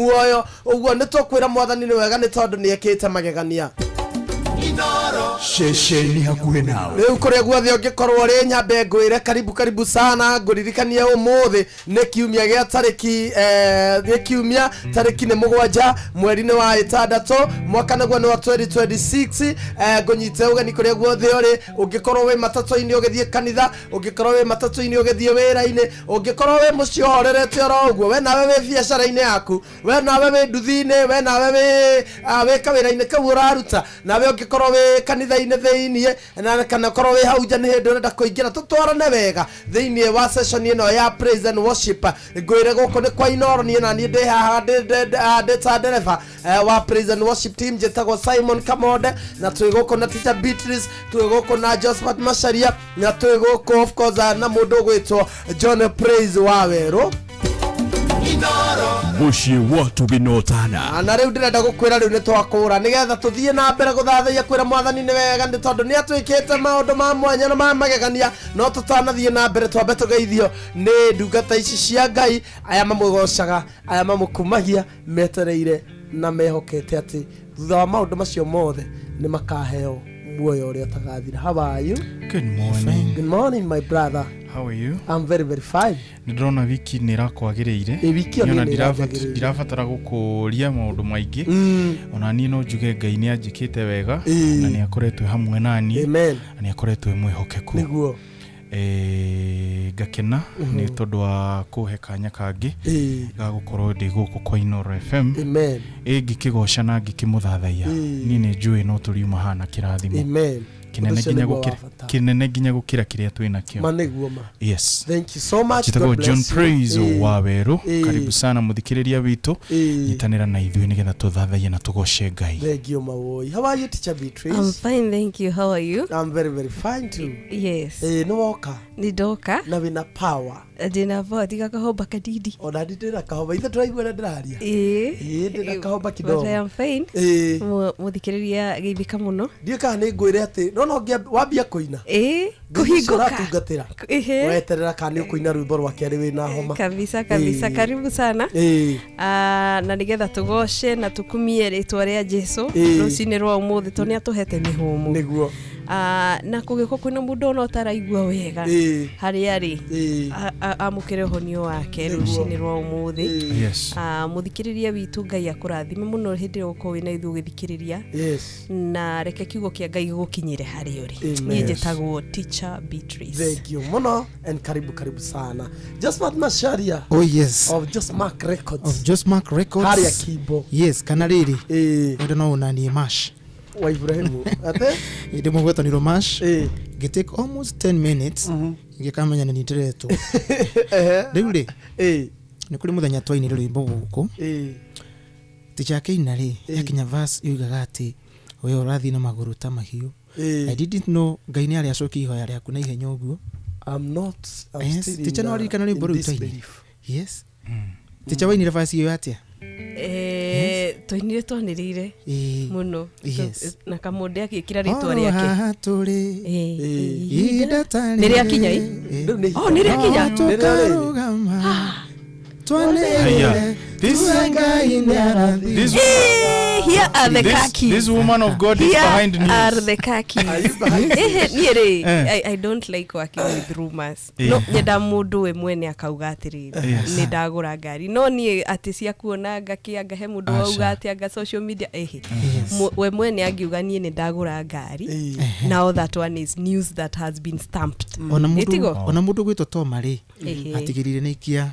Muoyo ũguo nĩ tũkwĩra Mwathani nĩ wega, nĩ tondũ nĩ ekĩte magegania. Ceceni hakuhĩ nawe. Rĩu kũrĩa guothe ũngĩkorwo ũrĩ, nyambe ngwĩre karibu, karibu sana. Ngũririkanie ũmũthĩ nĩ kiumia gĩa tarĩki nĩ kiumia tarĩki nĩ 7, mweri-inĩ wa 6, mwaka naguo nĩ wa 2026. Ngũnyite ũgeni kũrĩa guothe ũrĩ, ũngĩkorwo wĩ matatũ-inĩ ũgĩthiĩ kanitha, ũngĩkorwo wĩ matatũ-inĩ ũgĩthiĩ wĩra-inĩ, ũngĩkorwo wĩ mũciĩ ũhorerete oro ũguo, we nawe wĩ biacara-inĩ yaku, we nawe wĩ nduthi-inĩ, we nawe wĩ kawĩra-inĩ kau ũraruta, nawe ũngĩkorwo wĩ kanitha-inĩ thĩiniĩ na kana ũkorwo wĩ hau nja nĩ hĩndĩ ũrenda kũingĩra, tũtwarane wega thĩiniĩ wa session ĩno ya praise and worship. Ngwĩre gũkũ nĩ kwa Inoro. Niĩ na niĩ ndĩ haha ndĩ ta ndereba wa praise and worship team, njĩtagwo Simon Kamonde, na twĩ gũkũ na Teacher Beatrice, twĩ gũkũ na Josephat Macharia, na twĩ gũkũ of course na mũndũ ũgwĩtwo John Praise wa Werũ. Mũciĩ wa tũgĩnotana. Na rĩu ndĩrenda gũkwĩra rĩu nĩ twakũra nĩgetha tũthiĩ na mbere gũthathaiya, kwĩra Mwathani nĩ wega, nĩ tondũ nĩ atwĩkĩte maũndũ ma mwanya na ma magegania. No tũtanathiĩ na mbere, twambe tũgeithio nĩ ndungata ici cia Ngai, aya mamũgocaga, aya mamũkumagia, metereire na mehokete atĩ thutha wa maũndũ macio mothe nĩ makaheo muoyo ũrĩa ũtagathira. How are you? Good morning. Good morning, my brother. How are you? I'm very, very fine. Nĩ ndĩrona wiki nĩ ĩrakwagĩrĩire. Ĩ, wiki ĩyo Niĩ ona niĩ nĩ ĩranjagĩrĩire. ndirabatara gũkũria maũndũ maingĩ. Ona niĩ no njuge Ngai nĩ anjĩkĩte wega na nĩ akoretwo hamwe na niĩ Amen. Na nĩ akoretwo e mwĩhokeku. Ngakena nĩ tondũ wa kũhe kanya kangĩ ga gũkorwo ndĩ gũkũ kwa Inoro FM. Amen. Ĩ ngĩkĩgoca na ngĩkĩmũthathaiya. Niĩ nĩ njũĩ no tũriuma haha kĩrathimo Amen. Kĩnene Ũndũ ũcio nginya nĩguo wa gũkĩra bata. Kĩnene nginya gũkĩra kĩrĩa twĩ nakĩo. Ma nĩguo ma. Yes. Thank you so much. Njĩtagwo God John bless you. Praise wa Werũ. Karibu sana mũthikĩrĩria witũ. Nyitanĩra na ithuĩ nĩgetha tũthathaiye na tũgoce Ngai. Thank you, Mawoi. How are you, Teacher Beatrice? I'm fine, thank you. How are you? I'm very, very fine too. Yes. Nĩ woka Nĩ ndoka. Na wĩna power. Ndĩna power, tiga kahomba kadidi. Ona ndi ndĩna kahomba. Ithe tũraigua ũrĩa ndĩraria. Ĩĩ. Ĩĩ, ndĩna kahomba kidogo. But I am fine. Mũthikĩrĩria, geithĩka mũno. Ndiũĩ kana nĩ ngwĩre atĩ nona wambia kũina. Ngai ũcio Kũhingũka. ũratungatĩra. Weterera kana nĩ ũkũina rwĩmbo rwa kerĩ wĩna homa. Kabisa kabisa. Karibu sana. Ah, na nĩgetha tũgoce na tũkumie rĩtwa rĩa Jesu rũcinĩ rwa ũmũthĩ, tondũ nĩ atũhete mĩhũmũ. Ah, na kũngĩkorwo kwĩna mũndũ ona ũtaraigua wega harĩa arĩ, amũkĩre ũhonio wake rũcinĩ rwa ũmũthĩ. Ah, mũthikĩrĩria witũ, Ngai akũrathime mũno hĩndĩ ĩrĩa ũgũkorwo wĩna ithuĩ ũgĩthikĩrĩria, na reke kiugo kĩa Ngai gĩgũkinyĩre harĩa ũrĩ. Amen. Niĩ njĩtagwo Teacher Beatrice. Thank you muno and karibu, karibu sana. Josephat Macharia Oh yes. of Just Mark Records. Of Just Mark Records. Harĩa Kimbo. Yes, kana rĩrĩ. Wenda no ũnanie Mash. Wa Ibrahimu. Ate? Ndĩ mũgwetanirwo Mash. Ngĩtake almost 10 minutes ngĩkamenya nĩ nĩndĩretwo. Rĩu rĩ, nĩ kũrĩ mũthenya twainire rwĩmbo gũkũ. Ticha akĩina rĩ, yakinya verse yoigaga atĩ we ũrathiĩ na magũrũ ta mahiũ. I didn't know Ngai nĩ arĩ acokia ihoya rĩaku na ihenya ũguo. I'm not, I'm still in, Ticha, no waririkana in rwĩmbo rũu twainire? disbelief. Yes. Ticha, wainire verse ĩyo atĩa? Twainire twanĩrĩire mũno. Na Kamũndĩ agĩkĩra rĩtwa Oro rĩake. haha tũrĩ ihinda ta Nĩ rĩakinya ĩ? rĩrĩ. Oh, nĩ rĩakinya. No tũkarũgama twanĩrĩre Haya. tuge Ngai nĩarathi. Here are the car keys. This woman of God is Here behind news. are the car keys. Ehe, niĩ rĩ, I don't like working with rumors. No nyenda mũndũ we mwene akauga atĩrĩrĩ, nĩ ndagũra ngari. No niĩ atĩ cia kuona ngakĩ he mũndũ wauga Aca. atĩ anga social media, ehe. We mwene angiuga niĩ nĩ ndagũra ngari. Now that one is news that has been stamped. Ona Ĩtigo? mũndũ, ona mũndũ gwĩtwo Toma rĩ, atigĩrĩire nĩ ikia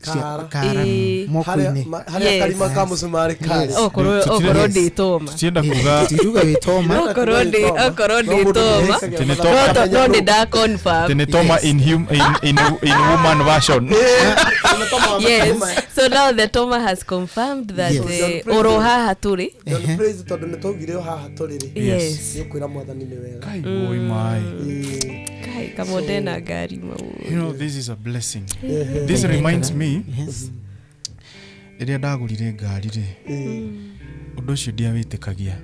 Kara. kara moko-inĩ. Harĩa karima ka mũcumarĩ karĩ. Okorwo ndĩ Toma. Tũtienda kuga Tutiruga wĩ Toma. Okorwo ndĩ Toma. Atĩ nĩ Toma. No nĩ nda confirm. Atĩ nĩ Toma in woman version. Yes, so now the Toma has confirmed that oro haha tũrĩ. John Praise, tondũ nĩ twaugire o haha tũrĩ rĩ, nĩ ũkwĩra Mwathani nĩ wega. Kai, woi mai. Kai, Kamũnde na ngari mau. You know, this is a blessing. This reminds me, rĩrĩa ndagũrire ngari rĩ, ũndũ ũcio ndiawĩtĩkagia.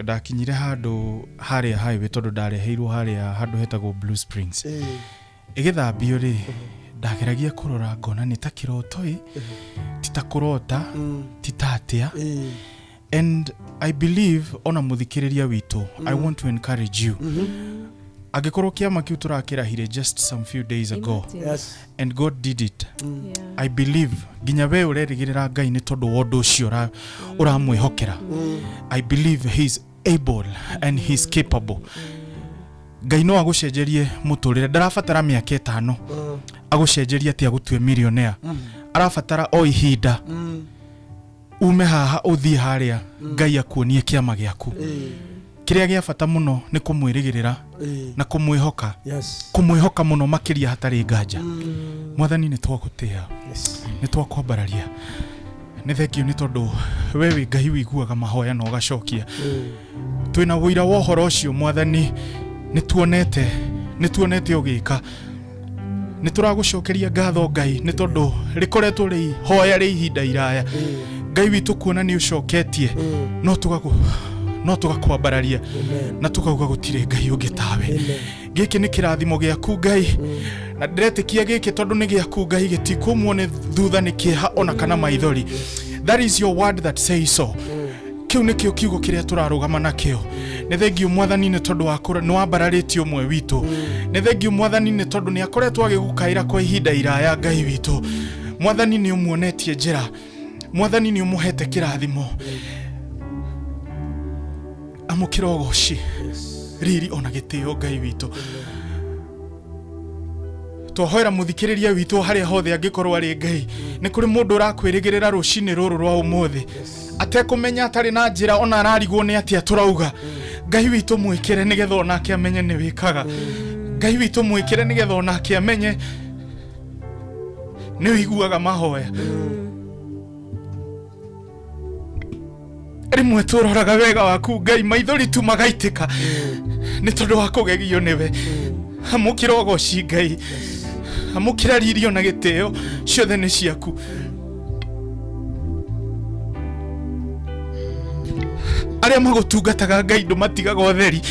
Ndakinyire handũ harĩa highway, tondũ ndareheirwo harĩa handũ hetagwo Blue Springs. Ĩgĩthambio rĩ, Ndageragia kũrora ngona nĩ ta kĩroto ĩ, ti ta kũrota, ti ta atĩa. And I believe ona mũthikĩrĩria witũ, I want to encourage you. Angĩkorwo kĩama kĩu tũrakĩrahire just some few days ago. Yes. And God did it. Yeah. I believe nginya we ũrerĩgĩrĩra Ngai nĩ tondũ wa ũndũ ũcio ũramwĩhokera. I believe he is able and he is capable. Ngai no agũcenjerie mũtũrĩre, ndarabatara mĩaka 5 agũcenjerie atĩ agũtue millionaire. Arabatara o ihinda ume haha ũthiĩ harĩa, Ngai akuonie kĩama gĩaku. Kĩrĩa gĩa bata mũno nĩ kũmwĩrĩgĩrĩra na kũmwĩhoka. Yes. Kũmwĩhoka mũno makĩria hatarĩ nganja. Mwathani nĩ twagũtĩĩa. Yes. Nĩ twakwambararia. Nĩ thengio nĩ tondũ we wĩ Ngai wĩiguaga mahoya na ũgacokia. Twĩna ũira wa ũhoro ũcio Mwathani, nĩ tuonete ũgĩka. Nĩ tũragũcokeria ngatho Ngai nĩ tondũ rĩkoretwo rĩ ihoya rĩ ihinda iraya. Ngai witũ kuona nĩ ũcoketie, no tũgakwambararia na tũkauga gũtirĩ Ngai ũngĩ tawe. Gĩkĩ nĩ kĩrathimo gĩaku Ngai, na ndĩretĩkia gĩkĩ tondũ nĩ gĩaku Ngai, gĩtikũmwo nĩ thutha nĩ kĩeha ona kana maithori. That is your word that says so. Kĩu nĩkĩo kiugo kĩrĩa tũrarũgama nakĩo. Nĩ thengio Mwathani nĩ tondũ wa nĩ wambararĩtie ũmwe witũ. Nĩ thengio Mwathani nĩ tondũ nĩ akoretwo agĩgũkaĩra kwa ihinda iraya Ngai witũ. Mwathani nĩ ũmuonetie njĩra. Mwathani nĩ ũmũhete kĩrathimo. Amũkĩra ũgoci, riri ona gĩtĩo Ngai witũ. Twahoera mũthikĩrĩria witũ harĩa hothe angĩkorwo arĩ Ngai. Nĩ kũrĩ mũndũ ũrakwĩrĩgĩrĩra rũcinĩ rũrũ rwa ũmũthĩ, atekũmenya atarĩ na njĩra ona ararigwo nĩ atĩa tũrauga. Ngai witũ mwĩkĩre nĩgetha onake amenye nĩ wĩkaga. Ngai witũ mwĩkĩre nĩgetha onake amenye nĩ ũiguaga mahoya. Rĩmwe tũroraga wega waku Ngai, maithori tu magaitĩka nĩ tondũ wa kũgegio nĩwe. Amũkĩra ũgoci Ngai, amũkĩra riri ona gĩtĩo, ciothe nĩ ciaku. Arĩa magũtungataga Ngai ndũmatigaga ũtheri,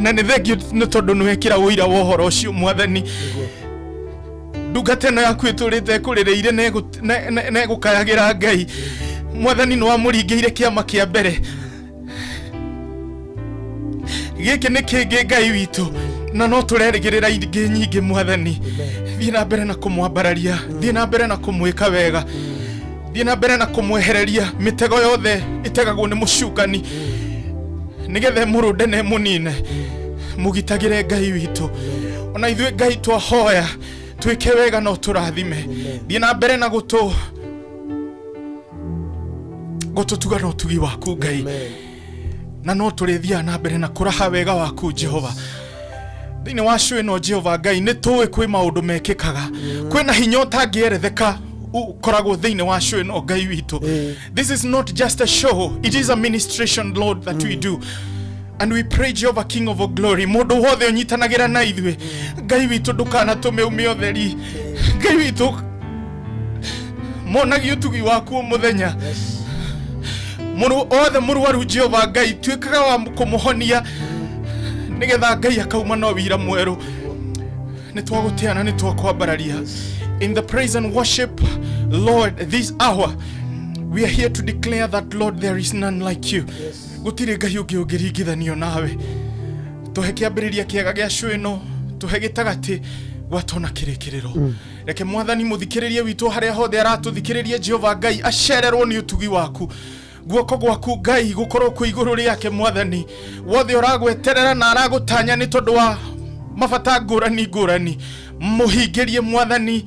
na nĩ thengio nĩ tondũ nĩ wekĩra ũira wa ũhoro ũcio Mwathani. Ndungata ĩno yaku ĩtũrĩte ĩkũrĩrĩire na ĩgũkayagĩra Ngai. Mwathani nĩ wamũringĩire kĩama kĩa mbere. Gĩkĩ nĩ kĩngĩ Ngai witũ, na no tũrerĩgĩrĩra ingĩ nyingĩ Mwathani. Thiĩ na mbere na kũmwambararia, thiĩ na mbere na kũmwĩka wega, thiĩ na mbere na kũmwehereria mĩtego yothe ĩtegagwo nĩ mũcukani, nĩgetha ĩmũrũnde na ĩmũnine. Mũgitagĩre Ngai witũ. Ona ithuĩ Ngai twahoya twĩke wega no tũrathime. Thiĩ na mbere na gũtũtuga na ũtugi waku Ngai, na no tũrĩthiaga na mbere na kũraha wega waku Jehova. Thĩinĩ wa show ĩno Jehova Ngai nĩ tũĩ kwĩ maũndũ mekĩkaga, kwĩna hinya ũtangĩeretheka ũkoragwo thĩinĩ wa show ĩno Ngai witũ. This is not just a show, it is a ministration, Lord, that we do. And we pray, Jehovah, King of all glory, mũndũ wothe ũnyitanagĩra na ithuĩ Ngai witũ ndũkanatũme ume ũtheri. Ngai witũ monagie ũtugi waku o mũthenya. Othe mũrwaru Jehova Ngai tuĩkaga wa kũmũhonia nĩgetha Ngai akauma na wĩira mwerũ. Nĩ twagũtĩa na nĩ twakwambararia. In the praise and worship, Lord, this hour we are here to declare that, Lord, there is none like you. Gũtirĩ Ngai ũngĩ ũngĩringithanio nawe. Tũhe kĩambĩrĩria kĩega gĩa show ĩno, tũhe gĩtagatĩ gwatona kĩrĩkĩrĩro. Reke Mwathani mũthikĩrĩrie witũ harĩa hothe aratũthikĩrĩria Jehova Ngai acererwo nĩ ũtugi waku. Guoko gwaku Ngai gũkorwo kwĩ igũrũ rĩake Mwathani. Wothe ũragweterera na aragũtanya nĩ tondũ wa mabata ngũrani ngũrani, mũhingĩrie Mwathani.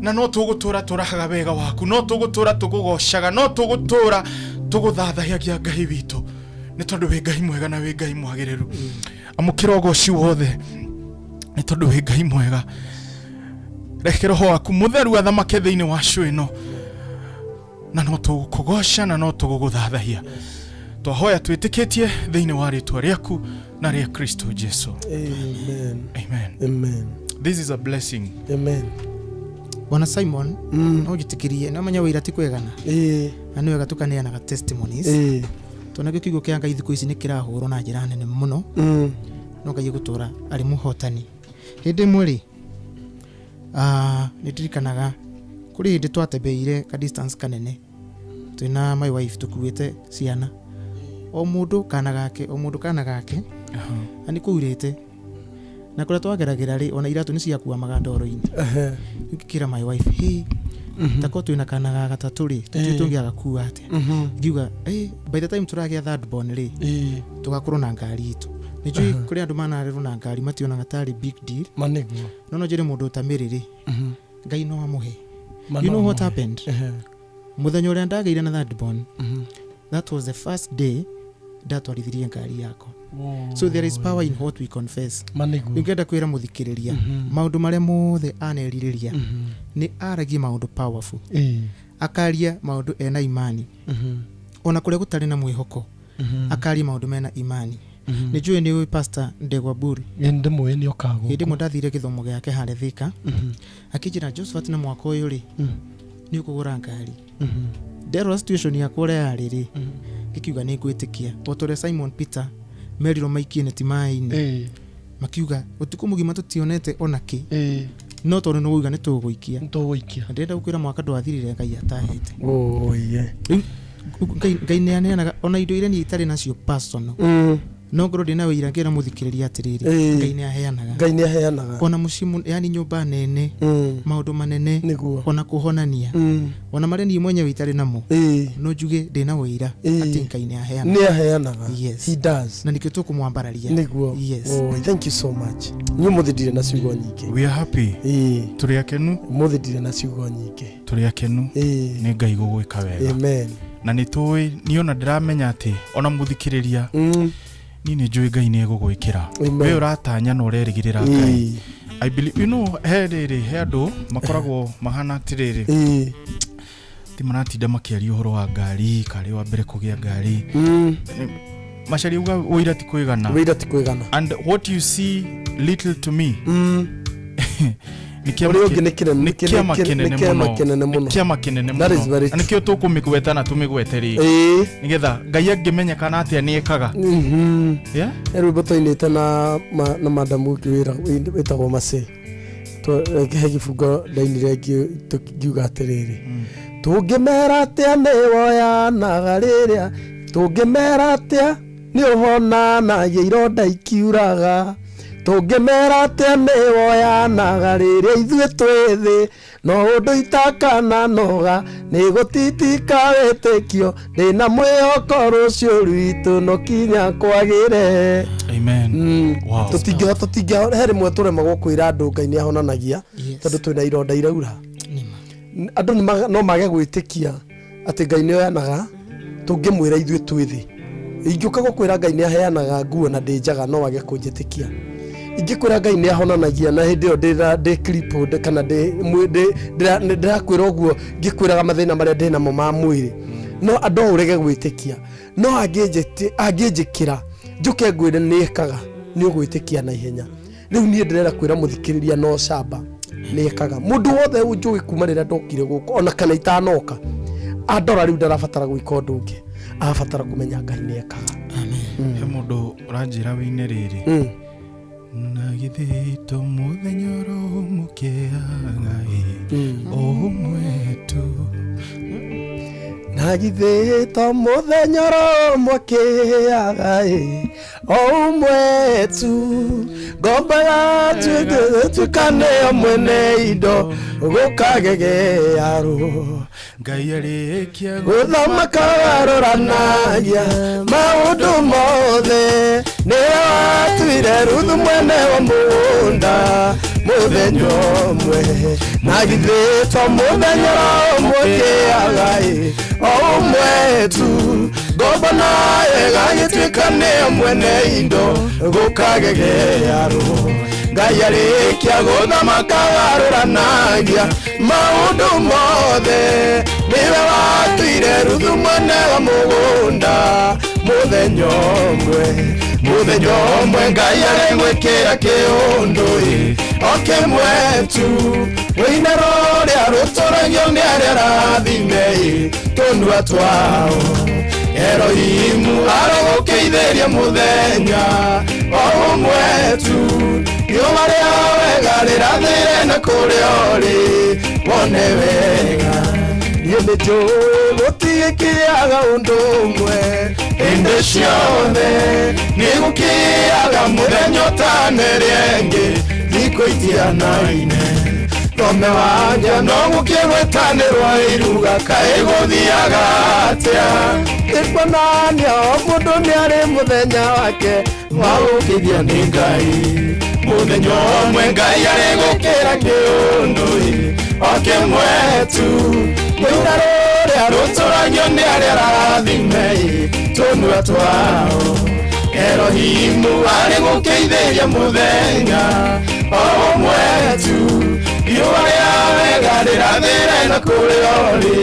Na no tũgũtũra tũrahaga wega waku, no tũgũtũra tũgũgocaga, no tũgũtũra tũgũthathayagia Ngai witũ, nĩ tondũ wĩ Ngai mwega na wĩ Ngai mwagĩrĩru. Amũkĩra ũgoci wothe nĩ tondũ wĩ Ngai mwega. Reke roho waku mũtheru athamake thĩinĩ wa show ĩno, na no tũgũkũgoca na no tũgũgũthathaiya. Twahoya twĩtĩkĩtie thĩinĩ wa rĩtwa rĩaku na rĩa Kristo Jesu. Amen. Amen. Amen. This is a blessing. Amen. Bwana Simon, no njĩtĩkĩrie, no menya wĩira ti kwegana. Na nĩ wega tũkaneanaga testimonies. Tondũ nakĩo kiugo kĩa Ngai thikũ ici nĩ kĩrahũrwo na njĩra nene mũno. No Ngai egũtũra arĩ mũhotani. Hĩndĩ ĩmwe rĩ, Nĩ ndirikanaga kũrĩ hĩndĩ twatembeire ka distance kanene twĩna my wife tũkuĩte ciana, o mũndũ kana gake, o mũndũ kana gake, na nĩ kũurĩte na kũrĩa twageragĩra rĩ, ona iratũ nĩ ciakuamaga ndoro-inĩ. Ngĩkĩra my wife, hey, tako twĩna kana ga gatatũ rĩ, tũtiũĩ tũngĩagakua atĩa. Ngiuga, hey, by the time tũragĩa third born rĩ, tũgakorwo na ngari itũ. Nĩ njũĩ kũrĩ andũ manarerwo na ngari mationaga tarĩ big deal. Ma nĩguo. No njĩre mũndũ ta Mary rĩ, Ngai no amũhe. You know what happened? Mũthenya ũrĩa ndagĩire na third born, that was the first day ndatwarithirie ngari yakwa. So there is power in what we confess. Ma nĩguo. Ingĩenda kwĩra mũthikĩrĩria maũndũ marĩa mothe anerirĩria, nĩ aragie maũndũ powerful, akaria maũndũ ena imani, ona kũrĩa gũtarĩ na mwĩhoko, akaria maũndũ mena imani. Nĩ njũĩ nĩ ũĩ Pastor Ndegwa Buru. Ndĩmũĩ, nĩ okaga. Hĩndĩ ĩmwe ndathire gĩthomo gĩake harĩa Thika, akĩnjĩra, "Josephat, na mwaka ũyũ rĩ, nĩ ũkũgũra ngari." Nderora situation yakwa ũrĩa yarĩ rĩ, ngĩkiuga nĩ ngwĩtĩkia o ta ũrĩa Simon Peter merirwo maikie neti maĩ-inĩ, makiuga ũtukũ mũgima tũtionete ona kĩ, no tondũ nĩ wauga nĩ tũgũikia. Nĩtũgũikia. Na ndĩrenda gũkwĩra mwaka ndwathirire Ngai atahete. Oye. Rĩu Ngai nĩ aneanaga ona indo iria niĩ itarĩ nacio personal, no ngorwo ndĩna wĩira ngĩra mũthikĩrĩria atĩrĩrĩ, Ngai nĩ aheanaga. Ngai nĩ aheanaga. Ona mũciĩ, yani nyũmba nene, maũndũ manene, ona kũhonania, ona marĩa niĩ mwenyewe itarĩ namo, no njuge ndĩna wĩira atĩ Ngai nĩ aheanaga. Nĩ aheanaga. Yes. He does. Na nĩkĩo tũkũmwambararia. Nĩguo. Yes. Oh, thank you so much. Niĩ ũmũthĩ ndirĩ na ciugo nyingĩ. We are happy. Tũrĩ akenu. Ũmũthĩ ndirĩ na ciugo nyingĩ. Tũrĩ akenu nĩ Ngai gũgwĩka wega. Amen. Na nĩ tũĩ, niĩ ona ndĩramenya atĩ ona mũthikĩrĩria, niĩ nĩ njũĩ Ngai nĩ egũgwĩkĩra. Amen. We ũratanya na ũrerĩgĩrĩra Ngai. I believe, you know, he rĩrĩ, he andũ makoragwo mahana atĩrĩrĩ, ti maratinda makĩaria ũhoro wa ngari, karĩ wa mbere kũgĩa ngari. Macaria uga ũira ti kwĩgana. Wĩira ti kwĩgana. And what you see little to me, nĩ kĩama Ũrĩa ũngĩ nĩ kĩnene, nĩ kĩama kĩnene nĩ kĩama mũno. kĩnene Nĩ mũno. kĩama kĩnene That is mũno. very Na nĩkĩo tũkũmĩgweta na tũmĩgwete rĩngĩ, nĩgetha Ngai angĩmenyekana atĩa nĩ ekaga. Yeah? He rwĩmbo twainĩte na madamu ũngĩ wĩtagwo Macĩ. He gĩbungo ndainire ngiuga atĩrĩrĩ, tũngĩmera atĩa nĩ woyanaga rĩrĩa, tũngĩmera atĩa nĩ ũhonanagia ironda ikiuraga, tũngĩmera atĩa nĩ woyanaga rĩrĩa ithuĩ twĩ thĩ, no ũndũ itakananoga nĩ gũtitika wĩtĩkio, ndĩna mwĩhoko rũciũ rwitũ no kinya kwagĩre. Amen. Wow. Tũtingĩhota, he rĩmwe tũremagwo kwĩra andũ Ngai nĩ ahonanagia, tondũ twĩna ironda iraura. Nĩma. Andũ no mage gwĩtĩkia atĩ Ngai nĩ oyanaga tũngĩmwĩra ithuĩ twĩ thĩ. Ingĩũka gũkwĩra Ngai nĩ aheanaga nguo na ndĩ njaga, no wage kũnjĩtĩkia. Ingĩkwĩra Ngai nĩ ahonanagia na hĩndĩ ĩyo ndĩ crippled kana ndĩrakwĩra ũguo ngĩkwĩraga mathĩna marĩa ndĩ namo ma mwĩrĩ, no andũ ũrege gwĩtĩkia. No angĩnjĩkĩra njũke ngwĩre nĩ ĩkaga, nĩ ũgwĩtĩkia na ihenya. Rĩu niĩ ndĩrenda kwĩra mũthikĩrĩria no camba nĩ ĩkaga. Mũndũ wothe ũnjũĩ kuma rĩrĩa ndokire gũkũ ona kana itanoka andora, rĩu ndarabatara gwĩka ũndũ ũngĩ, arabatara kũmenya Ngai nĩ ekaga. Amen. He mũndũ ũranjĩra wĩine rĩrĩ, na githĩ to mũthenya ũrũmũkĩaga ĩ, o ũmwe tu. Na githĩ to mũthenya ũrũmũkĩaga ĩ, o ũmwe tu, ngombo yatuĩka nĩyo mwene indo gũkagegearwo. Ngai arĩkia gũthamaka waroranagia maũndũ mothe, nĩwe watuire Ruthu mwene wa mũgũnda mũthenya ũmwe. Na githĩ to mũthenya ũrũmũkĩaga ĩ, o ũmwe tu, ngombo nayo ĩgagĩtuĩka nĩyo mwene indo gũkagegearwo. Ngai arĩkia gũthamaka waroranagia maũndũ mothe, nĩwe watuire Ruthu mwene wa mũgũnda mũthenya ũmwe. Mũthenya ũmwe Ngai arĩgwĩkĩra kĩũndũ ĩ, o kĩmwe tu, rũine rũrĩa rũtũragio nĩ arĩa arathime ĩ, tũnua twao. Erohimu arogũkĩithĩria mũthenya o ũmwe tu. Riũa rĩa wega rĩrathĩre na kũrĩa ũrĩ wone wega. Niĩ nĩ njũĩ gũtigĩkĩaga ũndũ ũmwe hĩndĩ ciothe, nĩ gũkĩaga mũthenya ũtanerĩa ĩngĩ, thikũ itianaine. Thome wanja no gũkĩgwetanĩrwa iruga kaĩ gũthiaga atĩa? Nĩkuonania o mũndũ nĩ arĩ mũthenya wake wa gũkĩthia nĩ Ngai. Mũthenya ũmwe Ngai arĩgũkĩra kĩũndũ o kĩmwe tu, rũira rũrĩa rũtũragio nĩ arĩa arathime tũnua twao. Erohimu arĩgũkĩithĩria mũthenya o ũmwe tu, riũa rĩa wega rĩrathĩre na kũrĩa ũrĩ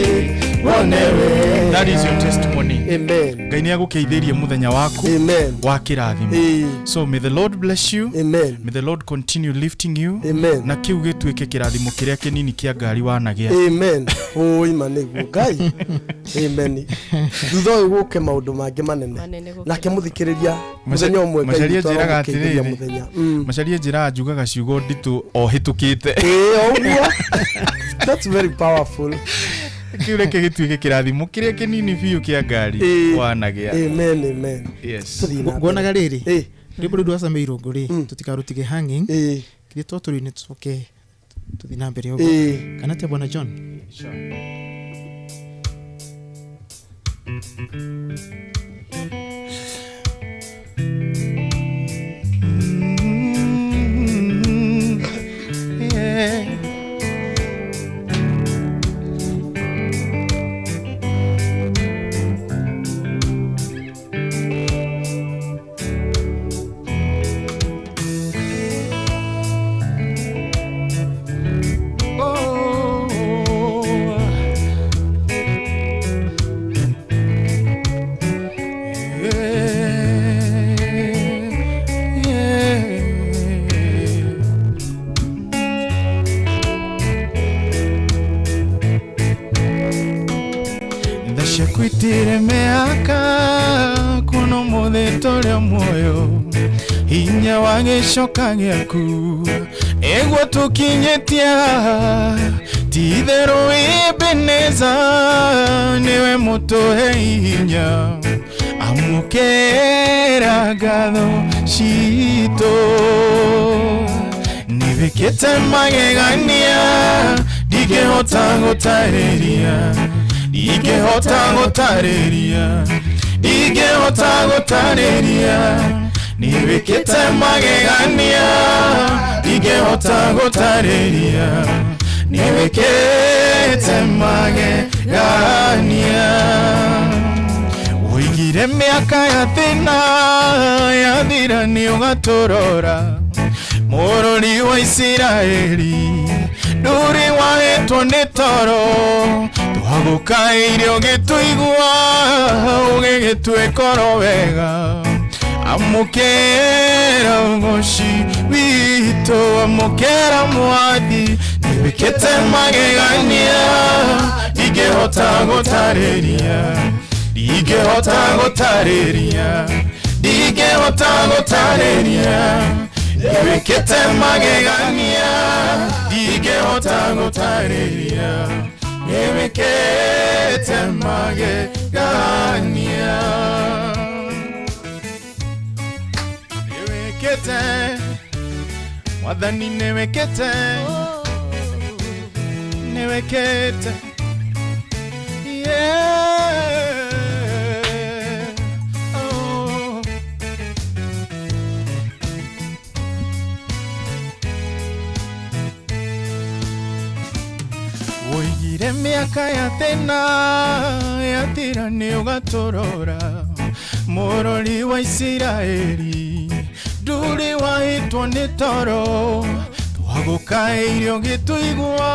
wone wega. That is your testimony. Amen. Ngai nĩ agũkĩithĩrie mũthenya waku Amen. wa kĩrathimo. So may the Lord bless you. Amen. May the Lord continue lifting you. Amen. Na kĩu gĩtuĩke kĩrathimo kĩrĩa kĩnini kĩa ngari wanagĩa. Amen. Ũima nĩguo Ngai. Amen. Thutha ũyũ gũke maũndũ mangĩ manene. Manene gũkĩra. Nake mũthikĩrĩria mũthenya ũmwe Ngai Macaria witũ njĩraga arogũkĩithĩria atĩrĩrĩ. mũthenya. Macaria njĩraga njugaga ciugo nditũ o hĩtũkĩte. Ĩĩ, o ũguo. That's very powerful. Kĩu reke gĩtuĩke kĩrathimo kĩrĩa kĩnini biũ kĩa ngari Ĩĩ. wanagĩa. Amen, amen. Yes. Tũthiĩ na mbere. Nguonaga rĩrĩ Ĩĩ, rwĩmbo rũu rwa Irũngũ rĩ, tũtikarũtige hanging, githĩ to tũrũine tũcoke tũthiĩ na mbere ũguo, kana atĩa bwana John? Sure. Yeah. Oh. Yeah. Tha ciaku itire mĩaka kuona ũmũthĩ tũrĩ o muoyo, hinya wa gĩcoka gĩaku ĩguo tũkinyĩtie, ti itherũ Ebeneza nĩwe mũtũhe hinya, amũkĩra ngatho citũ. Nĩwĩkĩte magegania ndingĩhota gũtarĩria, ndingĩhota gũtarĩria, ndingĩhota gũtarĩria. Nĩwĩkĩte magegania ndingĩhota gũtarĩria, nĩwĩkĩte magegania. Woigire mĩaka ya thĩna yathira nĩ ũgatũrora, mũrũri wa Isiraeli ndũrĩ wahĩtwo nĩ toro, twagũkaĩire ũgĩtũigua ũgĩgĩtwĩkoro wega. Amũkĩra ũgoci witũ, amũkĩra mwathi, nĩwĩkĩte magegania ndingĩhota gũtarĩria, ndingĩhota gũtarĩria, ndingĩhota gũtarĩria. Nĩwĩkĩte magegania ndingĩhota gũtarĩria, nĩwĩkĩte magegania. Nĩwĩkĩte mwathani, nĩwĩkĩte, nĩwĩkĩte. Yeah. Oh. Woigire mĩaka ya thĩna yathira nĩ ũgatũrora, mũrori wa Isiraeli ndũrĩ wahĩtwo nĩ toro, twagũkaĩire ũgĩtũigua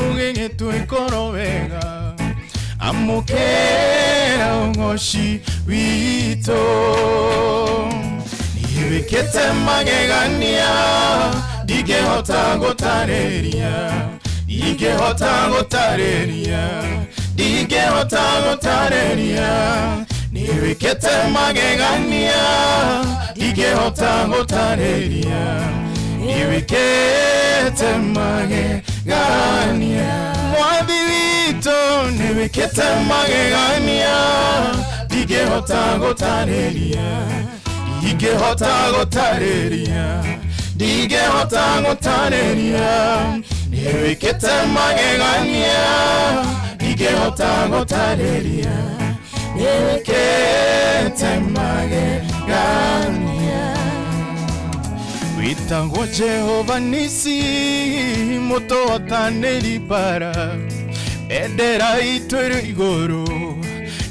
ũgĩgĩtwĩkoro wega, amũkĩra ũgoci witũ. Nĩwĩkĩte magegania ndingĩhota gũtarĩria, ndingĩhota gũtarĩria, ndingĩhota Ndingĩhota gũtarĩria. Nĩwĩkĩte magegania, ndingĩhota gũtarĩria. Nĩwĩkĩte magegania. Mwathi witũ, nĩwĩkĩte magegania, ndingĩhota gũtarĩria. Ndingĩhota gũtarĩria. Ndingĩhota gũtarĩria. Nĩwĩkĩte magegania, ndingĩhota gũtarĩria. Nĩwĩkĩte magegania. Wĩtagwo Jehova Nisi, mũtũhotanĩri mbara. Bendera itũ ĩrĩ igũrũ,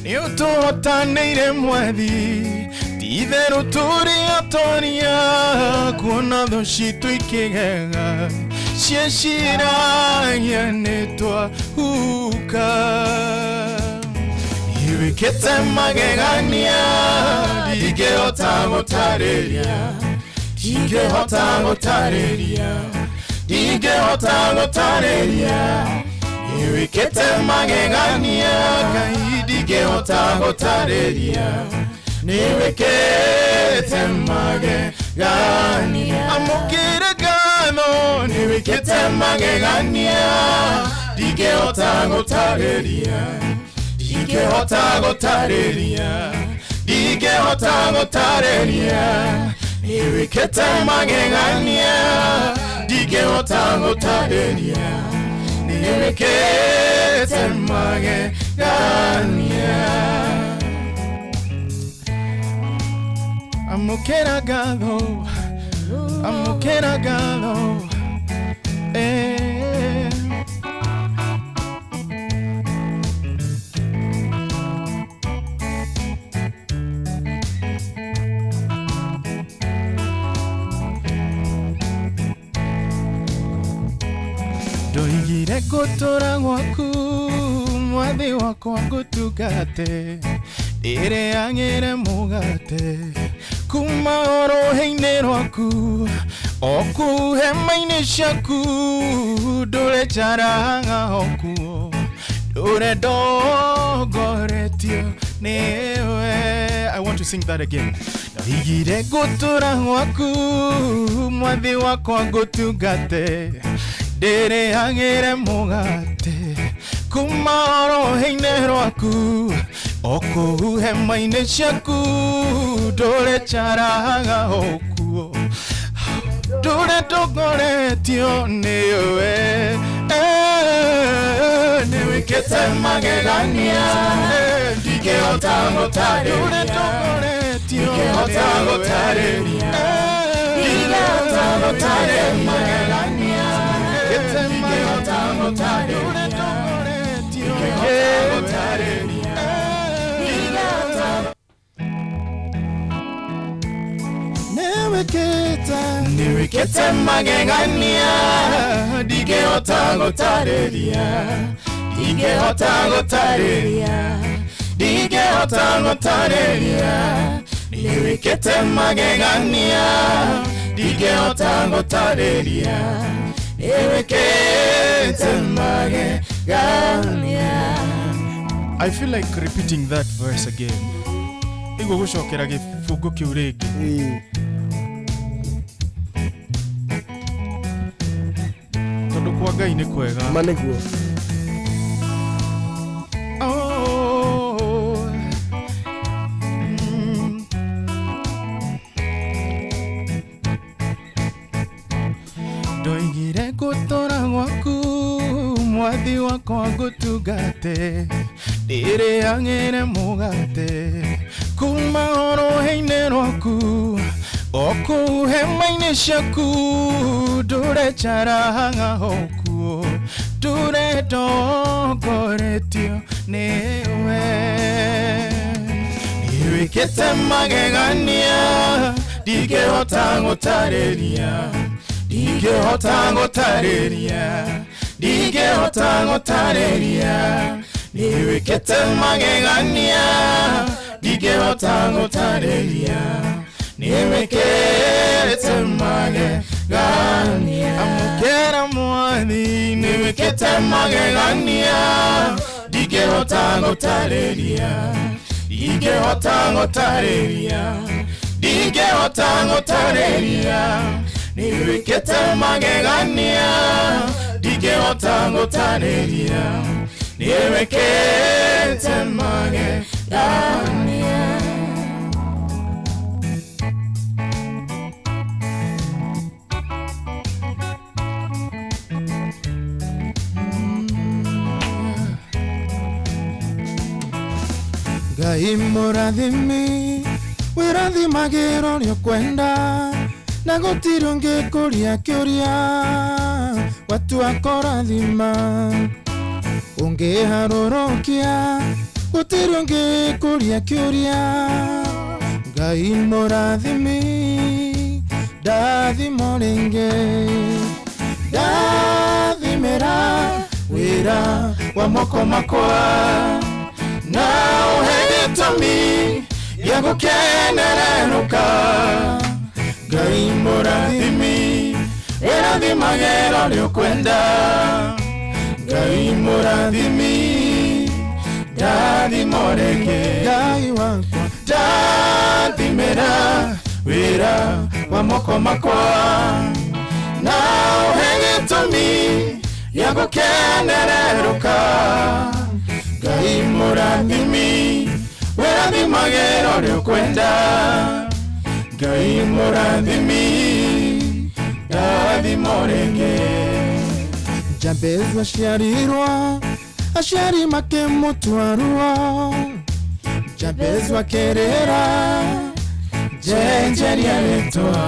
nĩ ũtũhotanĩire Mwathi. Ti-itherũ tũrĩ atoria, kuona thũ citũ ikĩgega. Cieciragia nĩ twahuka. Nĩwĩkĩte magegania, ndingĩhota gũtarĩria. Ndingĩhota gũtarĩria. Ndingĩhota gũtarĩria. Nĩwĩkĩte magegania, Ngai, ndingĩhota gũtarĩria. Nĩwĩkĩte magegania. Amũkĩre ngatho, nĩwĩkĩte magegania, ndingĩhota gũtarĩria. Ndingĩhota gũtarĩria. Ndingĩhota gũtarĩria. Nĩwĩkĩte magegania, ndingĩhota gũtarĩria. Nĩwĩkĩte magegania. Amũkĩra ngatho, amũkĩra ngatho, eh. Ndoigire ngũtũra gwaku, Mwathi wakwa ngũtungate, ndĩrĩagĩre mũgate kuma rũhĩ-inĩ rwaku, o kũu hema-inĩ ciaku, ndũre njaraga o kuo, ndũre ndongoretio nĩwe. I want to sing that again. Ndoigire ngũtũra gwaku, Mwathi wakwa ngũtungate, ndĩrĩagĩre mũgate kuma rũhĩ-inĩ rwaku, o kũu hema-inĩ ciaku, ndũre njaraga o kuo, ndũre ndongoretio nĩwe. Nĩwĩkĩte magegania, ndingĩhota gũtarĩria. Ndingĩhota gũtarĩria. Ndingĩhota gũtarĩria. Ndingĩhota gũtarĩria. Ndingĩhota gũtarĩria. Nĩwĩkĩte, nĩwĩkĩte magegania, ndingĩhota gũtarĩria. Ndingĩhota gũtarĩria. Ndingĩhota gũtarĩria. Nĩwĩkĩte magegania, ndingĩhota gũtarĩria. Nĩwĩkĩte magegania. I feel like repeating that verse again. Nĩguo gũcokera gĩbungo kĩu rĩngĩ. Tondũ kwa Ngai nĩ kwega. Ma nĩguo. Oh. Ndoigire ngũtũra gwaku, Mwathi wakwa ngũtungate, ndĩrĩagĩre mũgate kuma rũhĩ-inĩ rwaku, o kũu hema-inĩ ciaku, ndũre njaraga o kuo, ndũre ndongoretio nĩwe. Nĩwĩkĩte magegania, ndingĩhota gũtarĩria. Ndingĩhota gũtarĩria. Ndingĩhota gũtarĩria. Nĩwĩkĩte magegania, ndingĩhota gũtarĩria. Nĩwĩkĩte magegania. Amũkĩra Mwathi, nĩwĩkĩte magegania, ndingĩhota Ngũtarĩria, ndingĩhota ngũtarĩria, ndingĩhota ngũtarĩria, nĩwĩkĩte magegania, ndingĩhota ngũtarĩria, nĩwĩkĩte magegania. Ngai mũrathimi wĩrathimagĩra ũrĩa ũkwenda na gũtirĩ ũngĩkũria kĩũria watua kũrathima ũngĩharũrũkia gũtirĩ ũngĩkũria kĩũria. Ngai mũrathimi ndathimo rĩngĩ, ndathimĩra wĩra wa moko makwa na ũhe gĩtũmi gĩa gũkenererũka. Ngai mũrathimi wĩrathimagĩra ũrĩa ũkwenda, Ngai mũrathimi ndathimo rĩngĩ, Ngai wakwa ndathimĩra wĩra wa moko makwa na ũhe gĩtũmi gĩa gũkenererũka. Ngai mũrathimi wĩrathimagĩra ũrĩa ũkwenda, Ngai mũrathimi ndathimo rĩngĩ. Jabezu aciarirwo aciari makĩmũtua ruo, Jabezu akĩrĩra njenjeria rĩtwa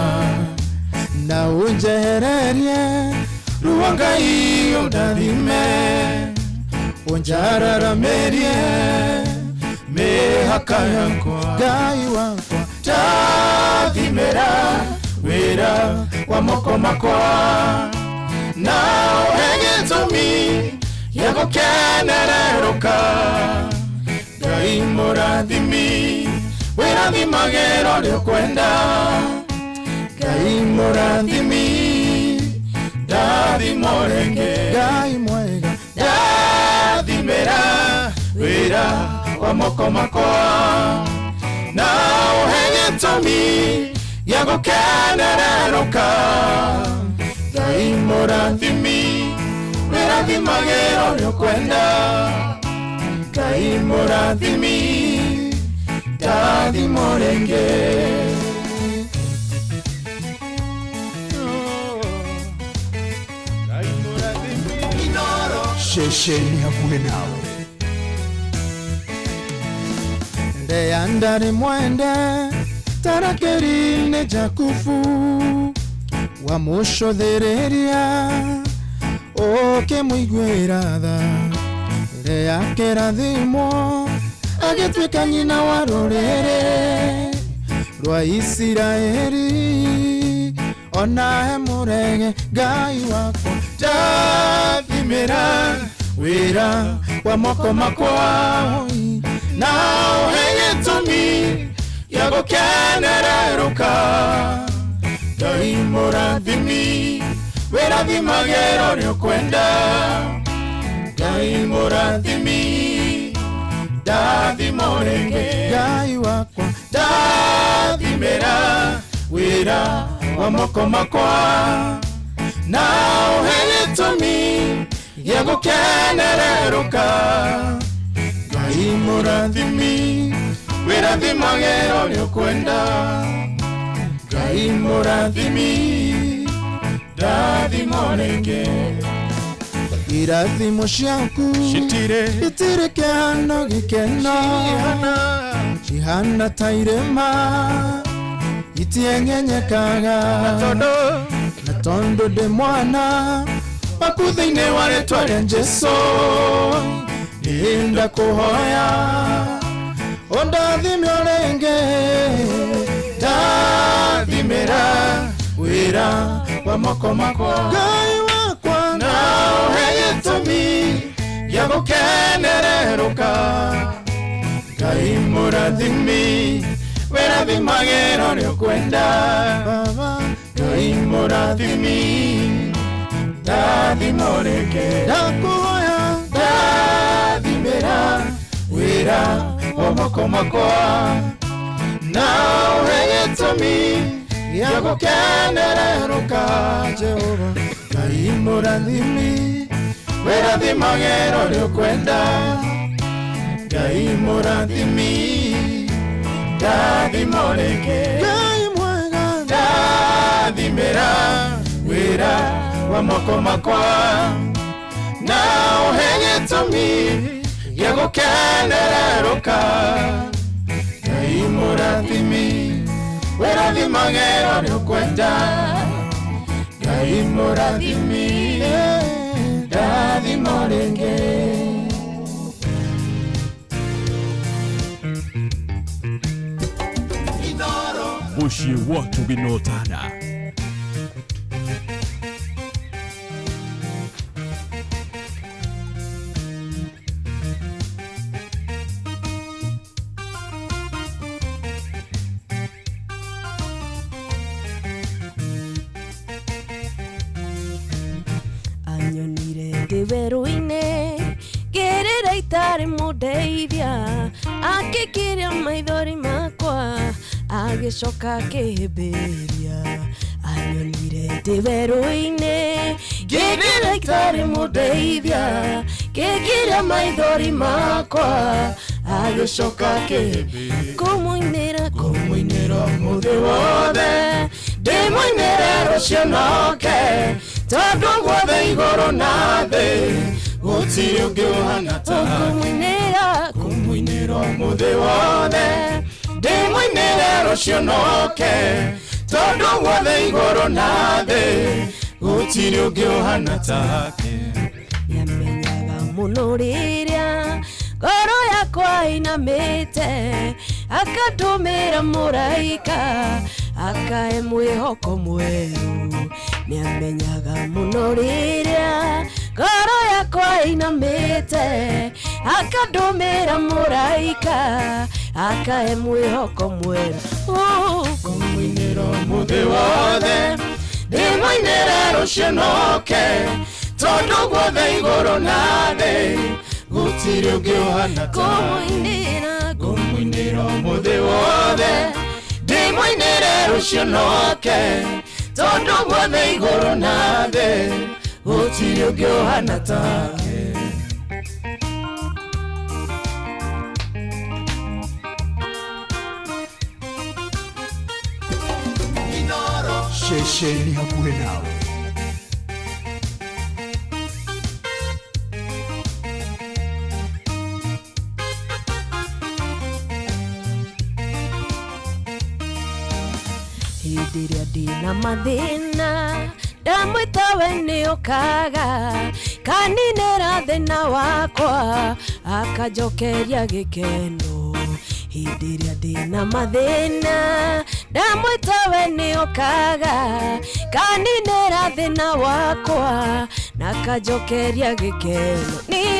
na ũnjehererie ruo Ngai ũndathime, ũnjararamĩrie mĩhaka yakwa. Ngai wakwa ndathimĩra wĩra wa moko makwa na ũhe gĩtũmi gĩa gũkenererũka. Ngai mũrathimi wĩrathimagĩra ũrĩa ũkwenda, Ngai mũrathimi ndathimo rĩngĩ, Ngai mwega ndathimĩra wĩra wa moko makwa na ũhe gĩtũmi gĩa gũkenererũka. Ngai mũrathimi wĩrathimagĩra ũrĩa ũkwenda, Ngai mũrathimi ndathimo rĩngĩ. Ceceni hakuhĩ nawe. Lea ndarĩ mwende tarakeri-inĩ Jakubu wamũcũthĩrĩria ũkĩmũiguĩra tha. Lea akĩrathimwo agĩtuĩka nyina wa rũrĩrĩ rwa Isiraeli ona he mũrege. Ngai wakwa ndathimĩra wĩra wa moko makwa na ũhe gĩtũmi gĩa gũkenererũka. Ngai mũrathimi wĩrathimagĩra ũrĩa ũkwenda, Ngai mũrathimi ndathimo rĩngĩ, Ngai wakwa ndathimĩra wĩra wa moko makwa na ũhe gĩtũmi gĩa gũkenererũka. Ngai mũrathimi wĩrathimagĩra ũrĩa ũkwenda, Ngai mũrathimi ndathimo rĩngĩ. Irathimo ciaku Citirĩ itirĩ kĩhano gĩkeno cihana ta irĩma itienyenyekaga na tondũ ndĩ mwana waku thĩinĩ wa rĩtwa rĩa Jesũ nĩnda kũhoya ũndathime o rĩngĩ, ndathimĩra wĩra wa moko makwa Ngai wakwa na ũhe gĩtũmi gĩa gũkenererũka. Ngai mũrathimi wĩrathimagĩra ũrĩa ũkwenda, Baba Ngai mũrathimi ndathimo rĩngĩ, ndakũhoya ndathimĩra wa moko makwa na ũhe gĩtũmi gĩa gũkenererũka Jehova Ngai mũrathimi wĩrathimagĩra ũrĩa ũkwenda Ngai mũrathimi ndathima rĩngĩ Ngai mwega ndathimĩra wĩra wa moko makwa na ũhe gĩtũmi gĩa gũkenererũka Ngai mũrathimi wĩrathimagĩra ũrĩa ũkwenda Ngai mũrathimi ndathima rĩngĩ. Mũciĩ wa ũtugi na ũtana. Anyonire ndĩ werũ-inĩ ngĩrĩra itarĩ mũndeithia akĩkiria maithori makwa agĩcoka akĩhĩmbĩria anyonire ndĩ werũ-inĩ ngĩrĩra itarĩ mũndeithia ngĩkiria maithori makwa agĩcoka akĩhĩmbĩria kũmũinĩra Kũmũinĩra ũmũthĩ wothe ndĩmũinĩre rũciũ noke tondũ guothe igũrũ na thĩ gũtirĩ ũngĩ ũhana take kũmũinĩra kũmũinĩra ũmũthĩ wothe ndĩmũinĩre rũciũ noke tondũ guothe igũrũ na thĩ gũtirĩ ũngĩ ũhana take Nĩamenyaga mũno rĩrĩa ngoro yakwa inamĩte akandũmĩra mũraika akae mwĩhoko mwerũ nĩamenyaga mũno rĩrĩa ngoro yakwa inamĩte akandũmĩra mũraika akae mwĩhoko mwerũ Kũmũinĩra ũmũthĩ wothe ndĩmũinĩre rũciũ noke tondũ guothe igũrũ na thĩ gũtirĩ ũngĩ ũhana take kũmũinĩra Kũmũinĩra ũmũthĩ wothe ndĩmũinĩre rũciũ noke tondũ guothe igũrũ na thĩ gũtirĩ ũngĩ ũhana take. Ceceni hakuhĩ nawe. Hĩndĩ ĩrĩa ndĩna mathĩna ndamwĩta we nĩũkaga kaninĩra thĩna wakwa akanjokeria gĩkeno hĩndĩ ĩrĩa ndĩna mathĩna ndamwĩta we nĩũkaga kaninĩra thĩna wakwa na akanjokeria gĩkeno niĩ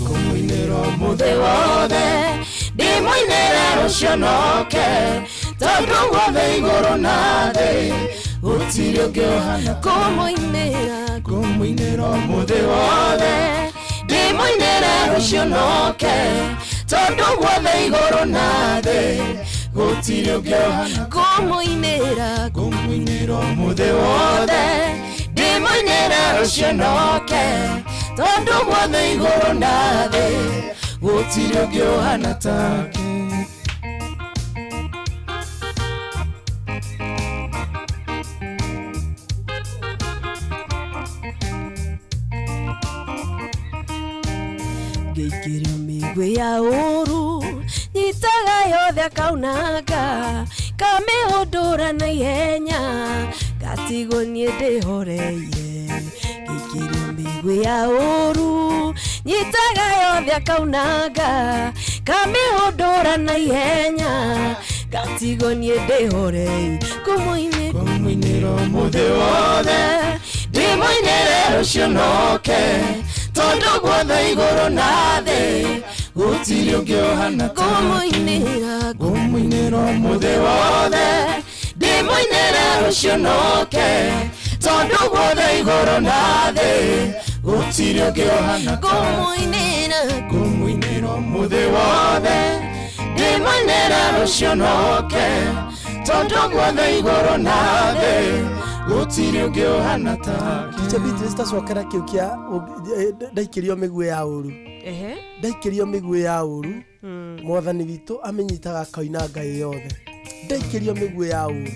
Kũmũinĩra ũmũthĩ wothe ndĩmũinĩre rũciũ noke tondũ guothe igũrũ na thĩ gũtirĩ ũngĩ ũhana kũmũinĩra Kũmũinĩra ũmũthĩ wothe ndĩmũinĩre rũciũ noke tondũ guothe igũrũ na thĩ gũtirĩ ũngĩ ũhana kũmũinĩra Kũmũinĩra ũmũthĩ wothe ndĩmũinĩre rũciũ noke tondũ guothe igũrũ na thĩ gũtirĩ ũngĩ ũhana take. Ngĩikĩrio mĩguĩ ya ũru nyitaga yothe akaunanga kamĩhũndũra na ihenya ngatigwo niĩ ndĩhoreire ngĩikĩrio mĩguĩ ya ũru nyitaga yothe akaunanga kamĩhũndũra na ihenya ngatigwo niĩ ndĩhoreire kũmũinĩra Kũmũinĩra ũmũthĩ wothe ndĩmũinĩre rũciũ noke tondũ guothe igũrũ na thĩ gũtirĩ ũngĩ ũhana take kũmũinĩra Kũmũinĩra ũmũthĩ wothe ndĩmũinĩre rũciũ noke tondũ guothe igũrũ na thĩ gũtirĩ ũngĩ ũhana take kũmũinĩra Kũmũinĩra ũmũthĩ wothe Ndĩmũinĩre rũciũ noke tondũ guothe igũrũ na thĩ gũtirĩ ũngĩ ũhana take. Teacher Beatrice, tacokera kĩu kĩa ndaikĩrio mĩguĩ ya ũru. Ndaikĩrio mĩguĩ ya ũru, mwathani witũ amenyitaga akoina ngai yothe. Ndaikĩrio mĩguĩ ya ũru.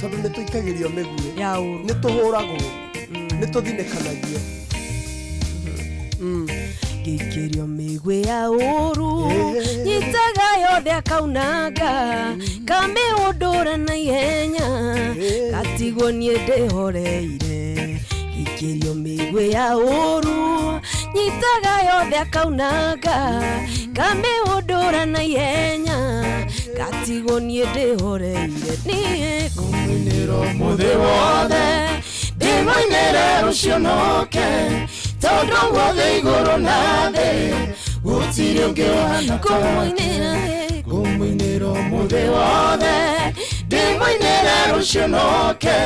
Tondũ nĩ tũikagĩrio mĩguĩ ya ũru, nĩ tũhũragwo, nĩ tũthinĩkanagio. Ngĩikĩrio mĩguĩ ya ũru, nyitaga yothe akaunanga, kamĩũndũra na ihenya, gatigwo niĩ ndĩhoreire. Ngĩikĩrio mĩguĩ ya ũru, nyitaga yothe akaunanga, kamĩũndũra na ihenya, gatigwo niĩ ndĩhoreire. Niĩ ngũmũinĩra ũmũthĩ wothe, ndĩmũinĩre rũciũ noke tondũ guothe igũrũ na thĩ gũtirĩ ũngĩ ũhana take. Ngũmũinĩra ũmũthĩ wothe, ndĩmũinĩre rũciũ noke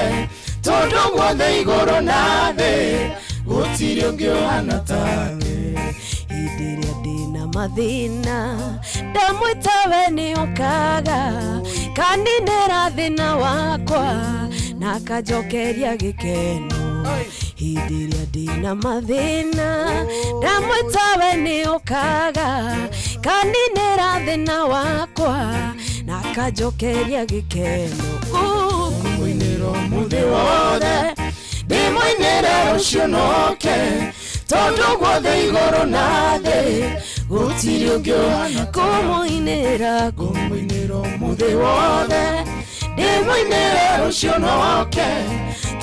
tondũ guothe igũrũ na thĩ gũtirĩ ũngĩ ũhana take. Hĩndĩ ĩrĩa ndĩna mathĩna ndamwĩta we nĩokaga, kaninĩra thĩna wakwa na akanjokeria gĩkeno. Hĩndĩ ĩrĩa ndĩna mathĩna ndamwĩta we nĩokaga, kaninĩra thĩna wakwa na akanjokeria gĩkeno. Ngũmũinĩra ũmũthĩ wothe, ndĩmũinĩre rũciũ noke tondũ guothe igũrũ na thĩ gũtirĩ ũngĩ ũhana take. Ngũmũinĩra, ngũmũinĩra ũmũthĩ wothe, ndĩmũinĩre rũciũ noke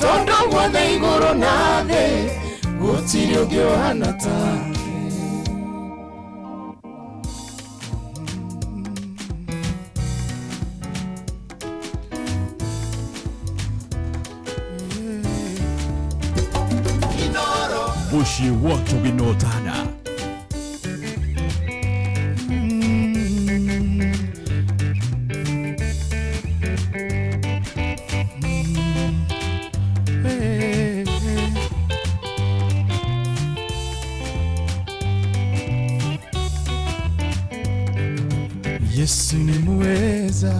tondũ guothe igũrũ na thĩ gũtirĩ ũngĩ ũhana take. Mũciĩ wa Tũginotana. Yesu ni muweza,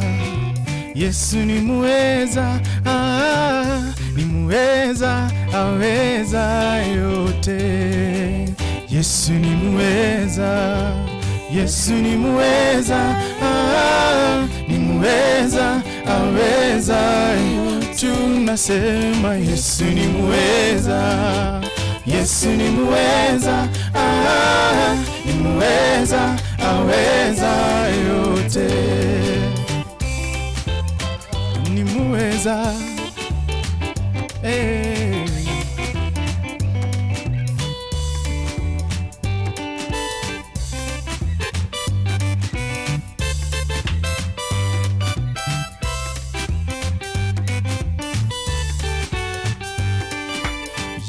Yesu ni muweza, ni muweza, aweza yote. Yesu ni muweza, Yesu ni muweza, ni muweza, aweza yote. Tunasema Yesu ni muweza, Yesu ni muweza, ni muweza, aweza yote. Ni muweza.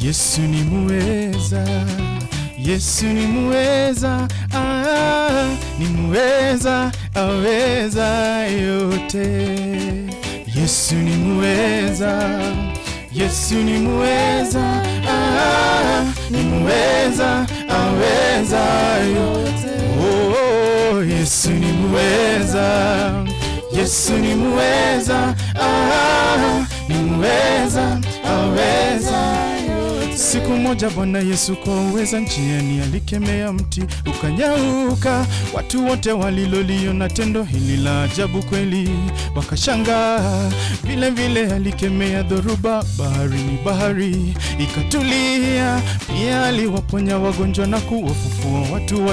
Yesu ni muweza, Yesu ni muweza, ni muweza, aweza yote. Yesu ni muweza, Yesu ni muweza, ni muweza, aweza yote. Oh, Yesu ni muweza, Yesu ni muweza, ni muweza, aweza. Siku moja Bwana Yesu kwa uweza njiani alikemea mti ukanyauka. Watu wote waliloliona tendo hili la ajabu kweli wakashangaa. Vile vile alikemea dhoruba baharini, bahari ikatulia. Pia aliwaponya wagonjwa na kuwafufua watu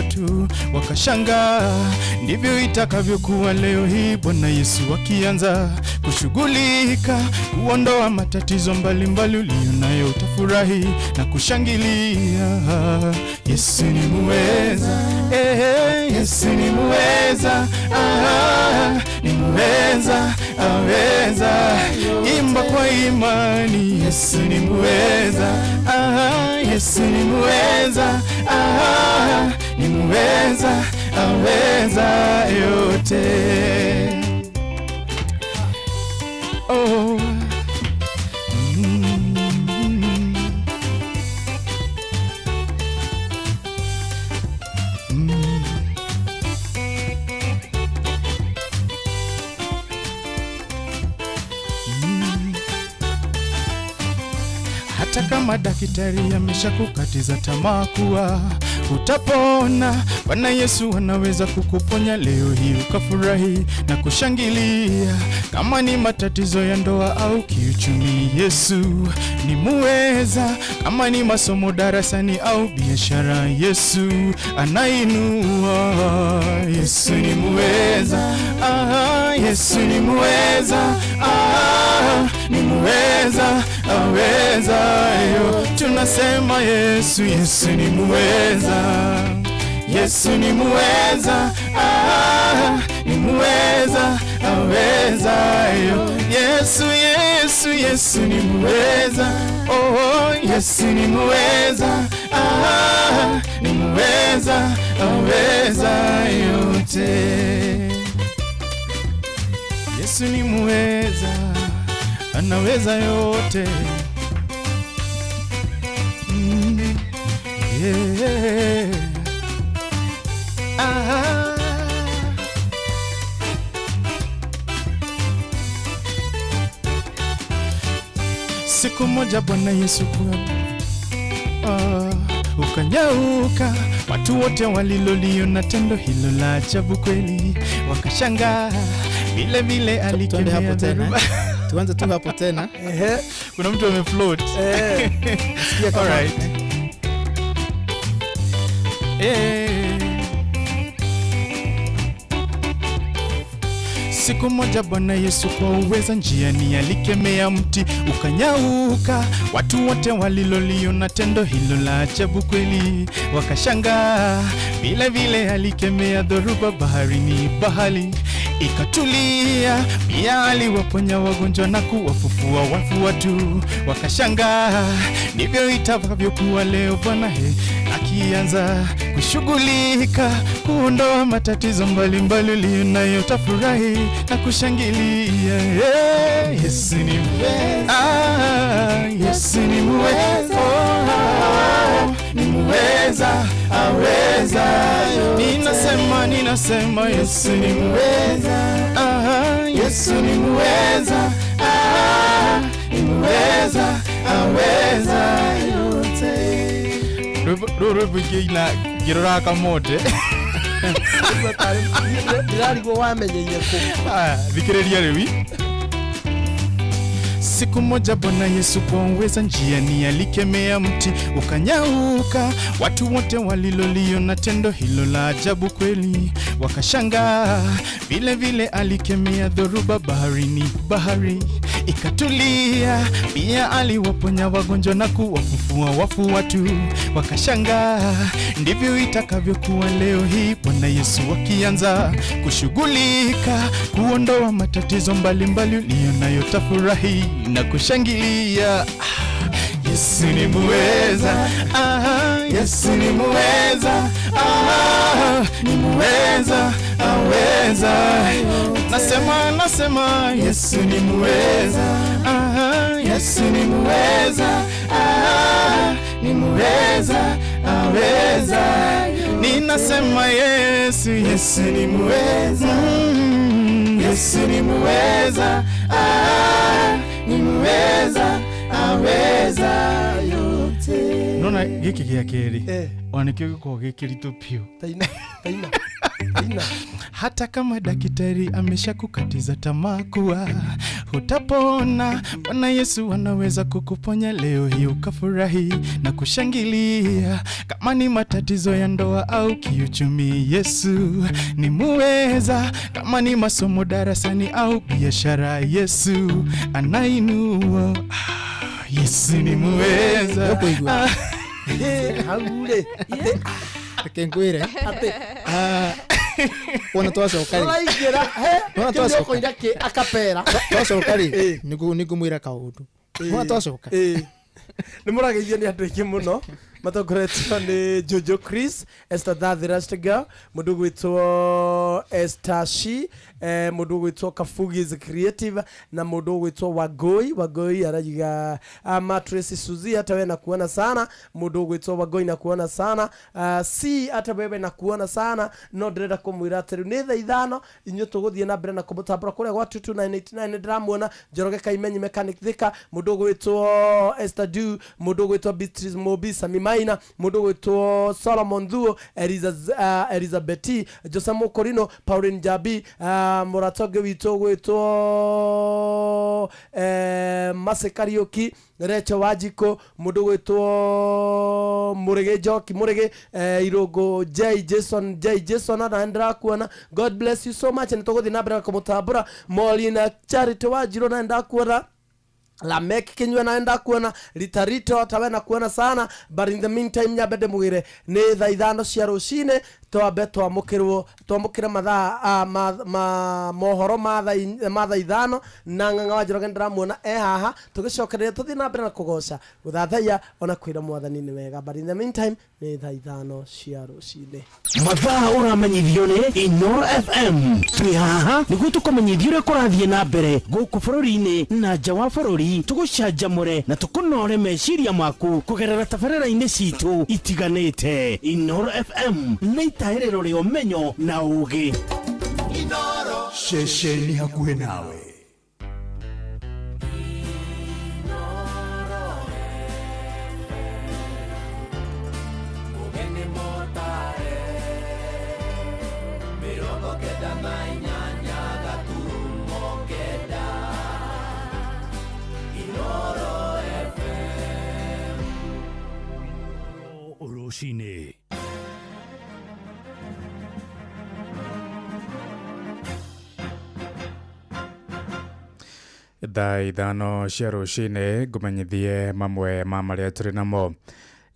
wakashangaa. Ndivyo itakavyokuwa leo hii Bwana Yesu akianza kushughulika kuondoa matatizo mbalimbali ulionayo, utafurahi na kushangilia. Yesu ni muweza, Yesu ni muweza, ni muweza, aweza. Imba kwa imani, Yesu ni muweza, Yesu ni muweza, ni muweza, aweza yote. Oh. kama daktari ameshakukatiza tamaa kuwa utapona, Bwana Yesu anaweza kukuponya leo hii ukafurahi na kushangilia. Kama ni matatizo ya ndoa au kiuchumi, Yesu ni muweza. Kama ni masomo darasani au biashara, Yesu anainua. Yesu ni muweza, ah, Yesu ni muweza, ah, ni muweza, aweza yo. Tunasema Yesu, Yesu ni muweza, Yesu ni muweza, ah, ni muweza, aweza yo. Yesu, Yesu, Yesu ni muweza, oh, Yesu ni muweza, ah, ni muweza, aweza yote. Yesu ni muweza, anaweza yote. Yeah. Ah. Siku moja Bwana Yesu kwa ukanyauka, watu wote waliloliona tendo hilo la ajabu kweli wakashangaa. Vile vile Tuende hapo alikemea tena. dhoruba. Tuanze tu hapo tena. Ehe, Kuna mtu amefloat. eh. Sikia kama- Alright. Eh. Siku moja Bwana Yesu kwa uweza njiani alikemea mti ukanyauka. Watu wote waliloliona tendo hilo la ajabu kweli wakashangaa. Vile vile alikemea dhoruba baharini, bahari ikatulia. Pia aliwaponya wagonjwa na kuwafufua wafu watu wakashangaa. Ndivyo itakavyokuwa leo Bwana he akianza kushughulika kuondoa matatizo mbalimbali ulionayo, utafurahi na kushangilia. Yeah, Yesu ni mweza, ah, Yesu ni mweza, oh, ni mweza, aweza. Ninasema, ninasema Yesu ni mweza, ah, Yesu ni mweza, ah, ni mweza, aweza yote. Rũrũ rwĩmbo ingĩina ngĩroraga kamote. Ndĩrarigwo wamenyeire kũ. Aya, thikĩrĩria rĩu. Siku moja Bwana Yesu kwa uweza njiani alikemea mti ukanyauka. Watu wote waliloliona tendo hilo la ajabu kweli wakashangaa. Vile vile alikemea dhoruba baharini, bahari ikatulia. Pia aliwaponya wagonjwa na kuwafufua wafu watu wakashangaa. Ndivyo itakavyokuwa leo hii Bwana Yesu akianza kushughulika kuondoa matatizo mbalimbali uliyonayo, tafurahi na kushangilia. Ah, Yesu ni muweza, ah, Yesu ni muweza, ah, ni muweza, aweza. Nasema, nasema Yesu ni muweza, ah, Yesu ni muweza, ah, ni muweza, aweza. Ninasema Yesu, Yesu ni muweza, Yesu ni muweza, ah, ni muweza, aweza yote. Nona gĩkĩ gĩa kerĩ ona nĩkĩo gĩkoragwo gĩ kĩritũ biũ. Taina, taina, taina. Hata kama daktari ameshakukatiza tamaa kuwa hutapona, Bwana Yesu anaweza kukuponya leo hii ukafurahi na kushangilia. Kama ni matatizo ya ndoa au kiuchumi, Yesu ni muweza. Kama ni masomo darasani au biashara, Yesu anainua. Ah, Yesu ni muweza. Ũkũigua. Ah, Hau rĩ atĩ Reke ngwĩre. Atĩ Ah, wona twacoka rĩ, ũraingĩra he Wona kĩu twacoka. ũkũina kĩ akapera. Twacoka rĩ, nĩngũmwĩra kaũndũ wona twacoka. Ĩ. Nĩ mũrageithio nĩ andũ aingĩ mũno. Matongoretio nĩ Jojo Chris, Esther Thathi Rastiga, mũndũ ũgwĩtwo Esther Shi, mũndũ ũgwĩtwo Kafugis Creative na mũndũ ũgwĩtwo Wangui. Wangui arauga Tracy Suzy, hata wewe nakuona sana. Mũndũ ũgwĩtwo Wangui nakuona sana. C, hata wewe nakuona sana. No ndĩrenda kũmwĩra atĩ rĩu nĩ thaa 5, inyuĩ tũgũthiĩ na mbere na kũmũtambũra kũrĩa gwa 22989. Ndĩramuona Njoroge Kaimenyi Mechanic Thika, mũndũ ũgwĩtwo Esther Du, mũndũ ũgwĩtwo Beatrice Mobi, Sami Maina, mũndũ ũgwĩtwo Solomon Thuo, Eliza, Elizabeth Jose Mukorino, Pauline Jabi, mũrata ũngĩ witũ ũgwĩtwo Mase Kariuki, Recho Wanjikũ, mũndũ ũgwĩtwo Mũrĩgĩ Njoki Mũrĩgĩ, Irũngũ J Jason J Jason, na ndĩrakuona. God bless you so much. Nĩ tũgũthiĩ na mbere na kũmũtambũra. Molina Charity Wanjirũ, na ndakuona. Lamek Kinyua, na ndakuona. Ritarito, tawe nakuona sana. But in the meantime, nyambe ndĩmwĩre nĩ thaa 5 cia rũcinĩ, twambe twamũkĩrwo twamũkĩre mathaa ma mohoro ma thaa 5 na Ng'ang'a wa Njoroge. Ndĩramuona e haha, tũgĩcokereria tũthiĩ na mbere na kũgoca, gũthathaiya ona kwĩra Mwathani nĩ wega. But in the meantime, nĩ thaa 5 cia rũcinĩ. Mathaa ũramenyithio nĩ Inoro FM. Twĩ haha nĩguo tũkũmenyithia ũrĩa kũrathiĩ na mbere gũkũ bũrũri-inĩ na nja wa bũrũri, tũgũcanjamũre na tũkũnore meciria maku kũgerera tabarĩra-inĩ citũ itiganĩte. Inoro FM nĩ itahĩrĩro rĩa ũmenyo na ũgĩ. Ceceni hakuhĩ nawe. 98.9 Inoro FM. Rũcinĩ. Thaa 5 cia rũcinĩ, ngũmenyithie mamwe ma marĩa tũrĩ namo.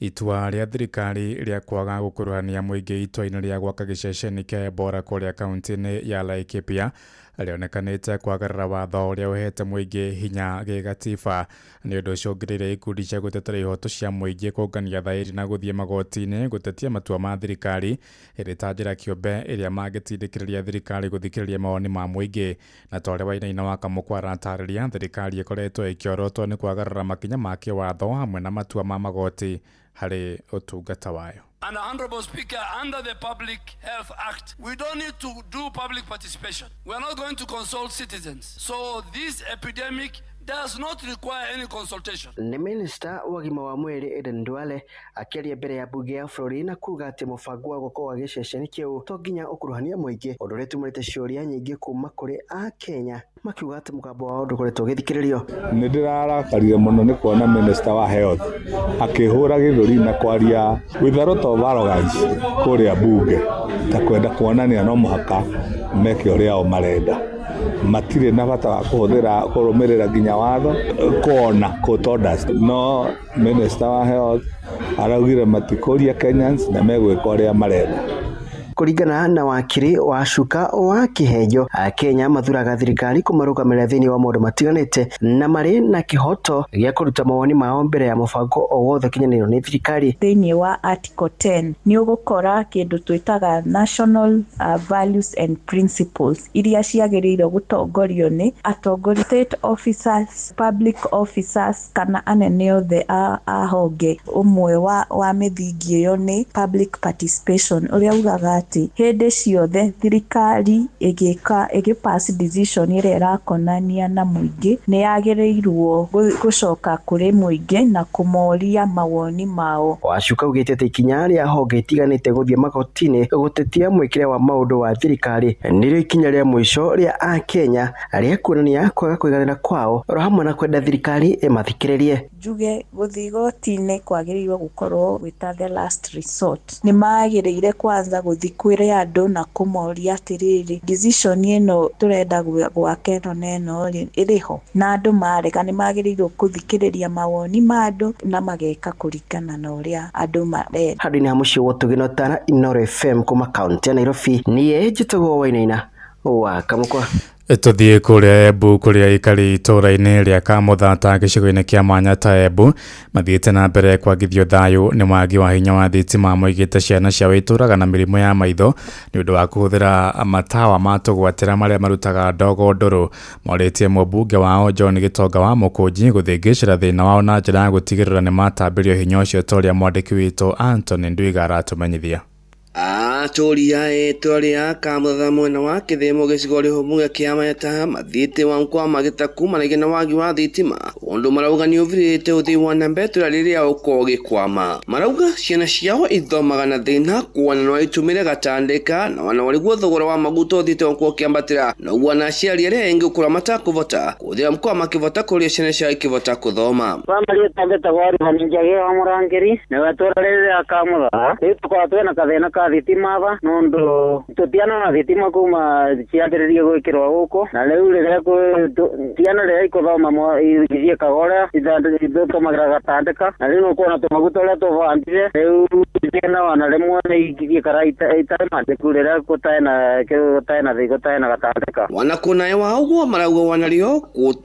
Itua rĩa thirikari rĩa kwaga gũkuruhania mũingĩ itua-inĩ rĩa gwaka gĩceceni kĩa Ebola kũrĩa kaunti-inĩ ya Laikipia rĩonekanĩte kwagarara watho ũrĩa ũhete mũingĩ hinya gĩgatiba. Nĩ ũndũ ũcũngĩrĩire ikundi cia gũtetera ihoto cia mũingĩ kũngania thaĩri na gũthiĩ magoti-inĩ gũtetia matua ma thirikari ĩrĩ ta njĩra kĩũmbe ĩrĩa mangĩtindĩkĩrĩria thirikari gũthikĩrĩria mawoni ma mũingĩ. Na ta ũrĩa Wainaina wa Kamũkwa aratarĩria, thirikari ĩkoretwo ĩkĩorotwo nĩ kwagarara makinya ma kĩwatho hamwe na matua ma magoti harĩ ũtungata wayo. And Honorable Speaker, under the Public Health Act, we don't need to do public participation. We are not going to consult citizens. So this epidemic does not require any consultation. Nĩ minista wa ũgima wa mwĩrĩ Aden Duale akĩaria mbere ya mbunge ya bũrũri na kuga atĩ mũbango wa gwakwo gwa gĩceceni kĩu to nginya ũkuruhania mũingĩ, ũndũ ũrĩa ũtumũrĩte ciũria nyingĩ kuma kũrĩ Akenya makiuga atĩ mũgambo wao ndũkoretwo ũgĩthikĩrĩrio. Nĩ ndĩrarakarire mũno nĩ kuona minister wa health akĩhũra gĩthũri na kwaria with a lot of arrogance kũrĩa bunge, ta kwenda kuonania no mũhaka meke ũrĩa o marenda, matirĩ na bata wa kũhũthĩra kũrũmĩrĩra nginya watho kuona court orders. No minister wa health araugire matikũria Kenyans na megwĩka ũrĩa marenda. Kũringana na wakiri wa Cuka wa Kĩhenjo, Akenya mathuraga thirikari kũmarũgamĩrĩra thĩinĩ wa maũndũ matiganĩte na marĩ na kĩhoto gĩa kũruta mawoni mao mbere ya mũbango o wothe ũkinyanĩirio nĩ thirikari. Thĩinĩ wa Article 10 nĩ ũgũkora kĩndũ twĩtaga national values and principles iria ciagĩrĩirwo gũtongorio nĩ atongoria, state officers, public officers kana anene othe a honge. Ũmwe wa mĩthingi ĩyo nĩ public participation, ũrĩa ugaga atĩ hĩndĩ ciothe thirikari ĩgĩka ĩgĩ decision ĩrĩa ĩrakonania na mũingĩ, nĩ yagĩrĩirwo gũcoka kũrĩ mũingĩ na kũmoria mawoni mao. Wacuka augĩte atĩ ikinya rĩa honge itiganĩte gũthiĩ magoti-inĩ gũtetia mwĩkĩre wa maũndũ wa thirikari nĩrĩo ikinya rĩa mũico rĩa Akenya rĩa kuonania kwaga kũiganĩra kwao oro hamwe na kwenda thirikari ĩmathikĩrĩrie. Njuge gũthiĩ igoti-inĩ kwagĩrĩirwo gũkorwo gwĩta the last resort. Nĩ magĩrĩire kwanza gũthiĩ kwĩre andũ na kũmoria atĩrĩrĩ, decision ĩno tũrenda gwaka ĩno na ĩno rĩ, ĩrĩho, na andũ marega nĩ magĩrĩirwo gũthikĩrĩria mawoni ma andũ na mageka kũringana na ũrĩa andũ marenda. Handũ-inĩ ha mũciĩ wa Ũtugĩ Tana, Inoro FM kuma kaunti ya Nairobi, niĩ njĩtagwo Wainaina wa Kamũkwa. Tũthiĩ kũrĩa Embu kũrĩa aikari itũũra-inĩ rĩa Kamũthata gĩcigo-inĩ kĩa Manyata Embu mathiĩte na mbere kwagithio thayũ nĩ wagi wa hinya wa thitima. Moigĩte ciana ciao itũraga na mĩrimũ ya maitho nĩ ũndũ wa kũhũthĩra matawa ma tũgwatĩra marĩa marutaga ndogo ndũrũ. Morĩtie mũmbunge wao John Gĩtonga wa Mũkũnji gũthĩngĩcĩra thĩna wao na njĩra ya gũtigĩrĩra nĩ matambĩrio hinya ũcio ta ũrĩa mwandĩki witũ Anthony Ndwiga aratũmenyithia. Atũũri a itũũra rĩa Kamũthatha mwena wa Kĩthĩmo gĩcigo rĩhũmũ kĩa Manyata mathiĩte kwa magĩta kumanagia na wagi wa thitima ũndũ marauga nĩ ũvirĩte ũthii wa na mbere itũũra rĩrĩa ũkorwo ũgĩkwama. Marauga ciana ciao ithomaga na thĩna kuona no itũmĩre gatandĩka na wana warĩguo thogora wa maguta ũthiĩte gũkorwo ũkĩambatĩra na ũguo na aciari arĩa aingĩ gũkorwo matakũvota kũhũthĩra mkoa makĩvota kũrĩa ciana ciao ikĩvota kũthoma. Kwa marĩtwa njĩtagwo Rihani Njagi wa Mũrangĩri nĩwe itũũra rĩrĩ rĩa Kamũthatha rĩu tũkoragwo twĩna kathĩna ka thitima aba nondu tutiana na thitima kuma ciambĩrĩrie gwĩkĩrwo gũkũ na rĩu rĩrĩa ciana rĩrĩa ikuthoma ithiĩkaga ũrĩa itũmagĩra gatandĩka na rĩu nĩũkuona tũmaguta ũrĩa tũbandire rĩu ciana ona rĩmwe nĩ ithiĩkaga itarĩ mandĩku rĩrĩa gũtarĩ na gatandĩka. Wana wa ũguo marauga wanario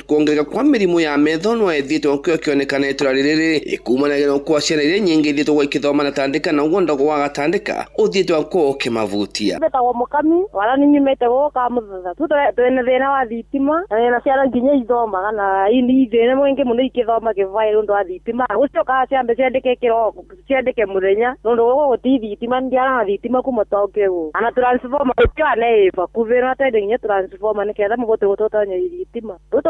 kuongereka kwa mĩrimũ ya metho no ĩthiĩte gũkorwo ĩkĩonekana itũũra rĩrĩ ĩkumanagia na kwa ciana iria nyingĩ ithiĩte gũkorwo ikĩthoma na tandĩka na ũguo ndogo wa gatandĩka ũthiĩte gũkorwo ũkĩmavutia. Mbetagwo Mũkami wala nĩ nyumĩte gũkũ Kamũthatha tu twĩna thĩna wa thitima na ciana nginya ithomaga na thĩna mũingĩ mũno ikĩthoma kĩbaĩ ũndũ wa thitima gũcoka ciambe ciandĩke kĩroko ciandĩke mũthenya nũndũ gũkũ gũti thitima ndiana na thitima kuma twokire gũkũ ana transformer gũtiana ĩ bakuhĩ no twende nginya transformer nĩgetha mũbote gũtũtonya thitima rĩu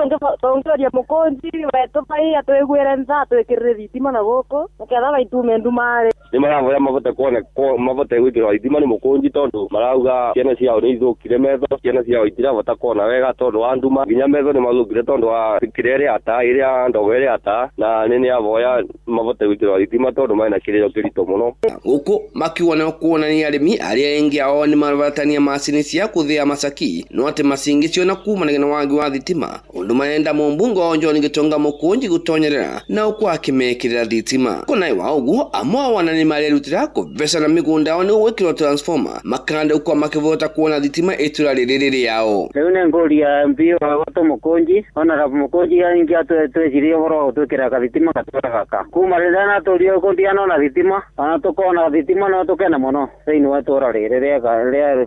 tũngĩũria mũkũnji wetũ bai atwĩguĩre ntha atwĩkĩrĩre thitima na gũkũ nĩgetha baitume ndumarĩ. Nĩ maravoya mavote kuona mavote gwĩkĩrwo thitima nĩ mũkũnji tondũ marauga ciana ciao nĩ ithũkire metho, ciana ciao itiravota kuona wega tondũ wa nduma, nginya metho nĩ mathũkire tondũ wa kĩrĩa ĩrĩa ta ĩrĩa ndogo ĩrĩa ta na nĩ avoya mavote gwĩkĩrwo thitima tondũ mena kĩrĩro kĩritũ mũno. Gũkũ makiuga na kuonania arĩmi arĩa aingĩ ao nĩ marabatania macini cia kũthĩa macaki no atĩ macingĩciona kumanagia na wagi wa thitima ũndũ marenda mũmbunge wao John Gĩtonga Mũkũnji gũtonyerera na ũkwa akĩmekĩrĩra thitima. Kũnaĩ wa ũguo amwe ao wana nĩ marerutĩra kũvecana mĩgũnda yao nĩguo gwĩkĩrwo transformer makanda ũkwa makĩvota kuona thitima itũũra rĩrĩ rĩao. Rĩu nĩ ngũria MP wa gwitũ Mũkũnji Honorable Mũkũnji aingĩ atwĩcirie ũhoro wa gũtwĩkĩra gathitima gatũra gaka kuma rĩrĩa natũrio gũkũ ndianona thitima ona tũkona thitima no tũkene mũno thĩinĩ wa itũũra rĩrĩ rĩa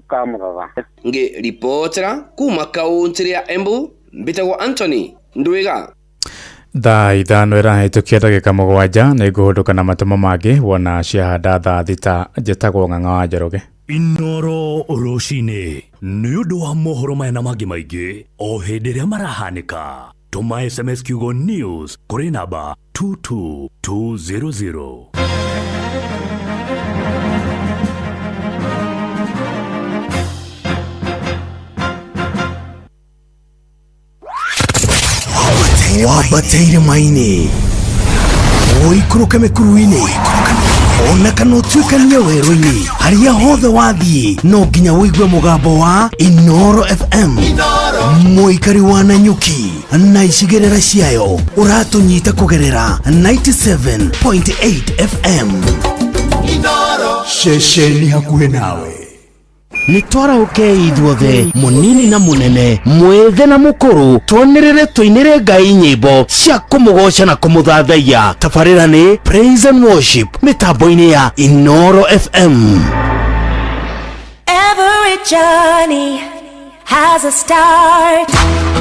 Kamũthatha. Ngĩribotera kuma kaũntĩ ya Embu mbĩtagwo Anthony Ndwiga. Thaa 5 ĩrahĩtũkia ndagĩka 7 nĩ ngũhũndũka na matũmo mangĩ wona ciahanda thaa 6. Njĩtagwo Ng'ang'a wa Njoroge. Inoro rũcinĩ nĩ ũndũ wa mohoro maya na mangĩ maingĩ o hĩndĩ ĩrĩa marahanĩka. Tũma SMS kiugo news kũrĩ namba 22200. Wambateire maini ũikũrũke mĩkuru-inĩ ona kana ũtuĩkanie werũ-inĩ harĩa hothe wathiĩ no nginya ũigue mũgambo wa Inoro FM. Mũikari wa Nanyuki na icigĩrĩra ciayo ũratũnyita kũgerera 97.8 FM. Ceceni hakuhĩ nawe. Nĩ twarahũkei ithuothe mũnini na mũnene mwĩthĩ na mũkũrũ twanĩrĩre tũinĩre Ngai nyĩmbo cia kũmũgoca na kũmũthathaiya. Tabarĩra nĩ Praise and Worship mĩtambo-inĩ ya Inoro FM. Every journey has a start.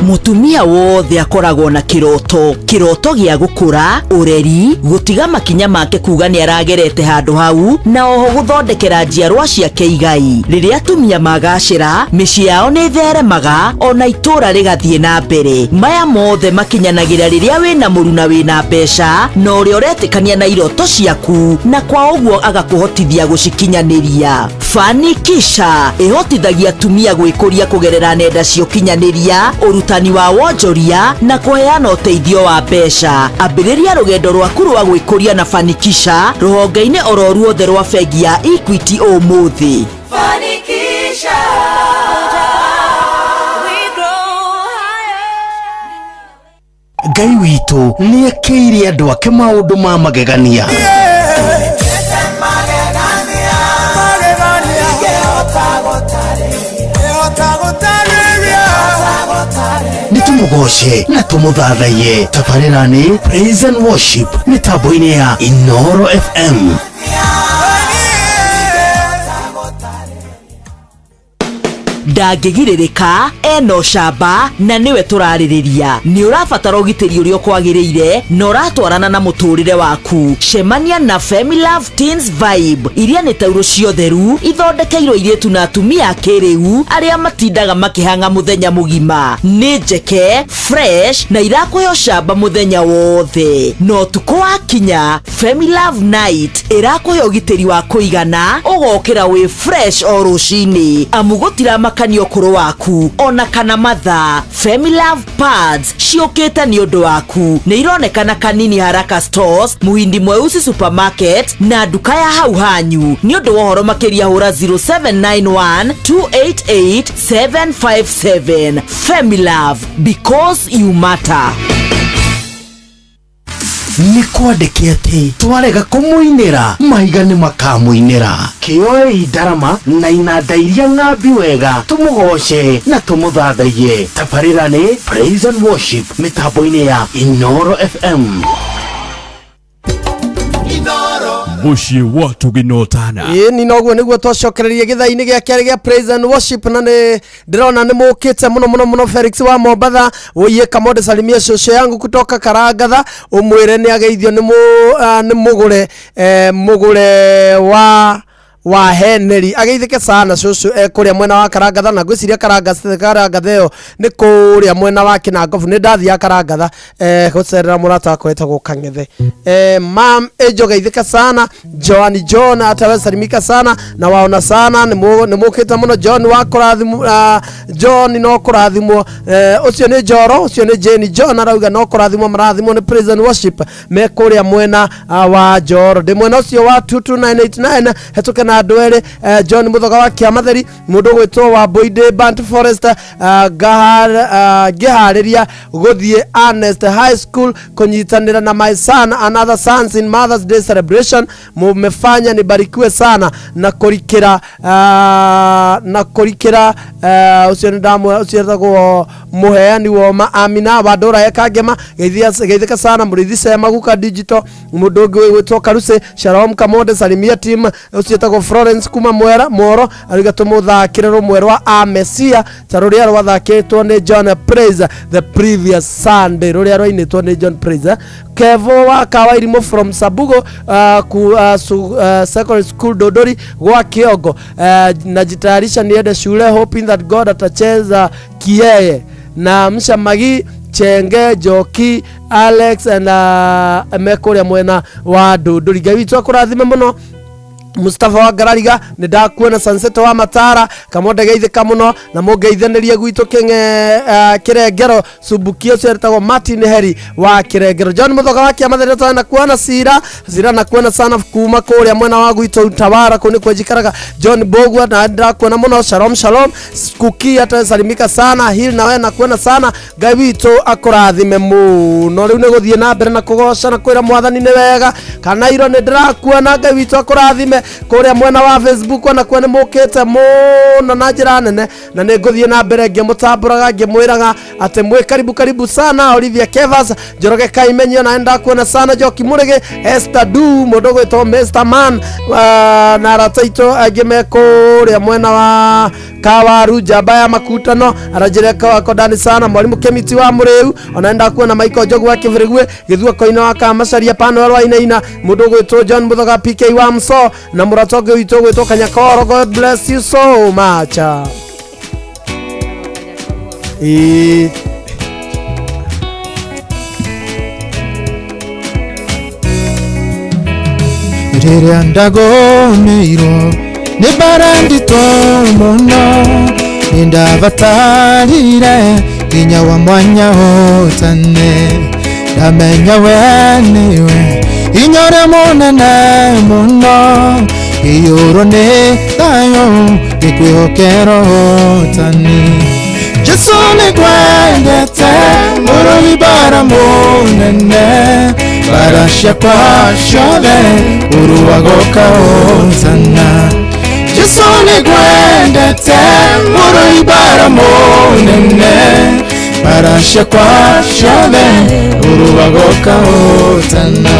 Mutumia wothe akoragwo na kiroto, kiroto gĩa gũkũra, ũreri, gũtiga makinya make kuga nĩ aragerete handũ hau, na oho gũthondekera njiarwa ciake igai. Rĩrĩa atumia magacĩra, mĩciĩ yao nĩ ĩtheremaga, ona itũũra rĩgathiĩ na mbere. Maya mothe makinyanagĩra rĩrĩa wĩna mũruna wĩna mbeca, na ũrĩa ũretĩkania na iroto ciaku, na kwa ũguo agakũhotithia gũcikinyanĩria. Fanikisha ĩhotithagia atumia gwĩkũria kũgerera nenda cia ũkinyanĩria, ũrutani wa wonjoria na kũheana ũteithio wa mbeca. Ambĩrĩria rũgendo rwaku rwa gwĩkũria na Fanikisha rũhonge-inĩ oro ruothe rwa bengi ya Equity ũmũthĩ. Fanikisha, we grow higher. Ngai witũ nĩ ekĩire andũ ake maũndũ ma magegania. Tũmũgoce na tũmũthathaiye. Tabarĩra nĩ Praise and Worship mĩtambo-inĩ ya Inoro FM. Ndangĩgirĩrĩka, ena ũcamba na nĩwe tũrarĩrĩria. Nĩ ũrabatara ũgitĩri ũrĩa ũkwagĩrĩire na ũratwarana na mũtũrĩre waku. Cemania na Femilove Teens Vibe, iria nĩ taurũ ciotheru ithondekeirwo airĩtu na atumia a kĩrĩu arĩa matindaga makĩhang'a mũthenya mũgima. Nĩ njeke fresh na irakũhe ũcamba mũthenya wothe. Na ũtukũ wakinya, Femilove Night ĩrakũhe ũgitĩri wa kũigana, ũgokĩra wĩ fresh o rũcinĩ, amu gũtiramakania ũkũrũ waku ona kana mathaa. Femilove Pads ciũkĩte nĩ ũndũ waku. Nĩ ironekana Kanini Haraka Stores, Muhindi Mweusi Supermarket na nduka ya hau hanyu. Nĩ ũndũ wa ũhoro makĩria hũra 0791 288 757. Femilove, because you matter. Nĩ kwandĩke atĩ twarega kũmũinĩra, mahiga nĩ makamũinĩra. Kĩoei ndarama na inanda iria ng'ambi wega, tũmũgoce na tũmũthathaiye. Tabarĩra nĩ Praise and Worship mĩtambo-inĩ ya Inoro FM. Mũciĩ wa tũginotana. Ĩĩ ni noguo nĩguo twacokereria gĩthaa-inĩ gĩa kerĩ gĩa Praise and Worship, na nĩ ndĩrona nĩ mũkĩte mũno mũno mũno. Felix wa Mombatha, ũiye Kamonde, salimia shosho yangu kutoka Karangatha, ũmwĩre nĩ ageithio nĩ mũgũre mũgũre wa Henry, ageithĩke sana cũcũ kũrĩa mwena wa Karangatha, na ngwĩciria Karangatha ĩyo nĩ kũrĩa mwena wa Kĩnangobu. Nĩ ndathiaga Karangatha gũcerera mũrata wakwa wĩtagwo Kang'ethe. Mam Ejo geithĩka sana. Joan John atawe salimika sana na waona sana, nĩ mũkĩte mũno. John wa kũrathimwo, John no kũrathimwo, ũcio nĩ Njoro, ũcio nĩ Jane John arauga no kũrathimwo marathimwo nĩ Praise and Worship me kũrĩa mwena wa Njoro. Ndĩ mwena ũcio wa 22989 hetũke na andũ erĩ, John Muthoga wa Kĩamatheri, mũndũ ũgwĩtwo wa Boide Bant Forest, ngĩharĩria gũthiĩ Ernest High School kũnyitanĩra na my son and other sons in Mother's Day celebration. Mumefanya nibarikiwe sana na kũrikĩra ũcio nĩ ndamwe, ũcio etagwo mũheani woma Amina wa Ndũra ya Kangema, geithĩka sana. Mũrĩithi Cema Guka Digital, mũndũ ũngĩ wĩtwo Karuse Shalom Kamonde, salimia team, ũcio etagwo Florence kuma Mwera Moro, arauga tũmũthakĩre rũmwe rwa a Mesia ta rũrĩa rwathakĩtwo nĩ John Praise the previous Sunday, rũrĩa rwainĩtwo nĩ John Praise. Kevo wa Kawairimũ from Sabugo Secondary School Dodori gwa Kiongo, najitayarisha niende shule hoping that God atacheza kieye na mshamagi Chenge Joki Alex and mekũrĩa mwena wa Dodori. Ngai witũ akũrathime mũno. Mustafa wa Ngarariga nĩ ndakuona. Sunset wa Matara Kamonde geithĩka mũno na mũngeithanĩrie gwitũ kĩng'e Kĩrengero Subukia, ũcio etagwo Martin Heri wa Kĩrengero. John Muthoga wa Kĩamatheri twana kuona Cira Cira na kuona sana kuma kũrĩa mwena wa gwitũ Utawara, kũu nĩkuo njikaraga. John Bogwa na ndakuona mũno. Shalom shalom. Kuki atasalimika sana. Hill na we nakuona sana. Ngai witũ akũrathime mũno. Rĩu nĩ gũthiĩ na mbere na kũgoca na kwĩra mwathani nĩ wega. Kana iro nĩ ndĩrakuona. Ngai witũ akũrathime. Kũrĩa mwena wa Facebook ona kuo nĩ mũkĩte mũno na njĩra nene, na nĩ ngũthiĩ na mbere ngĩmũtambũraga ngĩmwĩraga atĩ mwĩ karibu karibu sana. Olivia Kevas, Njoroge Kaimenyo na ndakuona sana. Njoki Mũrĩgĩ, Esther Du, mũndũ ũgwĩtwo Mr Man, na arata aitũ angĩ me kũrĩa mwena wa Kawaru, Njamba ya Makutano, aranjĩra kondani sana. Mwalimu Kemiti wa Mũrĩu, ona ndakuona. Michael Njogu wa Kĩbĩrĩgwe, Gĩthua Koina wa Kamacaria, Panuel wa Inaina, mũndũ ũgwĩtwo John Muthoga PK wa Mso, na mũrata ũngĩ witũ ũgwĩtwo Kanyakoro. God bless you so much. Rĩrĩa ndagomeirwo nĩ bara nditũ mũno, nĩ ndabatarire hinya wa mwanya ũtane, ndamenya we nĩwe hinya ũrĩa mũnene mũno, iyũrwo nĩ thayũ ngĩkwĩhokera ũhotani. Jesu nĩngwendete mũrũi bara mũnene, bara ciakwa ciothe ũrũagoka ũtana. Jesu nĩngwendete mũrũi bara mũnene, Mbara ciakwa ciothe ũrũaga ũkahotana.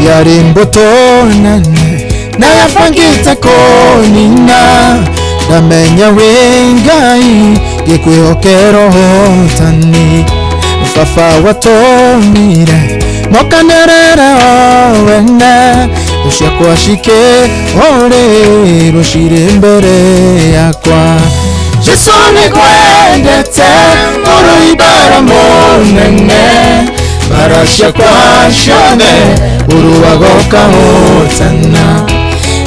Yarĩ mbũtũ nene na yabangĩte kũnina, ndamenya wĩ Ngai ngĩkwĩhokera ũhotani. Baba watũmire mokanĩrĩre o wene, thũ ciakwa cikĩhũrĩrwo cirĩ mbere yakwa. Jesũ nĩngwendete mũrũi mbara mũnene, mbara ciakwa ciothe ũrũaga ũkahotana.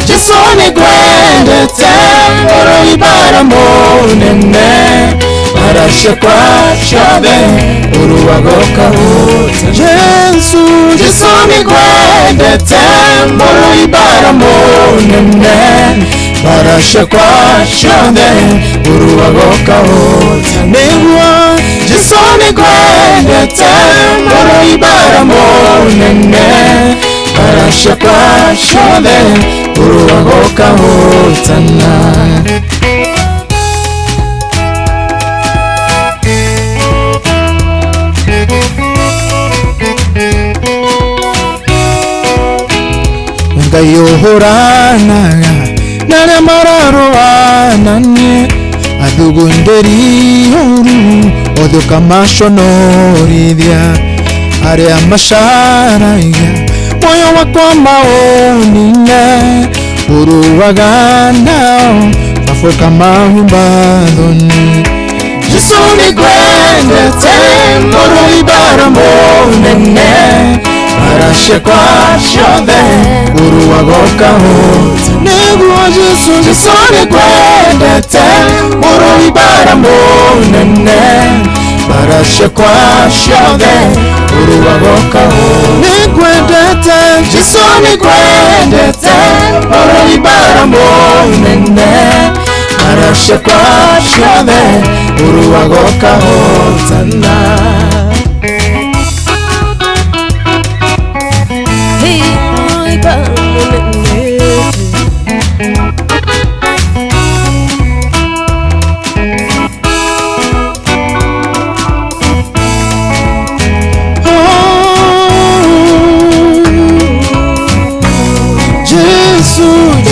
Jesũ nĩngwendete mũrũi mbara mũnene, mbara ciakwa ciothe ũrũaga ũkahotana. Jesũ, Jesũ nĩngwendete mũrũi mbara mũnene, mbara ciakwa ciothe ũrũaga ũkahotana. Nĩguo Jesũ nĩngwendete mũrũi mbara mũnene, mbara ciakwa ciothe ũrũaga ũkahotana. Ngai ũhũranaga na arĩa mararũa na niĩ, athugundĩri ũru othe ũkamaconorithia, arĩa macaragia muoyo wakwa maũnine, ũrũaga nao baba ũkamahumba thoni. Jesũ nĩngwendete mũrũi mbara mũnene, mbara ciakwa ciothe ũrũaga ũkahotana. Nĩguo Jesũ, Jesũ nĩngwendete mũrũi mbara mũnene, mbara ciakwa ciothe ũrũaga ũkahotana. Nĩngwendete Jesũ nĩngwendete mũrũi mbara mũnene, mbara ciakwa ciothe ũrũaga ũkahotana.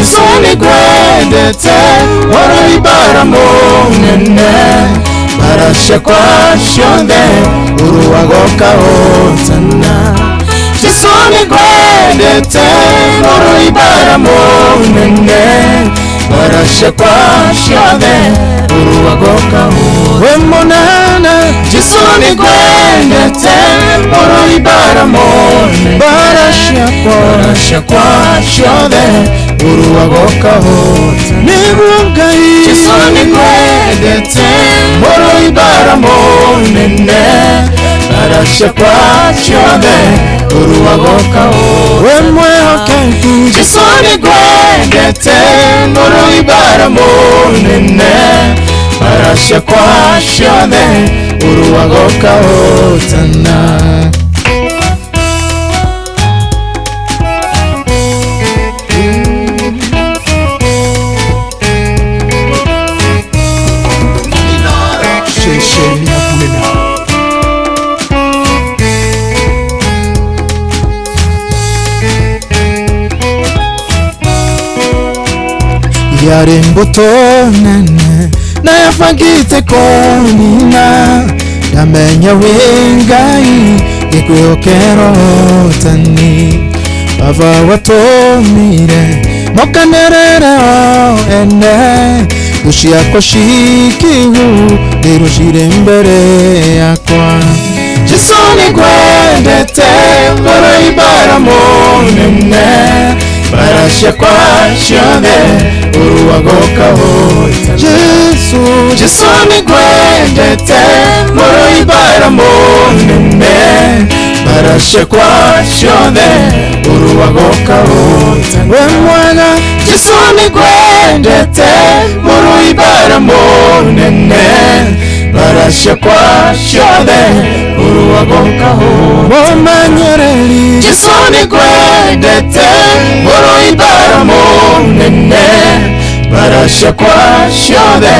Jesũ nĩngwendete mũrũi mbara mũnene, mbara ciakwa ciothe ũrũaga ũkahotana. Jesũ nĩngwendete mũrũi mbara mũnene, mbara ciakwa ciothe ũrũaga ũkahotana. Wĩ mũnene Jesũ nĩngwendete mũrũi mbara mũnene, mbara ciakwa ciothe ũrũaga ũkahotana. Nĩguo Ngai Jesũ nĩngwendete mũrũi mbara mũnene, mbara ciakwa ciothe ũrũaga ũkahotana. Wĩ mwĩhokeku Jesũ nĩngwendete mũrũi mbara mũnene, mbara ciakwa ciothe ũrũaga ũkahotana. Ceceni ya Buena. Yarĩ mbũtũ nene na yabangĩte kũnina, ndamenya wĩ Ngai ngĩkwĩhokera ũhotani. Baba watũmire mokanĩrĩre o ene, thũ ciakwa cikĩhũrĩrwo cirĩ mbere yakwa. Jesũ nĩngwendete mũrũi mbara mũnene, mbara ciakwa ciothe ũrũaga ũkahotana. Jesũ, Jesũ nĩngwendete mũrũi mbara mũnene, mbara ciakwa ciothe ũrũaga ũkahotana. Wĩ mwega Jesũ nĩngwendete mũrũi mbara mũnene, mbara ciakwa ciothe ũrũaga ũkahotana. Mũmenyereri Jesũ nĩngwendete mũrũi mbara mũnene, Mbara ciakwa ciothe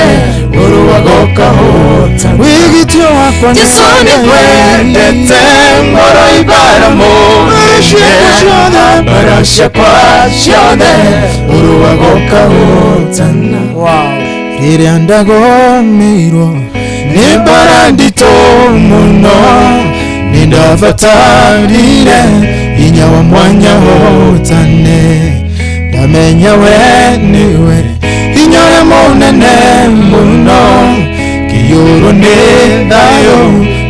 ũrũaga ũkahotana. Wĩgitio wakwa nĩ Jesũ nĩngwendete mũrũi mbara mũnene, mbara ciakwa ciothe ũrũaga ũkahotana. Rĩrĩa ndagomeirwo nĩ mbara nditũ mũno, nĩndabatarire hinya wa mwanya hotane. Ndamenya we nĩwe hinya ũrĩa mũnene mũno, kĩiyũrwo nĩ thayũ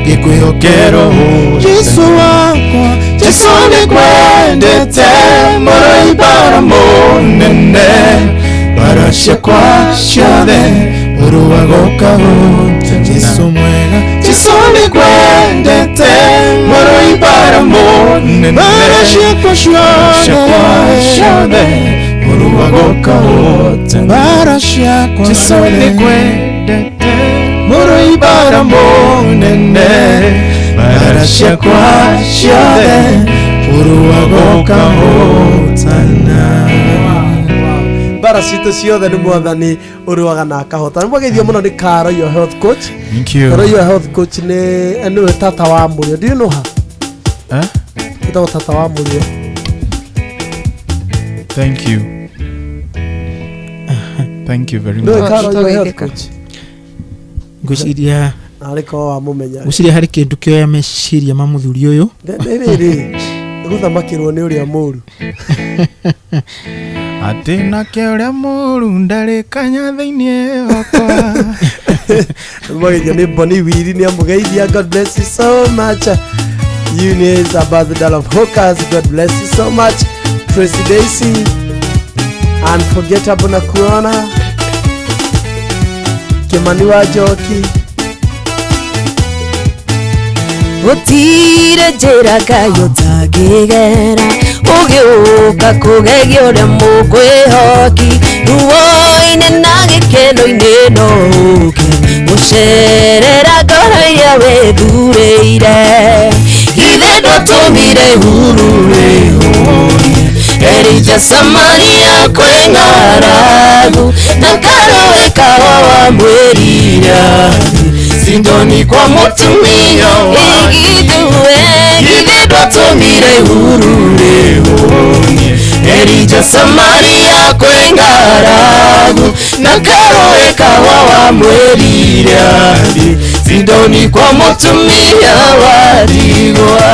ngĩkwĩhokera Jesũ wakwa. Jesũ nĩngwendete mũrũi mbara mũnene, mbara ciakwa ciothe ũrũaga ũkahotana. Jesũ mwega. Jesũ nĩngwendete mũrũi mbara mũnene, Mbara ciakwa ciothe ũrũaga ũkahotana. Mbara ciakwa Jesũ nĩngwendete mũrũi mbara mũnene, mbara ciakwa ciothe ũrũaga ũkahotana. Mbara citũ ciothe nĩ mwathani ũrũaga na akahotana. Nĩ mwageithio mũno nĩ Karo your health coach. Thank you. Karo your health coach nĩ nĩwe tata wa Mũrĩo. Do you know her? Eh? Ĩtagwo tata wa Mũrĩo. Thank you. Thank you very Nĩwe much. Karo your health coach. Ngwĩciria Arĩ korwo wamũmenya. Ngwĩciria harĩ kĩndũ kĩoya meciria ma mũthuri ũyũ. Nĩ rĩrĩ gũthamakĩrwo nĩ ũrĩa mũru. Atĩ nake ũrĩa mũru ndarĩ kanya thĩinĩ wakwa. Mwageithio nĩ Bonnie Wiri nĩ amũgeithia. God bless you so much. Eunice Ambassador of Hookers, God bless you so much. Tracy Daisy, Unforgettable na kuona Kimani wa Njoki. Gũtirĩ njĩra Ngai ũtangĩgera, ũgĩũka kũgegia ũrĩa mũkwĩhoki, ruo-inĩ na gĩkeno-inĩ no ũke gũcerera ngoro iria wĩthurĩire. Githĩ ndwatũmire ihuru rĩhũnie Elija Samaria kwĩ ng'aragu, na karũĩ kawa wamwĩrire athiĩ Sidoni kwa mũtumia wake. Githĩ ndwatũmire ihuru rĩhũnie Elija Samaria kwĩ ng'aragu, na karũĩ kawa wamwĩrire athiĩ Sidoni kwa mũtumia wa ndigwa.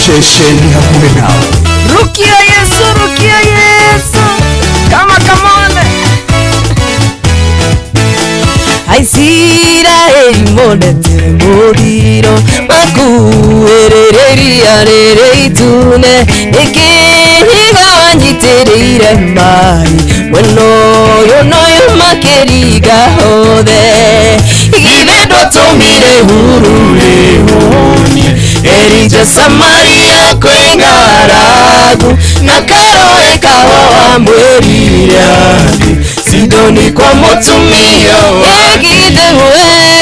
Ceceni hakuhĩ nawe. Rukia Yesu, rukia Yesu kama kamone. Aisiraeli monete mũthiro makuĩrĩrĩria rĩrĩ itune, nĩkĩhiga wanyitĩrĩire maĩ mwena ũyũ na ũyũ makĩringa hothe. Githĩ ndwatũmire ihuru rĩhũnie Elija Samaria kwĩ ng'aragu, na karũĩ kawa wamwĩrire athiĩ Sidoni kwa mũtumia wake.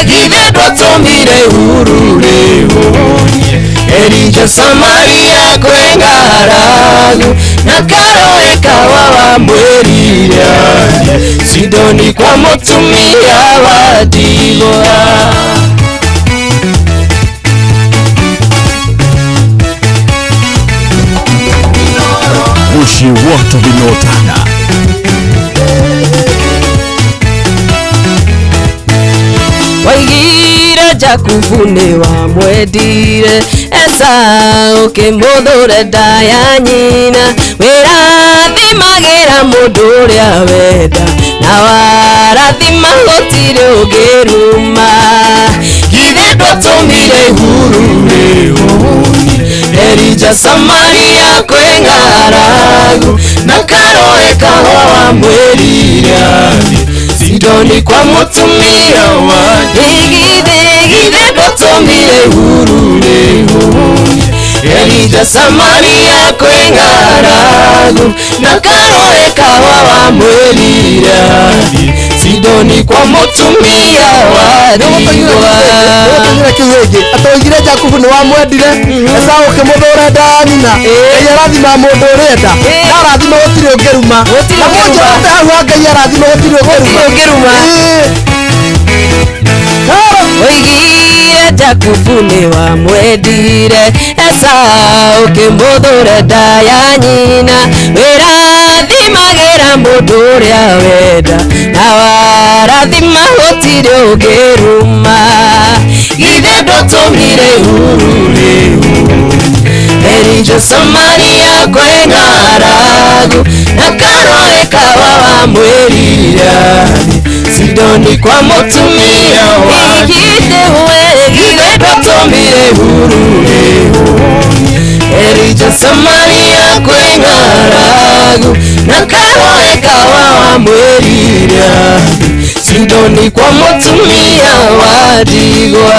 Githĩ ndwatũmire ihuru rĩhũnie Elija Samaria kwĩ ng'aragu, na karũĩ kawa wamwĩrire athiĩ Sidoni kwa mũtumia wa ndigwa. Muciĩ watu vinotana. Waigire Jakubu nĩ wamwendire, Esau ũkĩmũthũre nda ya nyina. Wĩrathimagĩra mũndũ ũrĩa wenda, na warathima gũtirĩ ũngĩruma. Githĩ ndwatũmire ihuru rĩhũnie Elija Samaria kwĩ ng'aragu, na karũĩ kawa wamwĩrire athiĩ Sidoni kwa mũtumia wake. Githĩ ndwatũmire ihuru rĩhũnie Elija Samaria kwĩ ng'aragu, na karũĩ kawa wamwĩrire athiĩ Sidoni kwa mũtumia wa ndigwa. Kĩu ĩngĩ atĩ oigire Jakubu nĩ wamwendire, Esau ũkĩmũthũra nda ya nyina. Ngai arathima mũndũ ũrenda, na arathima gũtirĩ ũngĩruma. Gũtirĩ Na ũngĩruma. mũnjorote hau ha Ngai arathima gũtirĩ ũngĩruma. Gũtirĩ ũngĩruma. Oigire Jakubu nĩ wamwendire, Esau ũkĩmũthũra nda ya nyina. Wĩrathimagĩra mũndũ ũrĩa wenda, na warathima gũtirĩ ũngĩruma. Githĩ ndũtũmire ihuru rĩu Elija Samaria kwĩ ng'aragu, na karoe kawa wamwĩrire Sidoni kwa mũtumia wa Githĩ we, githĩ ndũtũmire ihuru rĩu Elija Samaria kwĩ ng'aragu, na karoe kawa wamwĩrire Sidoni kwa mũtumia wa ndigwa.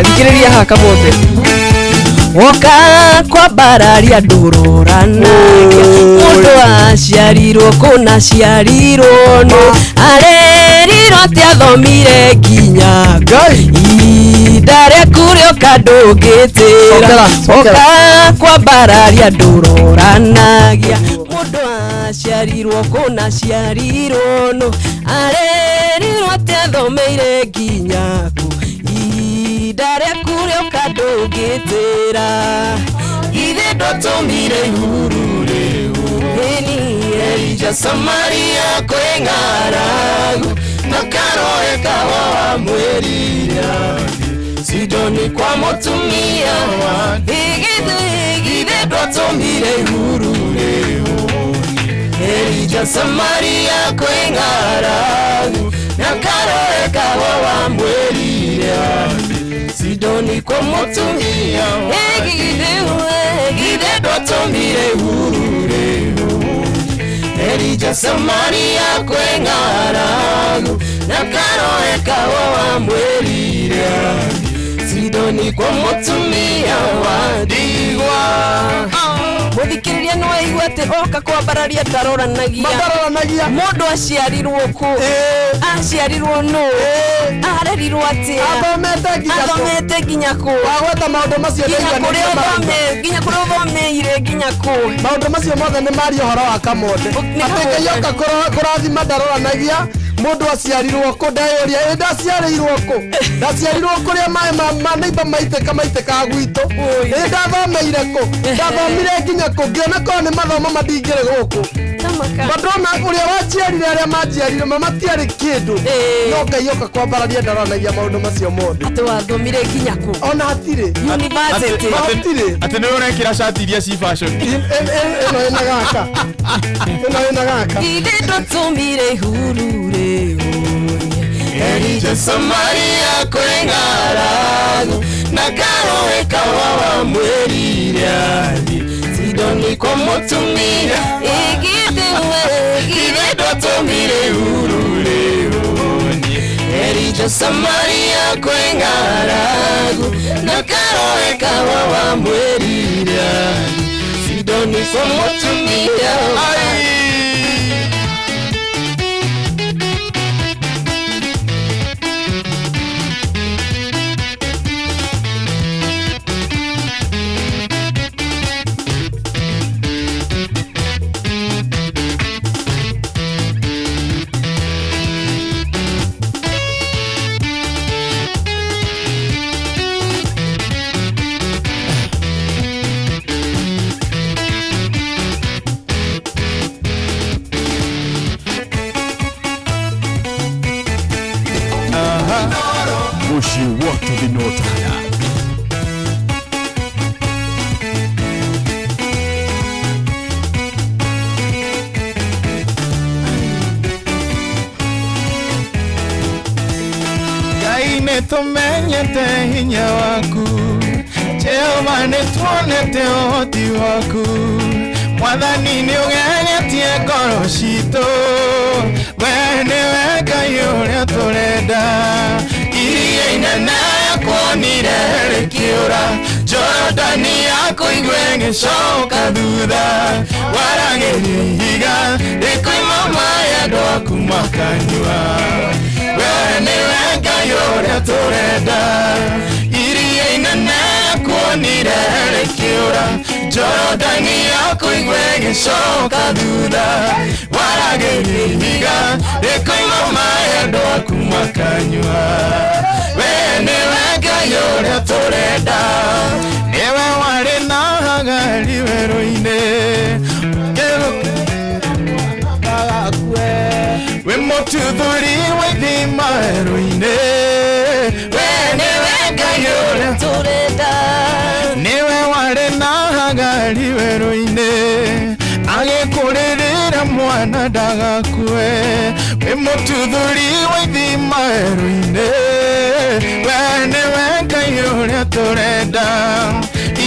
Thikĩrĩria haha kamũthĩ woka kwambararia ndũroranagia mũndũ aciarirwo kũna aciarirwo nũ arerirwo atĩ athomire nginya ihinda rĩaku rĩoka ndũngĩtĩra. Woka kwambararia ndũroranagia mũndũ aciarirwo kũna aciarirwo nũ arerirwo atĩ athomeire nginya kũ ihinda rĩaku rĩoka ndũngĩtĩra. Githĩ ndũtũmire ihuru rĩu Ĩni Elija Samaria kwĩ ng'aragu, na karoe kawa wamwĩrire Sidoni kwa mũtumia wa Githĩ, githĩ ndũtũmire ihuru rĩu Elija Samaria kwĩ ng'aragu, na karoe kawa wamwĩrire Sidoni kwa mũtumia wa Githĩ we, githĩ ndũtũmire ihuru rĩu Elija Samaria kwĩ ng'aragu, na karoe kawa wamwĩrire Sidoni kwa mũtumia wa ndigwa. Mũthikĩrĩria nĩ waigua atĩ oka kwambararia ndaroranagia. Mataroranagia. Mũndũ aciarirwo kũ, aciarirwo nũ, arerirwo atĩa, athomete nginya kũ, athomete nginya kũ, wagweta maũndũ macio nginya ndaigua kũrĩa nĩ ũthome, nginya kũrĩa ũthomeire, nginya kũ. Maũndũ macio mothe nĩ maria ũhoro wa Kamonde. Nĩ Atĩ Kamonde. Ngai oka kũrathima ndaroranagia mũndũ aciarirwo kũ, ndeyũria ĩ ndaciarĩirwo kũ, ndaciarirwo kũrĩa maĩ ma neighbor maitĩka maitĩkaga gwitũ, ĩ ndathomeire kũ, ndathomire nginya kũ, ngĩona korwo nĩ mathomo mandingĩrĩ gũkũ. Madonna ũrĩa wanjiarire, arĩa manjiarire matiarĩ kĩndũ, no Ngai oka kwambararia ndaroranagia maũndũ macio mothe. Atĩ wathomire nginya kũ? Ona hatirĩ. University. Hatirĩ. Atĩ nĩ ũrekĩra cati iria ci fashion. Ĩno ĩna gaka, ĩno ĩna gaka. Githĩ ndũtũmire ihuru rĩu Elija Samaria kwĩ ng'aragu, na karoe kawa wamwĩrire Sidoni kwa mũtumia. Githĩ we, githĩ ndũtũmire ihuru rĩu Elija Samaria kwĩ ng'aragu, na karoe kawa wamwĩrire Sidoni kwa mũtumia. Mũciĩ wa Tũthinotana. Ngai nĩ tũmenyete hinya waku, Jehova nĩ tuonete ũhoti waku, Mwathani nĩ ũgeretie ngoro citũ, we nĩwe Ngai ũrĩa tũrenda. Iria inene kuonire rĩkĩũra, Jorodani yaku igwe ĩgĩcoka thutha, waragĩria ihiga rĩkoima maĩ andũ aku makanyua. We nĩwe Ngai ũrĩa tũrenda, iria inene kuonire rĩkĩũra, Jorodani yaku igwe ĩgĩcoka thutha, waragĩria ihiga rĩkoima maĩ andũ aku makanyua. We nĩwe Ngai ũrĩa tũrenda, nĩwe warĩ na Hagari werũ-inĩ, wĩ mũtuthũri wa ithima werũ-inĩ. We nĩwe Ngai ũrĩa tũrenda, nĩwe warĩ na Hagari werũ-inĩ, agĩkũrĩrĩra mwana ndagakue, wĩ mũtuthũri wa ithima werũ-inĩ. We nĩwe Ngai ũrĩa tũrenda,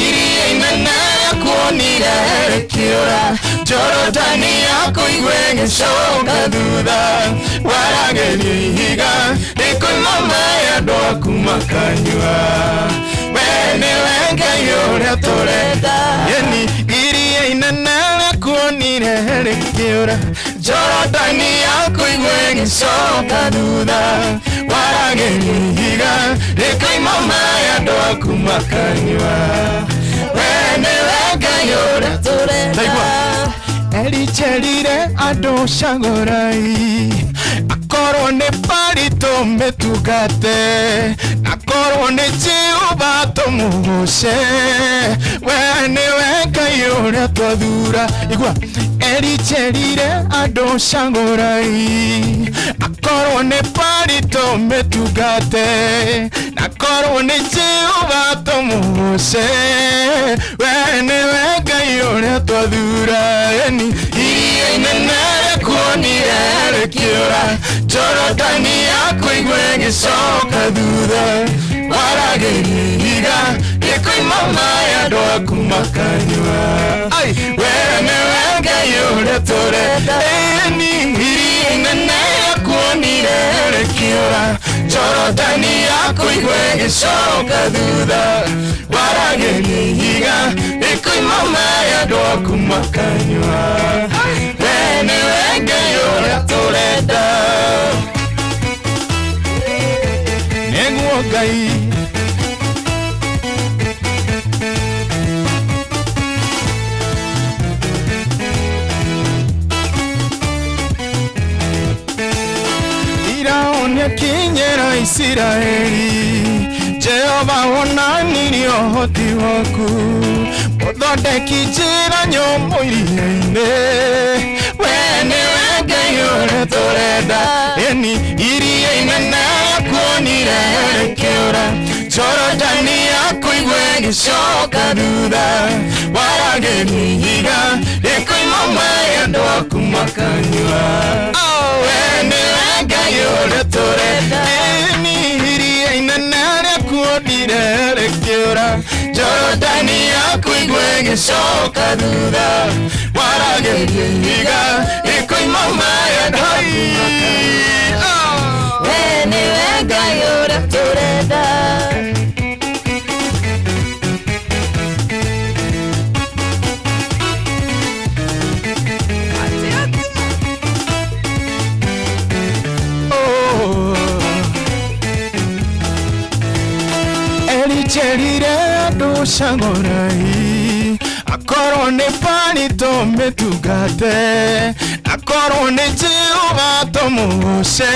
iria inene kuonire rĩkĩũra, Jorodani yaku igwe ĩgĩcoka thutha, waragĩria ihiga rĩkoima maĩ andũ aku makanyua. We nĩwe Ngai ũrĩa tũrenda, yeni iria inene kuonire rĩkĩũra, Jorodani yaku igwe ĩgĩcoka thutha, waragĩria ihiga rĩkoima maĩ andũ aku makanyua. We nĩwe Ngai ũrĩa tũrenda. Ericherire andũ cagũrai, akorwo nĩ pari tũmĩtungate, akorwo nĩ Jehova tũmũgoce. We nĩwe Ngai ũrĩa twathura. Igua, ericherire andũ cagũrai, akorwo nĩ pari tũmĩtungate, akorwo nĩ Jehova tũmũgoce. We nĩwe Ngai ũrĩa twathura. Eni iria inene kuonire rĩkĩũra, Jorodani yaku igwe ĩgĩcoka thutha, waragĩria ihiga rĩkoima maĩ andũ aku makanyua. We nĩwe Ngai ũrĩa tũrenda. Eni iria inene kuonire rĩkĩũra, Jorodani yaku igwe ĩgĩcoka thutha, waragĩria ihiga rĩkoima maĩ andũ aku makanyua. We nĩwe Ngai ũrĩa tũrenda. Nĩguo Ngai Firauni akinyĩra Isiraeli, Jehova wonanirie ũhoti waku, mũthondeki njĩra nyũmũ iria-inĩ. We nĩwe Ngai ũrĩa tũrenda, ĩni iria inene kuonire rĩkĩũra, Jorodani yaku igwe ĩgĩcoka thutha, waragĩria ihiga rĩkoima maĩ andũ aku makanyua. We nĩwe Ngai ũrĩa tũrenda, ĩni iria inene rĩkuonire rĩkĩũra, Jorodani yaku igwe ĩgĩcoka thutha, waragĩria ihiga rĩkoima maĩ andũ aku makanyua. We nĩwe Ngai ũrĩa tũrenda. Ericherire andũ cagũrai, akorwo nĩ pari tũmĩtungate, akorwo nĩ Jehova tũmũgoce.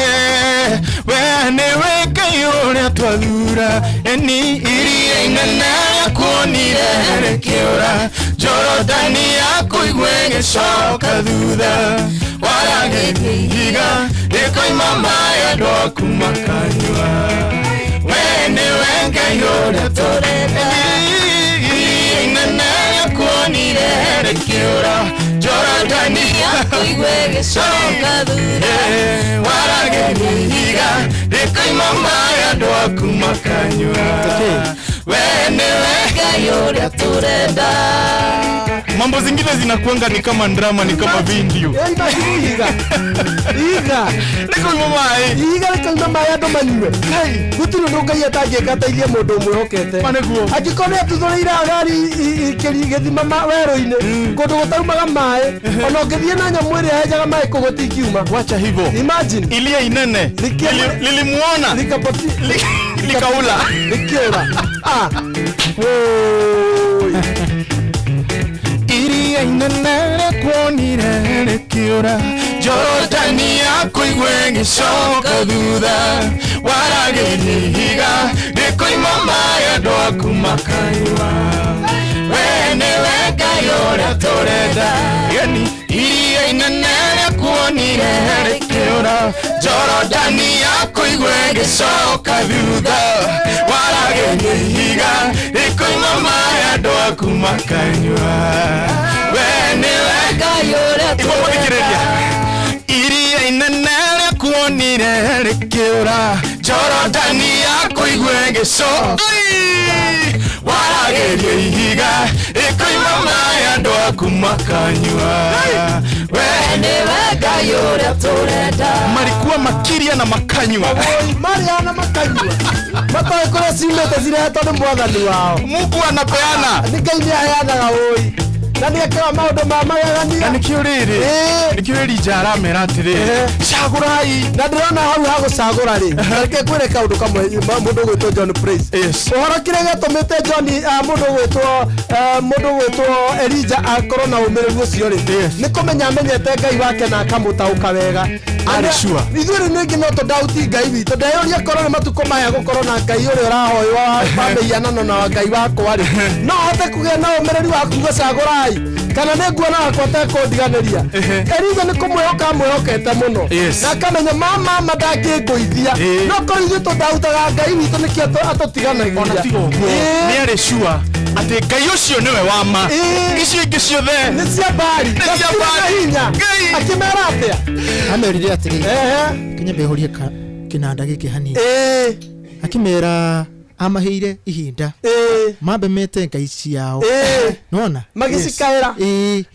We nĩwe Ngai ũrĩa twathura, ĩni iria inene kuonire rĩkĩũra, Jorodani yaku igwe ĩgĩcoka thutha, waragĩria ihiga rĩkoima maĩ andũ aku makanyua. We nĩwe Ngai ũrĩa tũrenda, iria inene kuonire rĩkĩũra, Jorodani yaku igwe ĩgĩcoka thutha, waragĩria ihiga rĩkoima maĩ andũ aku makanyua. We nĩwe Ngai ũrĩa tũrenda. Mambo zingine zinakuanga ni kama drama, ni kama video. Eh, imagine ihiga ihiga rĩkoima maĩ, ihiga rĩkauma maĩ andũ manyue. Gũtirĩ ũndũ Ngai atangĩka ateithie mũndũ ũmwĩhokete. Angĩkorwo nĩ atuthũrĩire Agari gĩthima werũ-inĩ kũndũ gũtaumaga maĩ, ona ũngĩthiĩ na nyamũ ĩrĩa yenjaga maĩ kũ gũtingiuma. Wacha hivyo. Imagine. Ilia inene lilimuona, likaula, likiura. Ah. Woi. Iria inene rĩkuonire rĩkĩũra, Jorodani yakuigwe ĩgĩcoka thutha, waragĩria ihiga rĩkoima maĩ andũ aku makanyua. We nĩwe Ngai ũrĩa tũrenda. Yani iria inene rĩkuonire rĩkĩũra, Jorodani yakuigwe ĩgĩcoka thutha, waragĩria ihiga rĩkoima maĩ andũ aku makanyua. We nĩwe Ngai ũrĩa Igua mũthikĩrĩria. Iria inene rĩkuonire rĩkĩũra, Jorodani yakuigwe ĩgĩcoka, waragĩria ihiga rĩkoima maĩ andũ aku makanyua. We nĩwe Ngai ũrĩa tũrenda. Marikuwa makiria na makanyua. Marĩa na makanyua matoĩ kũrĩa ciumĩte cirehetwo nĩ mwathani wao. Mungu anapeana. Nĩ Ngai nĩ aheanaga ũi na nĩ ekaga maũndũ ma magegania. Na nĩkĩo rĩrĩ, nĩkĩo Elija aramera atĩrĩrĩ, cagũrai. Na ndĩrona hau ha gũcagũra rĩ, reke ngwĩre kaũndũ kamwe mũndũ ũgwĩtwo John Praise. Ũhoro kĩrĩa gĩatũmĩte John, mũndũ ũgwĩtwo, mũndũ ũgwĩtwo Elija akorwo na ũmĩrĩru ũcio rĩ, nĩ kũmenya amenyete Ngai wake na akamũtaũka wega. Arĩ sure. Ithuĩ rĩu ningĩ no tũndauti Ngai witũ. Ndeyũria korwo nĩ matukũ maya gũkorwo na Ngai ũrĩa ũrahoywo wa mĩhianano na wa Ngai wakwa rĩ, no hote kũgĩa na ũmĩrĩru wa kuga cagũrai, kana nĩ nguona wakwa atekũndiganĩria. Elija nĩ kũmwĩhoka amwĩhokete mũno na akamenya mama ndangĩngũithia. No korwo ithuĩ tũndautaga Ngai witũ nĩkĩo atũtiganagĩria. Ona tiga ũguo, nĩ arĩ sure atĩ Ngai ũcio nĩwe wa ma. Icio ingĩ ciothe nĩ cia Baali. Nĩ cia Baali. Hinya. Akĩmera atĩa? Amerire atĩrĩ, kinya mbehorie kĩnanda gĩkĩ hanini. Akĩmera amaheire ihinda mambe mete ngai ciao. Nona Magĩcikaĩra.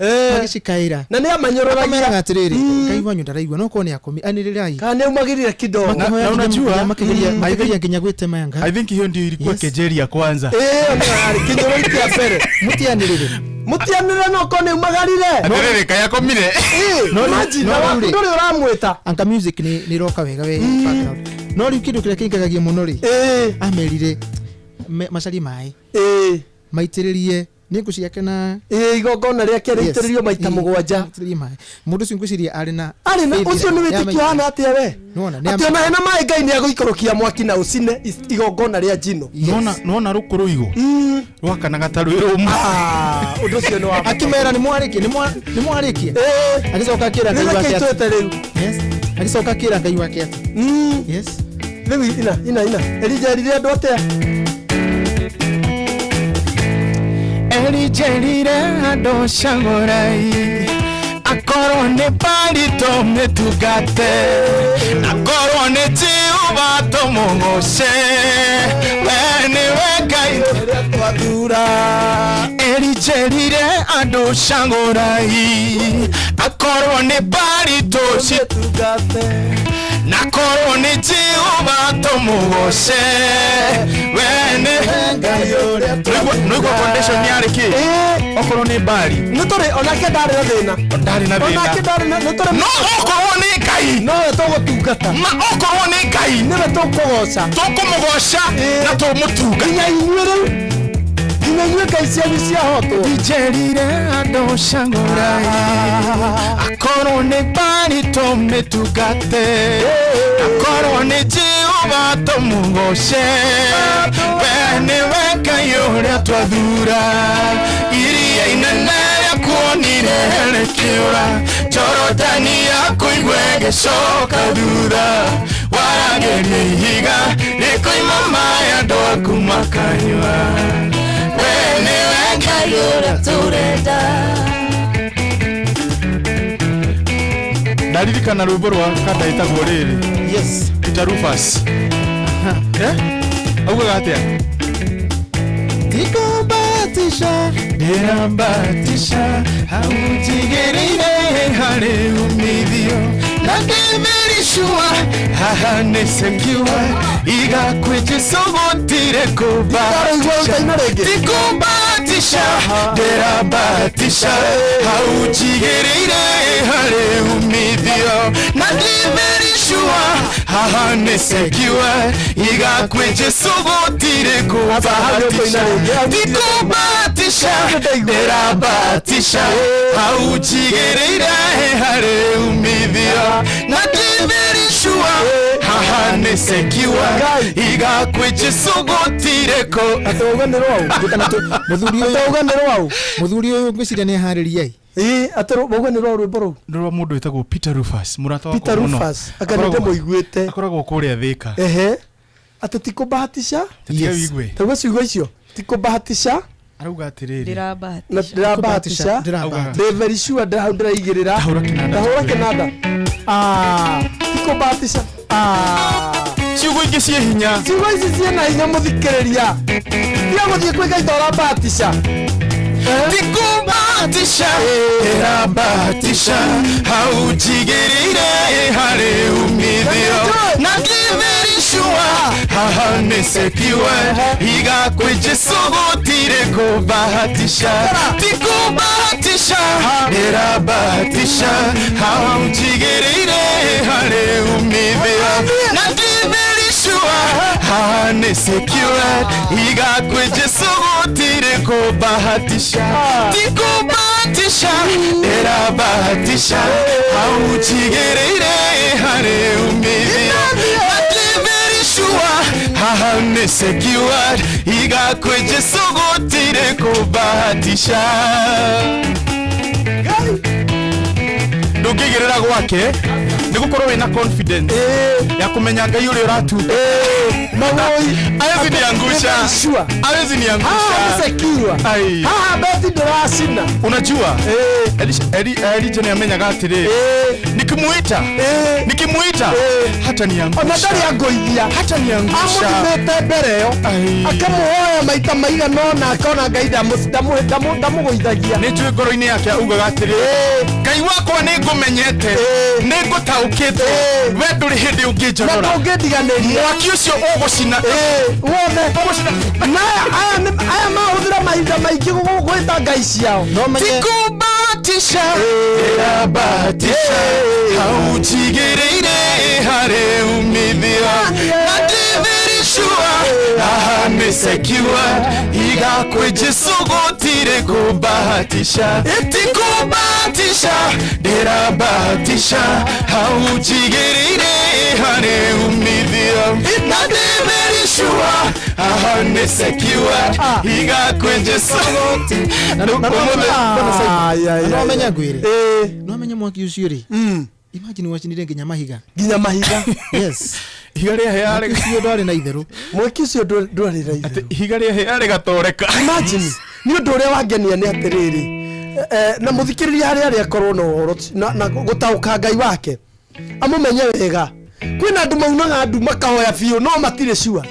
Magĩcikaĩra. Na nĩ amanyũrũragia. Akameraga atĩrĩrĩ, Ngai wanyu ndaraigua, no korwo nĩ akomi anĩrĩrai. Kana nĩ aumagĩrire kidogo. Makĩhoya Na nginya unajua, makĩgeria nginya gwĩtemanga. I think hiyo ndio ilikuwa kejeli ya kwanza. Nĩyo yarĩ kĩnyũrũri kĩa mbere. Mũtianĩrĩre. Mũtianĩrĩre no korwo nĩ aumagarire. Atĩrĩrĩ, kaĩ akomire? Imagine, na waku ndũrĩ ũramwĩta. Anga music nĩ ĩroka wega we background. No rĩu kĩndũ kĩrĩa kĩngagagia mũno rĩ, amerire macarie maĩ. Maitĩrĩrie nĩ ngũ ciake na Igongona rĩake rĩitĩrĩrio maita 7. Maitĩrĩrie maĩ. Mũndũ ũcio ngwĩciria arĩ na Arĩ na faith ũcio nĩ ya wĩtĩkio maitũ. hana atĩa we? Nĩwona, nĩ Atĩ ona hena maĩ Ngai nĩ agũikũrũkia mwaki na ũcine igongona rĩa njino. Nĩwona rũkũ rũigũ rwakanaga ta rwĩ rũmũ. Ũndũ ũcio nĩ wa bata. Akĩmera nĩ mwarĩkia, nĩ mwarĩkia. Agĩcoka akĩra Ngai Nĩ wake reke atĩ. itwĩte rĩu. Yes. Agĩcoka akĩra Ngai wake atĩ. Yes. Rĩu ina, ina, ina. Elija erire andũ atĩa? Elija erire andũ cagũrai, akorwo nĩ Baali tũmĩtungate, akorwo nĩ Jehova tũmũgoce. We nĩwe Ngai ũrĩa twathura. Elija erire andũ cagũrai, akorwo nĩ Baali tũcitungate, na korwo nĩ Jehova tũmũgoce. We nĩwe Ngai ũrĩa twathura. Nĩguo foundation yarĩ kĩ? Okorwo nĩ Baali. Nĩ tũrĩ, onake ndarĩ na thĩna. Ndarĩ na thĩna. Onake ndarĩ na, nĩ tũrĩ. No okorwo nĩ Ngai. Nowe tũgũtungata. Ma okorwo nĩ Ngai. Nĩwe tũkũgoca. Tũkũmũgoca na tũmũtunga. Nginya inyuĩ rĩu. Nginya inyuĩ ngai cianyu ciahotwo. Njerire andũ cagũrai, akorwo nĩ Baali tũmĩtungate, akorwo nĩ Jehova tũmũgoce. We nĩwe Ngai ũrĩa twathura. Iria inene rĩakuonire rĩkĩũra, Jorodani yakuigwe ĩgĩcoka thutha, waragĩria ihiga rĩkoima maĩ andũ aku makanyua. We nĩwe Ngai ũrĩa tũrenda. Ndaririkana rwĩmbo rwa kanda ĩtagwo rĩrĩ. Yes. Peter Rufus. Augaga atĩa? Tikomba Ndĩrabatisha, ndĩrabatisha, hau njigĩrĩire harĩ umithio na ndĩmĩricua haha nĩ secure iga kwĩ Jesũ gũtirĩ kũbatisha ti kũbatisha ndĩrabatisha hau njigĩrĩire harĩ umithio na ndĩmĩricua haha nĩ secure iga kwĩ Jesũ gũtirĩ kũbatisha ti kũbatisha ndĩrabatisha hau njigĩrĩire harĩ umithio na ndĩmĩricua haha nĩ secure iga kwĩ Jesũ gũtirĩ kũ atĩ nĩ rwau Mũthuri ũyũ atĩ nĩ rwau Mũthuri ũyũ ngwĩciria nĩ aharĩria ĩ atĩ ũguo nĩ rwa rwĩmbo rũu nĩ rwa mũndũ wĩtagwo Peter Rufus mũrata wakwa Peter mũno. Rufus anga nĩ ndĩmũiguĩte akoragwo kũrĩa Thĩka ehe atĩ ti kũbahatisha Tiga wĩigue. taguo ciugo icio ti kũbahatisha arauga atĩrĩrĩ na ndĩrabahatisha ndĩ very sure ndĩra hau ndĩraigĩrĩra ndahũra kĩnanda Ah, ti kũbahatisha Ah. Ciugo ingĩ ciĩ hinya Ciugo ici ciĩna hinya mũthikĩrĩria tiga gũthiĩ kwĩ Ngai ta ũrabahatisha Ndikubahatisha, ndĩrabahatisha hau njigĩrĩire harĩ umithio na ndĩmĩricua haha nĩ secure iga kwĩ Jesũ gũtirĩ kũbahatisha ti kũbahatisha ndĩrabahatisha hau njigĩrĩire harĩ umithio na ndĩmĩricua haha nĩ secure iga kwĩ Jesũ gũtirĩ kũbahatisha ti kũbahatisha ndĩrabahatisha hau njigĩrĩire harĩ umithio na ndĩmĩricua haha nĩ secure iga kwĩ Jesũ gũtirĩ kũbahatisha ndũngĩigĩrĩra gwake nĩ gũkorwo wĩna confidence ya kũmenya ngai ũrĩa ũratungata hawezi niangusha hawezi niangusha Haha nĩ secure. Ai. Haha beti ndĩracina unajua Elijah nĩ amenyaga atĩrĩrĩ nikimuita nikimuita hata niangusha ona ndarĩ angũithia hata niangusha amũthimĩte mbere ĩyo akamũhoya maita maigana ũna akona ngai ndamũgũithagia nĩ njũĩ ngoro-inĩ yake augaga atĩrĩ ngai wakwa nĩ ngũmenyete nĩ ngũtaũkĩte we ndũrĩ hĩndĩ na ũngĩnjorora ndũngĩndiganĩria mwaki ũcio ũgũcina wothe na aya mahũthĩra mahinda maingĩ gwĩta ngai ciao Tikubahatisha, ndĩrabahatisha hau njigĩrĩire harĩ umithio na ndĩmĩricua haha nĩ secure iga kwĩ Jesũ gũtirĩ kũbahatisha ti kũbahatisha ndĩrabahatisha hau njigĩrĩire harĩ umithio na ndĩmĩricua haha nĩ secure iga kwĩ Jesũ Nomenya ngwĩre nomenya mwaki ũcio rĩ imagine wacinire nginya mahiga nginya mahiga yes ihiga rĩa hĩa mwaki ũcio ndwarĩ na itherũ mwaki ũcio ndwarĩ na itherũ ihiga rĩa hĩa rĩgatoreka imagine nĩ ũndũ ũrĩa wangenia nĩ atĩrĩrĩ na mũthikĩrĩria harĩa arĩa akorwo na ũhoro na gũtaũka ngai wake amũmenye wega kwĩna andũ maunaga ndu makahoya biũ no matirĩ sure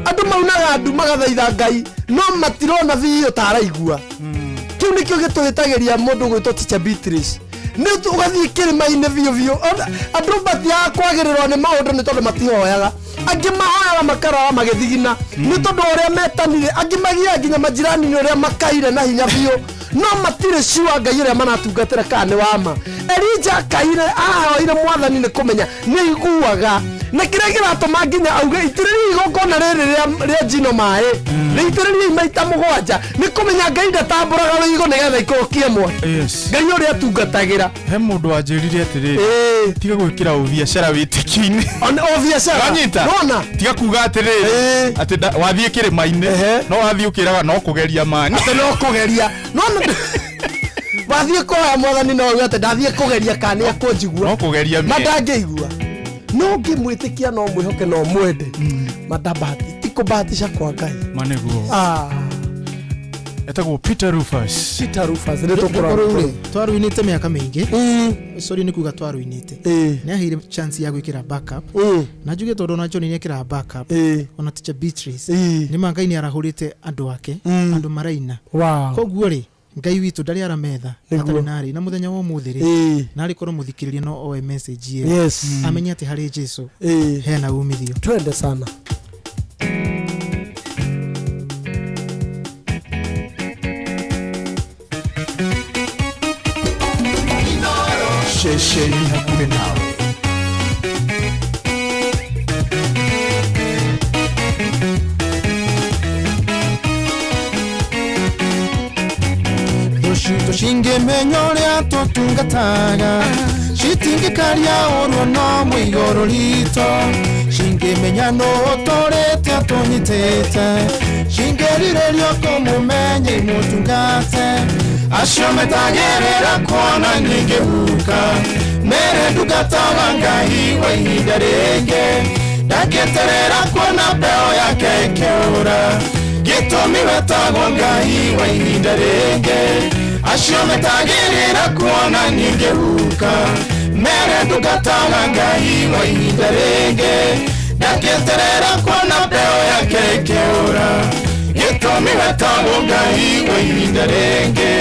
andũ maunaga ndu magathaitha ngai no matirona biũ ta araigua kĩu nĩkĩo gĩtũhĩtagĩria mũndũ gwĩtwo Teacher Beatrice nĩ ũgathiĩ kĩrĩma-inĩ biũ biũ andũ matiaga kwagĩrĩrwo nĩ maũndũ nĩ tondũ matihoyaga angĩ mahoyaga makarara magĩthigina nĩ tondũ ũrĩa metanire angĩ magiaga nginya majirani-inĩ ũrĩa makaire na hinya biũ no matirĩ sure ngai ũrĩa maratungatĩra kana nĩ wama Elijah akaire ahoire mwathani nĩ kũmenya nĩ aiguaga na kĩrĩa kĩratũma nginya auge itĩrĩria igongona rĩrĩ rĩa njino maĩ rĩitĩrĩriei maita mũgwanja nĩ kũmenya ngai ndatambũraga rũigo nĩgetha ikũrũkie mwaki ngai ũrĩa atungatagĩra he mũndũ wanjĩrire atĩrĩrĩ tiga gwĩkĩra ũbiacara wĩtĩkio-inĩ ũbiacara wanyita Nona? tiga kuga atĩrĩrĩ atĩ wathiĩ kĩrĩma-inĩ no wathiĩ ũkĩraga no kũgeria mani atĩ no kũgeria nona wathiĩ kũhoya mwathani no uge atĩ ndathiĩ kũgeria kana nĩ akũnjigua no kũgeria ma ndangĩigua no ngĩmwĩtĩkia no mwĩhoke no mwende mandabahati ti kũbahatisha kwa ngai ma nĩguo Ah. Etagwo Peter Rufus. Peter Rufus nĩ tũkũrora. Rĩu rĩ, twaruinĩte mĩaka mĩingĩ, sorry nĩ kuga twaruinĩte, nĩ aheire chance ya gwĩkĩra backup, na njuge tondũ ona John nĩ ekĩraga backup, ona teacher Beatrice, nĩ ma Ngai nĩ arahũrĩte andũ ake, andũ maraina. Koguo rĩ, Ngai witũ ndarĩ arametha atarĩ na arĩ na mũthenya wa ũmũthĩ rĩ, na arĩ korwo mũthikĩrĩria no oe message ĩyo, amenye atĩ harĩ Jesu hena umithio. Twende sana. Ceceni hakuhĩ nawe. Tũcitũ cingĩmenya ũrĩa tũtungataga, citingĩkaria ũruo no mũigũrũ ritũ, cingĩmenya nũ ũtũrĩte atũnyitĩte, cingĩrirĩrio kũmũmenya imũtungate. Acio metagĩrĩra kuona nyingĩhuka, mere ndungataga Ngai wa ihinda rĩngĩ, ndangĩeterera kuona mbeũ yake ĩkĩũra, gĩtũmi wetagwo Ngai wa ihinda rĩngĩ. Acio metagĩrĩra kuona nyingĩhuka, mere ndungataga Ngai wa ihinda rĩngĩ, ndangĩeterera kuona mbeũ yake ĩkĩũra, gĩtũmi wetagwo Ngai wa ihinda rĩngĩ.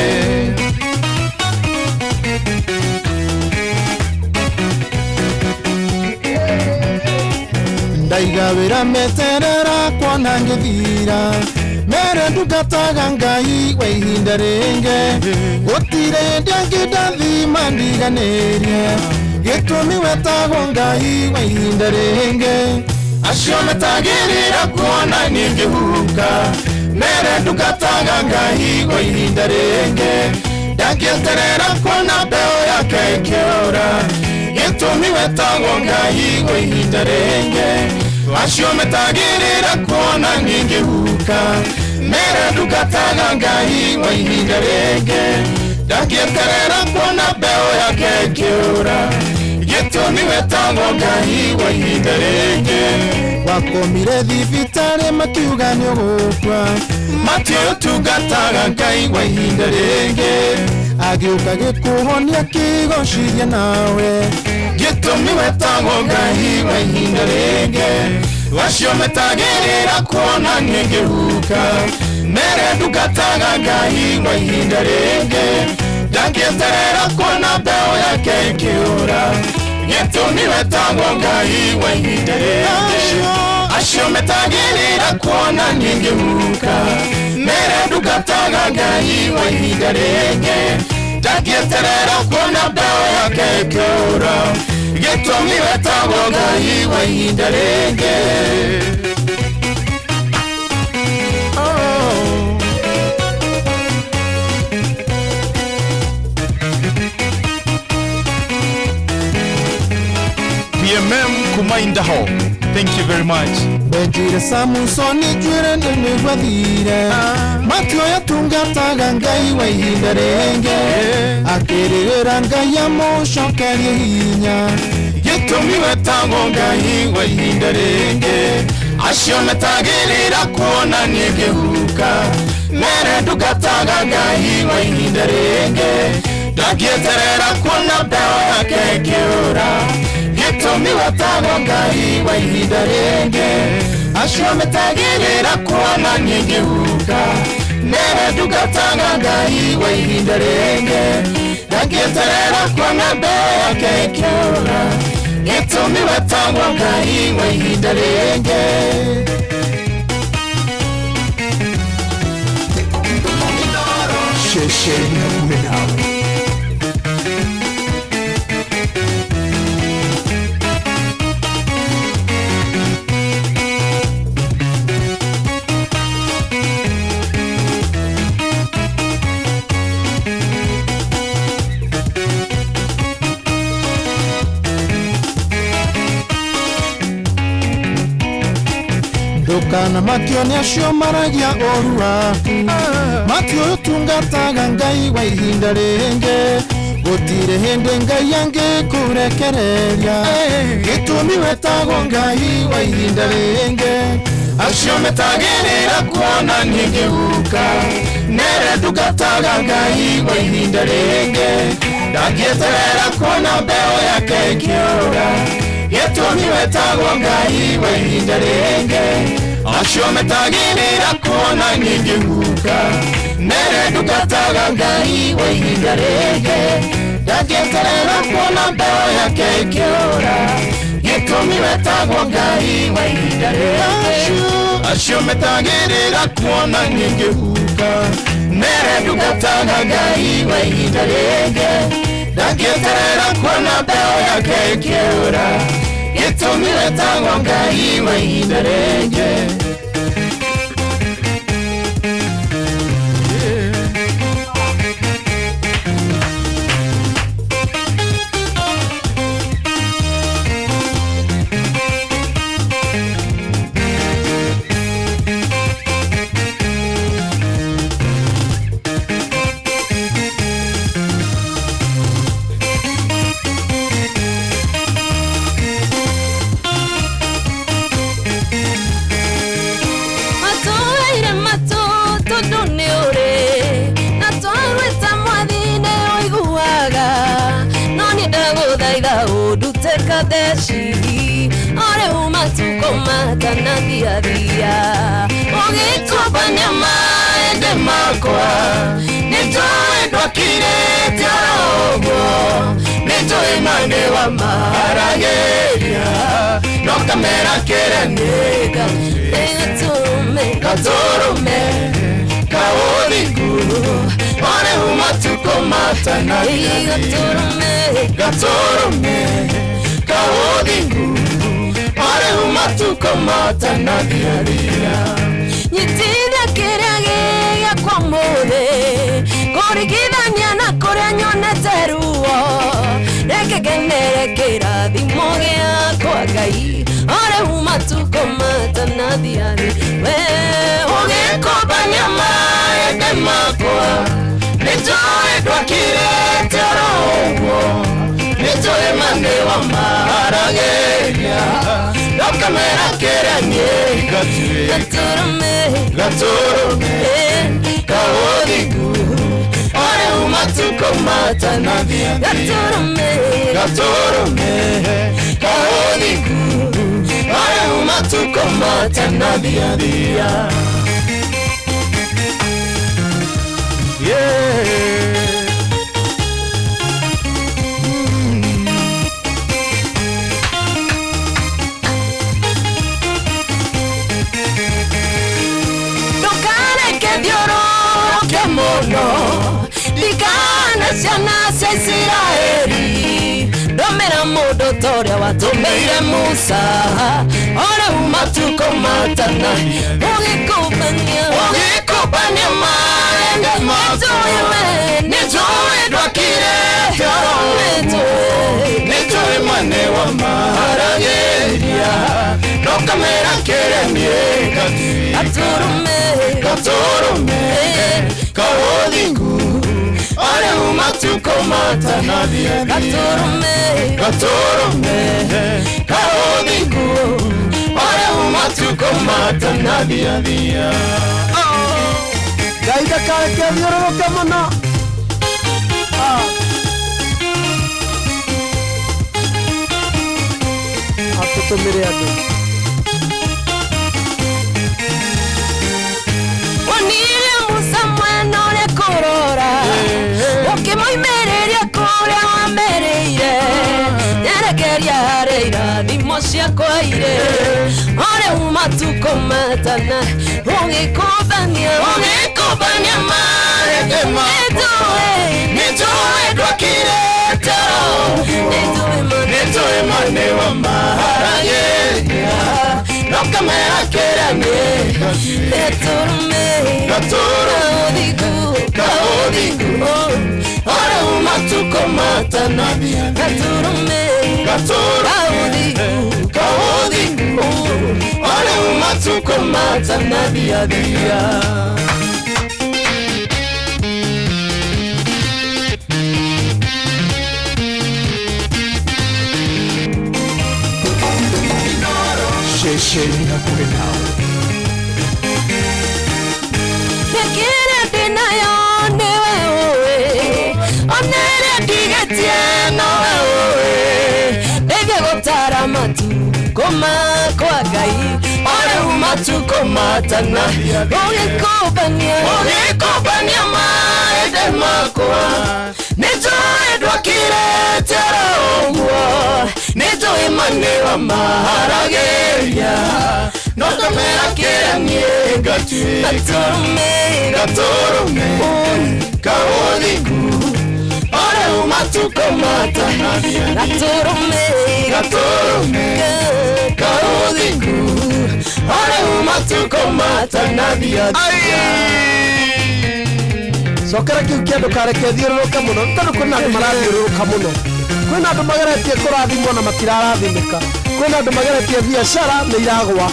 Ndaiga wĩra meterera kuona ngĩthira, mere ndungataga Ngai wa ihinda rĩngĩ, gũtirĩ hĩndĩ ĩngĩ ndathima ndiganĩrie, gĩtũmi wetagwo Ngai wa ihinda rĩngĩ. Acio metagĩrĩra kuona ningĩhuka, mere ndungataga Ngai wa ihinda rĩngĩ, ndangĩeterera kuona mbeũ yake ĩkĩũra, gĩtũmi wetagwo Ngai wa ihinda rĩngĩ. Acio metagĩrĩra kuona ningĩhuka, mere ndungataga Ngai wa ihinda rĩngĩ, ndangĩeterera kuona mbeũ yake ĩkĩũra, gĩtũmi wetagwo Ngai wa ihinda rĩngĩ. Wakomire thibitarĩ makiuga nĩ ũgũkua, matiũtungataga Ngai wa ihinda rĩngĩ, agĩũka gĩkũhonia kĩgociria nawe, gĩtũmi wetagwo Ngai wa ihinda rĩngĩ. Acio metagĩrĩra kuona ningĩhuka, mere ndungataga Ngai wa ihinda rĩngĩ, ndangĩeterera kuona mbeũ yake ĩkĩũra, gĩtũmi wetagwo Ngai wa ihinda rĩngĩ. Acio metagĩrĩra kuona ningĩhuka, mere ndungataga Ngai wa ihinda rĩngĩ, ndangĩeterera kuona mbeũ yake ĩkĩũra, gĩtũmi wetagwo Ngai wa ihinda rĩngĩ. PMM Kumaindaho, thank you very much. Benjire Samusoni njuĩrĩ nĩguo athire, matioya tungataga Ngai wa ihinda rĩngĩ, akĩrĩrĩra Ngai amũcokerie hinya, gĩtũmi wetagwo Ngai wa ihinda rĩngĩ. Acio metagĩrĩra kuona ningĩhuka, mere ndungataga Ngai wa ihinda rĩngĩ, ndangĩeterera kuona mbeũ yake ĩkĩũra, gĩtũmi wetagwo Ngai wa ihinda rĩngĩ. Acio metagĩrĩra kuona ningĩhuka, mere ndungataga Ngai wa ihinda rĩngĩ, ndangĩeterera kuona mbeũ yake ĩkĩũra, gĩtũmi wetagwo Ngai wa ihinda rĩngĩ. Ceceni hakuhĩ nawe. Ndũkana makio nĩ acio maragia ũru waku, matiũtungataga Ngai wa ihinda rĩngĩ, gũtirĩ hĩndĩ Ngai angĩkũrekereria, gĩtũmi wetagwo Ngai wa ihinda rĩngĩ. Acio metagĩrĩra kuona niĩ ngĩhuka Nere ndungataga Ngai kwa ihinda rĩngĩ Ndangĩeterera kuona mbeũ yake ĩkĩũra Gĩtũmi wetagwo Ngai kwa ihinda rĩngĩ Acio metagĩrĩra kuona niĩ ngĩhuka Nere ndungataga Ngai kwa ihinda rĩngĩ Ndangĩeterera kuona mbeũ yake ĩkĩũra Gĩtũmi wetagwo Ngai wa ihinda rĩngĩ Acio metagĩrĩra kuona niĩ ngĩhuka Nere ndungataga Ngai wa ihinda rĩngĩ Ndangĩeterera kuona mbeũ yake ĩkĩũra Gĩtũmi wetagwo Ngai wa ihinda rĩngĩ. Kadeshi ore umatuko matanathiathia ũgĩkũmbania maende makwa nĩnjũĩ ndwakirĩte oro ũguo nĩnjũĩ ma nĩ wa maragĩria no kamera kĩrĩa nĩ gatũrũme kaũthingu ore umatuko matanathiathia gatũrũme kaũthingu ore umatuko matanathiathia nyitithia kĩrĩa gĩakwa mũthĩ kũringithania na kũrĩa nyonete ruo reke ngenere kĩrathimo gĩakwa Ngai ore umatuko matanathiathia we ũgĩkũmbania maende makwa nĩnjũĩ ndwakirĩte oro ũguo nĩnjũĩ ma nĩ wa maragĩria no kamera kĩrĩa niĩ gatũrũme kaũthingu ore umatuko matanathiathia gatũrũme kaũthingu ore umatuko matanathiathia. Yeah. Mũno ndikana ciana cia Isiraeli ndũmĩra mũndũ ta ũrĩa watũmĩire Musa ore umatuko matana ũgĩkũmbania ũgĩkũmbania maende makwa nĩnjũĩ ndwakirĩte oro ũguo nĩnjũĩ ma nĩ wa maragĩria no kamera kĩrĩa niĩ gatũrũme kaũthingu ore umatuko matanathiathia gatũrũme kaũthingu ore umatuko matanathiathia. Ngai ndakareke thiũrũrũke mũno. Atũtũmĩre andũ Onire Musa mwena ũrĩa kũrora ũkĩmoimĩrĩria kũrĩa wamerĩire nyerekeria harĩ irathimo ciakwa irĩ ore umatuko matana ũgĩkũmbania ũgĩkũmbania maende makwa nĩnjũĩ ndwakirĩte oro ũguo nĩnjũĩ ma nĩ wa maragĩria no kamera kĩrĩa niĩ gatũrũme kaũthingu ore umatuko matanathiathia gatũrũme kaũthingu ore umatuko matanathiathia. Ceceni hakuhĩ nawe. Ndĩhĩtie nowe ũĩ ndeithia gũtara matukũ makwa Ngai o rĩu matukũ matana ũgĩkũmbania ũgĩkũmbania maĩndĩ makwa nĩnjũĩ ndwakirĩte oro ũguo nĩnjũĩ ma nĩwamaharagĩria no ndũmĩra kĩrĩa niĩ ngatuĩka gatũrũme gatũrũme kaũthingu o rĩu matukũ matanathira gatũrũme gatũrũme kaũthingu o rĩu matukũ matanathira Cokera kiu kia ndũkareke thiũrũrũke mũno tondũ kwĩna andũ marathiũrũrũka mũno kwĩna andũ mageretie kũrathimwo na matirarathimĩka kwĩna andũ mageretie biacara nĩ iragwa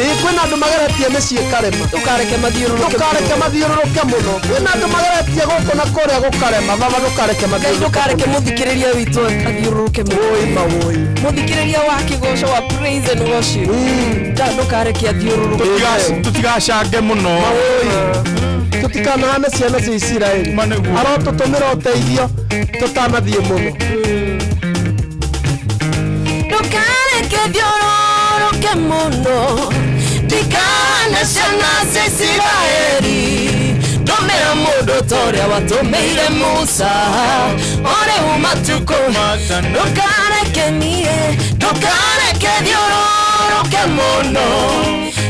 ĩĩ kwĩna andũ mageretie mĩciĩ ĩkarema ndũkareke mathiũrũrũke ndũkareke mathiũrũrũke mũno kwĩna andũ mageretie gũkũ na kũrĩa gũkarema baba ndũkareke Ngai mathiũrũrũke ndũkareke mũthikĩrĩria witũ athiũrũrũke mũno wũi mawũi mũthikĩrĩria wa kĩgoco wa praise and worship ndũkareke athiũrũrũke Tũtigacange mũno mawũi tũtikanahane ciana cia Isiraeli arotũtũmĩra ũteithio tũtanathiĩ mũno ndũkareke thiũrũrũke mũno ndikane ciana cia Isiraeli ndũmĩra mũndũ ta ũrĩa watũmĩire Musa o rĩu matukũ ndũkareke niĩ ndũkareke thiũrũrũke mũno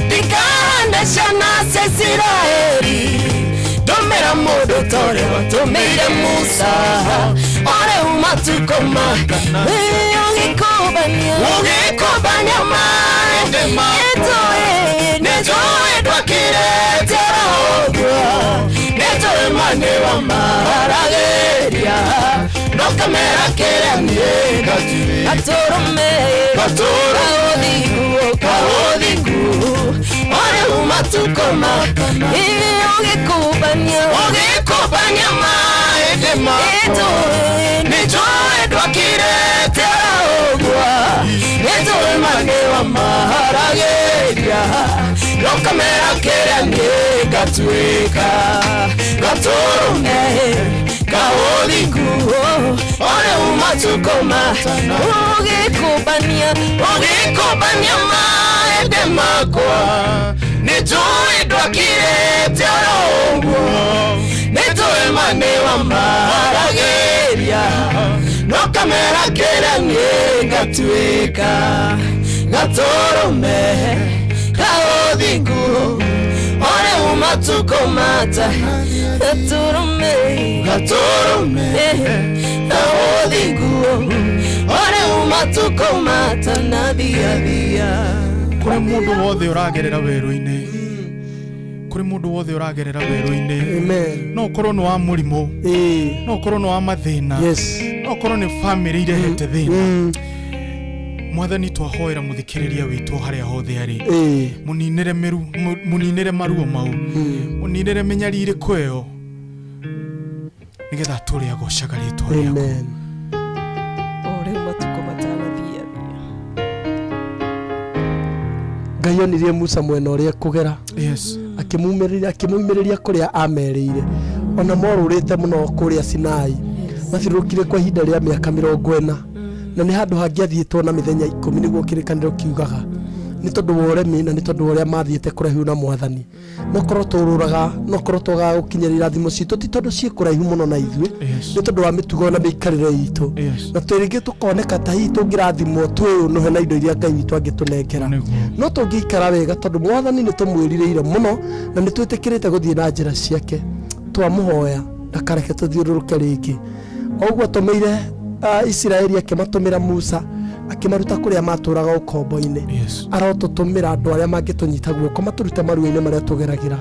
ndikane ciana cia Isiraeli ndũmĩra mũndũ ta ũrĩa watũmĩire Musa o rĩu matukũ ma ũgĩkũmbania ũgĩkũmbania maĩndĩ makwa nĩnjũĩ ndwakirĩte oro ũguo nĩnjũĩ ma nĩwamaharagĩria no kamera kĩrĩa niĩ ngatuĩka gatũrũme gatũrũme kaũthingu o rĩu matukũ makwa ũgĩkũmbania ũgĩkũmbania maĩndĩ makwa nĩnjũĩ ndwakirĩte oro ũguo nĩnjũĩ ma nĩwamaharagĩria no kamera kĩrĩa niĩ ngatuĩka gatũrũme kaũthingu o rĩu matukũ matana ũgĩkũmbania ũgĩkũmbania maĩndĩ makwa nĩnjũĩ ndwakirĩte oro ũguo nĩnjũĩ ma nĩwamaharagĩria no kamera kĩrĩa niĩ ngatuĩka gatũrũme kaũthingu o rĩu matukũ mata gatũrũme gatũrũme kaũthingu o rĩu matukũ matanathiathia Kũrĩ mũndũ wothe ũragerera werũ-inĩ kũrĩ mũndũ wothe ũragerera werũ-inĩ no ũkorwo nĩ wa mũrimũ no ũkorwo nĩ wa mathĩna no ũkorwo nĩ bamĩrĩ irehete thĩna mwathani twahoera mũthikĩrĩria witũ harĩa hothe arĩ mũninĩre mĩru mũninĩre maruo mau mũninĩre mĩnyarirĩko ĩyo nĩgetha atũre agocaga rĩtwa rĩaku o rĩu matukũ matanathiathia Ngai onirie Musa mwena ũrĩa ekũgera akĩmumĩrĩria akĩmumĩrĩria kũrĩa amerĩire ona morũrĩte mũno kũrĩa Sinai mathiũrũrũkire kwa ihinda rĩa mĩaka 40 na nĩ handũ hangĩathiĩtwo na mĩthenya 10 nĩguo kĩrĩkanĩro kiugaga nĩ tondũ wa ũremi na nĩ tondũ wa ũrĩa mathiĩte kũraihu na mwathani no korwo tũrũraga no korwo twagaga gũkinyĩra irathimo citũ ti tondũ ciĩ kũraihu mũno na ithuĩ nĩ tondũ wa mĩtugo na mĩikarĩre itũ na rĩngĩ tũkoneka ta hihi tũngĩrathimwo twĩũnũhe na indo iria Ngai witũ angĩtũnengera no tũngĩikara wega tondũ mwathani nĩ tũmwĩrirĩire mũno na nĩ twĩtĩkĩrĩte gũthiĩ na njĩra ciake twamũhoya ndakareke tũthiũrũrũke rĩngĩ o ũguo atũmĩire Isiraeli akĩmatũmĩra Musa akĩmaruta kũrĩa matũraga ũkombo-inĩ arotũtũmĩra andũ arĩa mangĩtũnyita guoko matũrute maruo-inĩ marĩa tũgeragĩra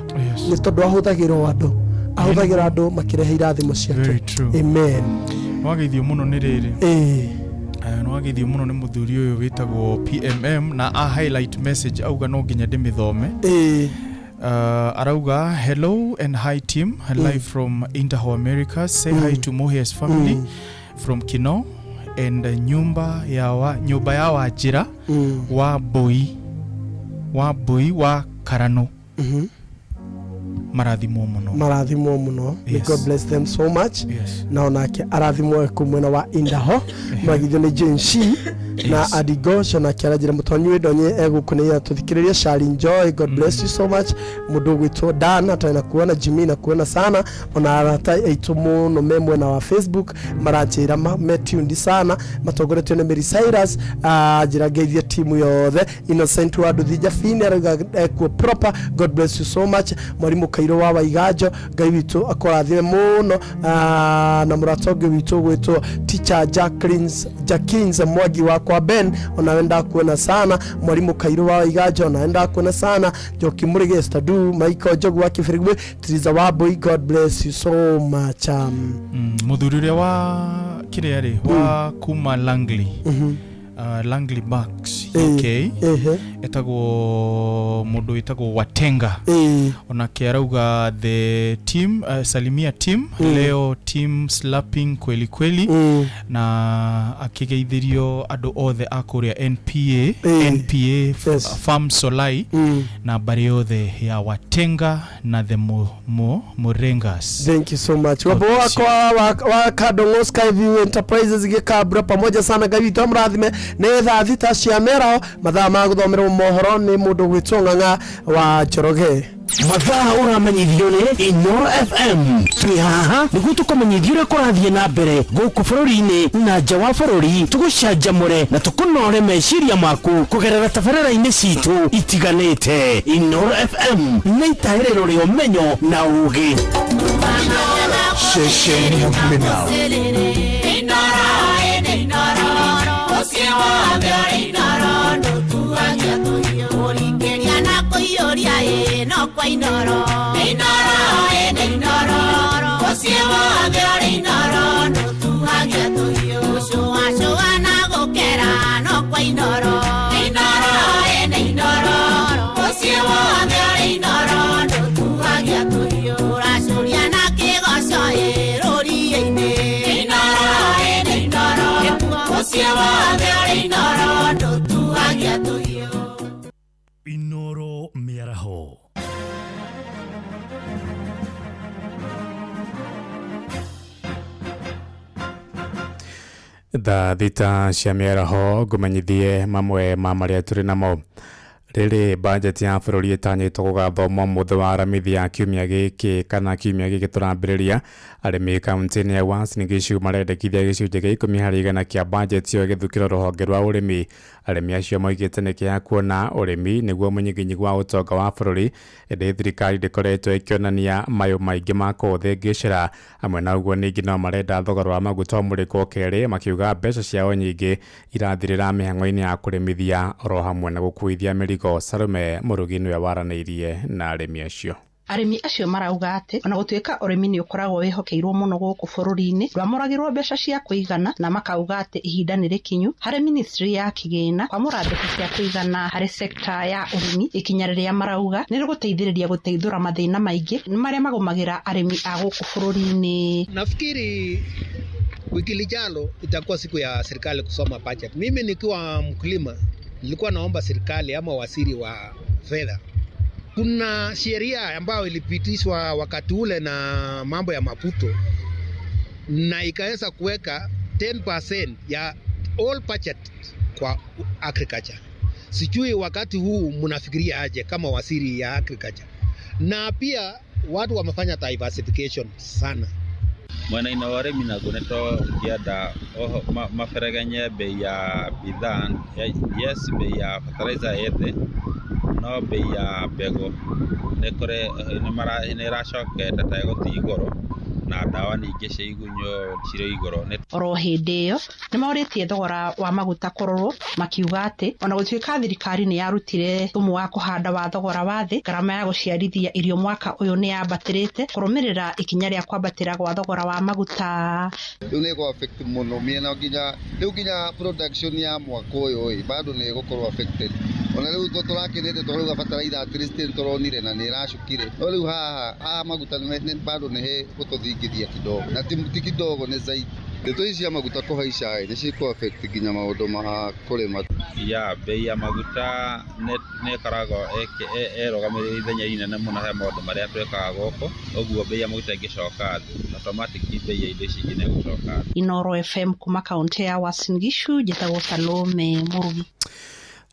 nĩ tondũ ahũthagĩra o andũ ahũthagĩra andũ makĩrehe irathimo ciake amen Nĩwageithio mũno nĩ rĩrĩ nĩwageithio mũno nĩ mũthuri ũyũ wĩtagwo PMM na a highlight message auga no nginya ndĩmĩthome arauga hello and hi team live from Indaho America say hi to Mohia's family from Kino and nyumba ya wa, nyumba ya Wajira wa Mbui wa Mbui wa Karano Marathimwo muno. Marathimwo muno. May God bless them so much. Na onake arathimwo ku mwena wa Indaho. Magithio ni Jenshi na Adigosho na kiarajira mutonyi wendonye egukuniya tuthikiriria Shari Joy. God bless you so much. Mundu gwitwo Dan atana kuona Jimmy na kuona sana ona arata aitu muno me mwena wa Facebook maranjira metundi sana matongoretio ni Mary Cyrus njira ngeithie timu yothe Innocent wa Nduthi Jafini arauga ekuo proper. God bless you so much. Mwarimu Kairo wa Waiganjo Ngai witu akorathime muno na muratongi witu gwitwo teacher Jacqueline Mwangi wa kwa Ben ona wenda kuona sana. Mwarimu Kairo wa Waiganjo ona wenda kuona sana. Njoki Murige Stadu Michael Njogu wa Kibirigwe Triza wa Boy. God bless you so much. Muthuri uria wa kiria ri wa kuma Langley Langley Bucks UK etagwo mundu etagwo Watenga onake arauga the team salimia team leo team slapping kweli kweli na akigeithirio andu othe a kuria NPA Farm Solai na bari othe ya Watenga na the Morengas. Thank you so much. Wabo wa Kadongo Skyview Enterprises gikabura pamoja sana Ngai witũ amũrathime. Nĩ thaa 6 cia mĩaraho mathaa ma gũthomerwo mohoro nĩ mũndũ gwĩtwo Ng'ang'a wa Njoroge. Mathaa ũramenyithio nĩ Inooro FM. Twĩ haha nĩguo tũkũmenyithie ũrĩa kũrathiĩ na mbere gũkũ bũrũri-inĩ na nja wa bũrũri, tũgũcanjamũre na tũkũnore meciria maku kũgerera tabarĩra-inĩ citũ itiganĩte. Inooro FM nĩ itaĩrĩro rĩa ũmenyo na ũũgĩ. Ceceni hakuhĩ nawe. Inooro mĩaraho. Thaa 6 cia mĩaraho ngũmenyithie mamwe ma marĩa tũrĩ namo. Rĩrĩ bajeti ya bũrũri ĩtanyĩtwo gũgathomwo mũthĩ wa Aramithi ya kiumia gĩkĩ kana kiumia gĩkĩ tũrambĩrĩria. Arĩmi kaunti-inĩ ya Uasin Gishu marendekithia gĩcunjĩ gĩa 10% kĩa bajeti ĩyo gĩthukĩrwo rũhonge rwa ũrĩmi. Arĩmi acio moigĩte nĩ kĩeha kuona ũrĩmi nĩguo mũnyiginyigi wa ũtonga wa bũrũri, ĩndĩ thirikari ndĩkoretwo ĩkĩonania mayũ maingĩ ma kũũthĩngĩcĩra. Hamwe na ũguo ningĩ no marenda thogora wa maguta ũmũrĩkwo kerĩ, makiuga mbeca ciao nyingĩ irathirĩra mĩhang'o-inĩ ya kũrĩmithia oro hamwe na gũkuithia mĩrigo. Salome Mũrugi nĩwe waranĩirie na arĩmi acio. Arĩmi acio marauga atĩ ona gũtuĩka ũrĩmi nĩ ũkoragwo wĩhokeirwo mũno gũkũ bũrũri-inĩ, ndwamũragĩrwo mbeca cia kũigana, na makauga atĩ ihinda nĩ rĩkinyu harĩ ministry ya kĩgĩna kwamũra mbeca cia kũigana harĩ sekta ya ũrĩmi, ikinya rĩrĩa marauga nĩ rĩgũteithĩrĩria gũteithũra mathĩna maingĩ marĩa magũmagĩra arĩmi a gũkũ bũrũri-inĩ. Nafikiri wiki lijalo itakuwa siku ya serikali kusoma budget. Mimi nikiwa mkulima nilikuwa naomba serikali ama waziri wa fedha, kuna sheria ambayo ilipitishwa wakati ule na mambo ya Maputo na ikaweza kuweka 10% ya all budget kwa agriculture. Sijui wakati huu mnafikiria aje kama waziri ya agriculture. Na pia watu wamefanya diversification sana. Mwena-inĩ wa ũrĩmi naguo nĩtũngĩenda mabereganye bei ya bidhaa, yes, bei ya fertilizer ĩ thĩ, no bei ya mbegũ nĩ ĩracokete ta ĩgũthiĩ igũrũ, na ndawa ningĩ cia igunyũ cirĩ igũrũ. Oro hĩndĩ ĩyo nĩ morĩtie thogora wa maguta kũrorwo, makiuga atĩ ona gũtuĩka thirikari nĩ yarutire thumu wa kũhanda wa thogora wa thĩ, ngarama ya gũciarithia irio mwaka ũyũ nĩ yambatĩrĩte kũrũmĩrĩra ikinya rĩa kwambatĩra gwa thogora wa maguta. Rĩu nĩ ĩgũ affect mũno mĩena nginya rĩu nginya production ya mwaka ũyũ ĩ bado nĩ ĩgũkorwo affected. Ona rĩu tũrakenete tũrauga bataraitha at least nĩ tũronire na nĩ ĩracukire, no rĩu haha maguta bado nĩ gũtũthingithia kidogo, na ti kidogo nĩ zaidi. Ndeto ici cia maguta kũhaica ĩ nĩ cikũ affect nginya maũndũ ma kũrĩma. Ya bei ya maguta nĩ ĩkoragwo ĩrũgamĩrĩire ithenya inene mũno he maũndũ marĩa twĩkaga gũkũ, ũguo bei ya maguta ĩngĩcoka thĩ, automatic bei ya indo ici ingĩ nĩ ĩgũcoka thĩ. Inoro FM kuma kaunti ya Uasin Gishu, njĩtagwo Salome Murugi.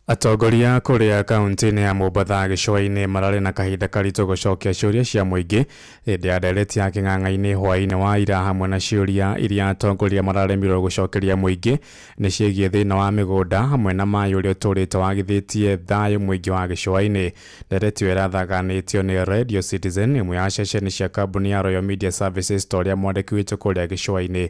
Atongoria kũrĩa kaunti-inĩ ya Mombatha gĩcũa-inĩ mararĩ na kahinda karitũ gũcokia ciũria cia mũingĩ hĩndĩ ya ndereti ya kĩng'ang'a-inĩ hwaĩ-inĩ wa ira, hamwe na ciũria iria atongoria mararemirwo gũcokeria mũingĩ nĩ ciĩgiĩ thĩna wa mĩgũnda hamwe na maĩ ũrĩa ũtũrĩte wagithĩtie thayũ mũingĩ wa gĩcũa-inĩ. Ndereti ĩyo ĩrathaganĩtio nĩ Radio Citizen, ĩmwe ya ceceni cia kambuni ya Royal Media Services, ta ũrĩa mwandĩki witũ kũrĩa gĩcũa-inĩ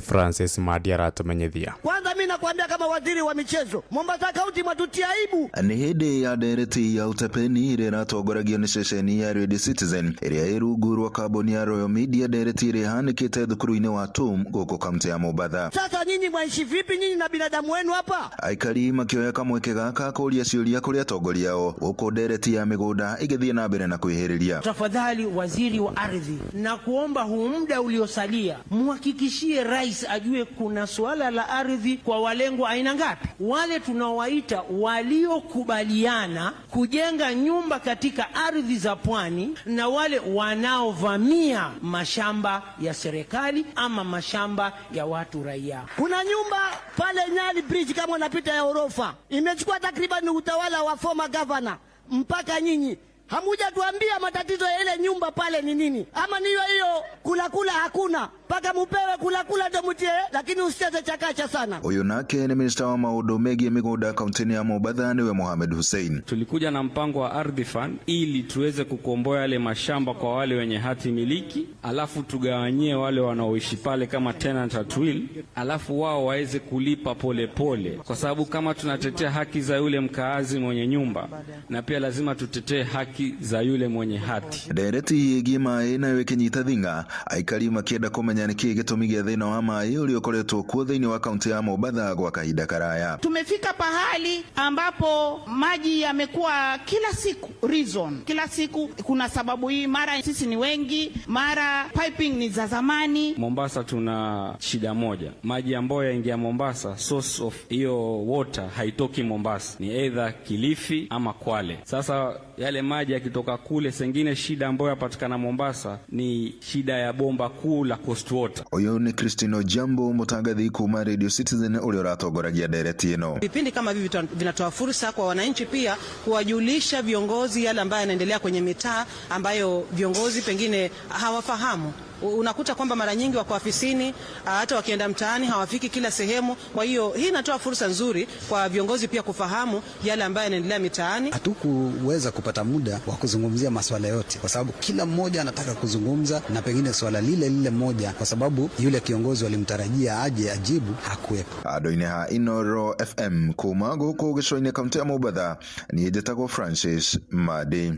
Francis Mandi aratũmenyithia. Kwanza mimi nakwambia kama waziri wa michezo, Mombasa County mwatutia aibu. Nĩ hĩndĩ ya ndereti ya utepeni ĩrĩa ĩratongoragio nĩ ceceni ya Radio Citizen ĩrĩa ĩ rungu rwa kambuni ya Royal Media, ndereti ĩrĩa ĩhanĩkĩte thukuru-inĩ wa TUM gũkũ kaunti ya Mombatha. Sasa nyinyi mwaishi vipi nyinyi na binadamu wenu hapa? Aikari makĩoya kamweke gaka kũria ciũria kũrĩ atongoria ao gũkũ ndereti ya mĩgũnda ĩgĩthiĩ na mbere na kwĩhĩrĩria. Tafadhali waziri wa ardhi, na kuomba huu muda uliosalia muhakikishie rais ajue kuna suala la ardhi kwa walengwa aina ngapi, wale tunawaita waliokubaliana kujenga nyumba katika ardhi za pwani na wale wanaovamia mashamba ya serikali ama mashamba ya watu raia. Kuna nyumba pale Nyali Bridge kama unapita ya orofa, imechukua takriban utawala wa former governor mpaka nyinyi hamujatuambia matatizo ya ile nyumba pale ni nini. Ama niyo hiyo kula kula hakuna, mpaka mupewe kula kula ndio mutie, lakini usicheze chakacha sana. Uyu nake ni minister wa maundu megie migunda kaunti ya Mombatha niwe Mohamed Hussein. Tulikuja na mpango wa Ardhi Fund ili tuweze kukomboa yale mashamba kwa wale wenye hati miliki, alafu tugawanyie wale wanaoishi pale kama tenant at will, alafu wao waweze kulipa polepole pole. Kwa sababu kama tunatetea haki za yule mkaazi mwenye nyumba, na pia lazima tutetee haki za yule mwenye hati. Ndereti ĩgiĩ maĩ nayo ĩkĩnyita thing'a, aikari makĩenda kũmenya nĩkĩĩ gĩtũmi gĩa thĩna wa maĩ ũrĩa ũkoretwo kuo thĩinĩ wa kaunti ya Mombatha gwa kahinda karaya. Tumefika pahali ambapo maji yamekuwa kila siku reason, kila siku kuna sababu hii, mara sisi ni wengi, mara piping ni za zamani. Mombasa tuna shida moja, maji ambayo yaingia Mombasa, source of hiyo water haitoki Mombasa, ni either Kilifi ama Kwale. Sasa yale maji yakitoka kule, sengine shida ambayo yapatikana Mombasa ni shida ya bomba kuu la Coast Water. Uyu ni Christine Jambo mutangathi kuma Radio Citizen uria uratongoragia ndereti ino. Vipindi kama hivi vinatoa fursa kwa wananchi pia kuwajulisha viongozi yale ambayo yanaendelea kwenye mitaa ambayo viongozi pengine hawafahamu. Unakuta kwamba mara nyingi wako afisini, hata wakienda mtaani hawafiki kila sehemu. Kwa hiyo hii inatoa fursa nzuri kwa viongozi pia kufahamu yale ambayo yanaendelea mitaani. Hatukuweza kupata muda wa kuzungumzia masuala yote kwa sababu kila mmoja anataka kuzungumza na pengine swala lile lile moja, kwa sababu yule kiongozi walimtarajia aje ajibu hakuwepo. Adoine ha Inoro FM kuma guku gĩcũa-inĩ kaunti ya Mombatha, niĩ njĩtagwo Francis Madi.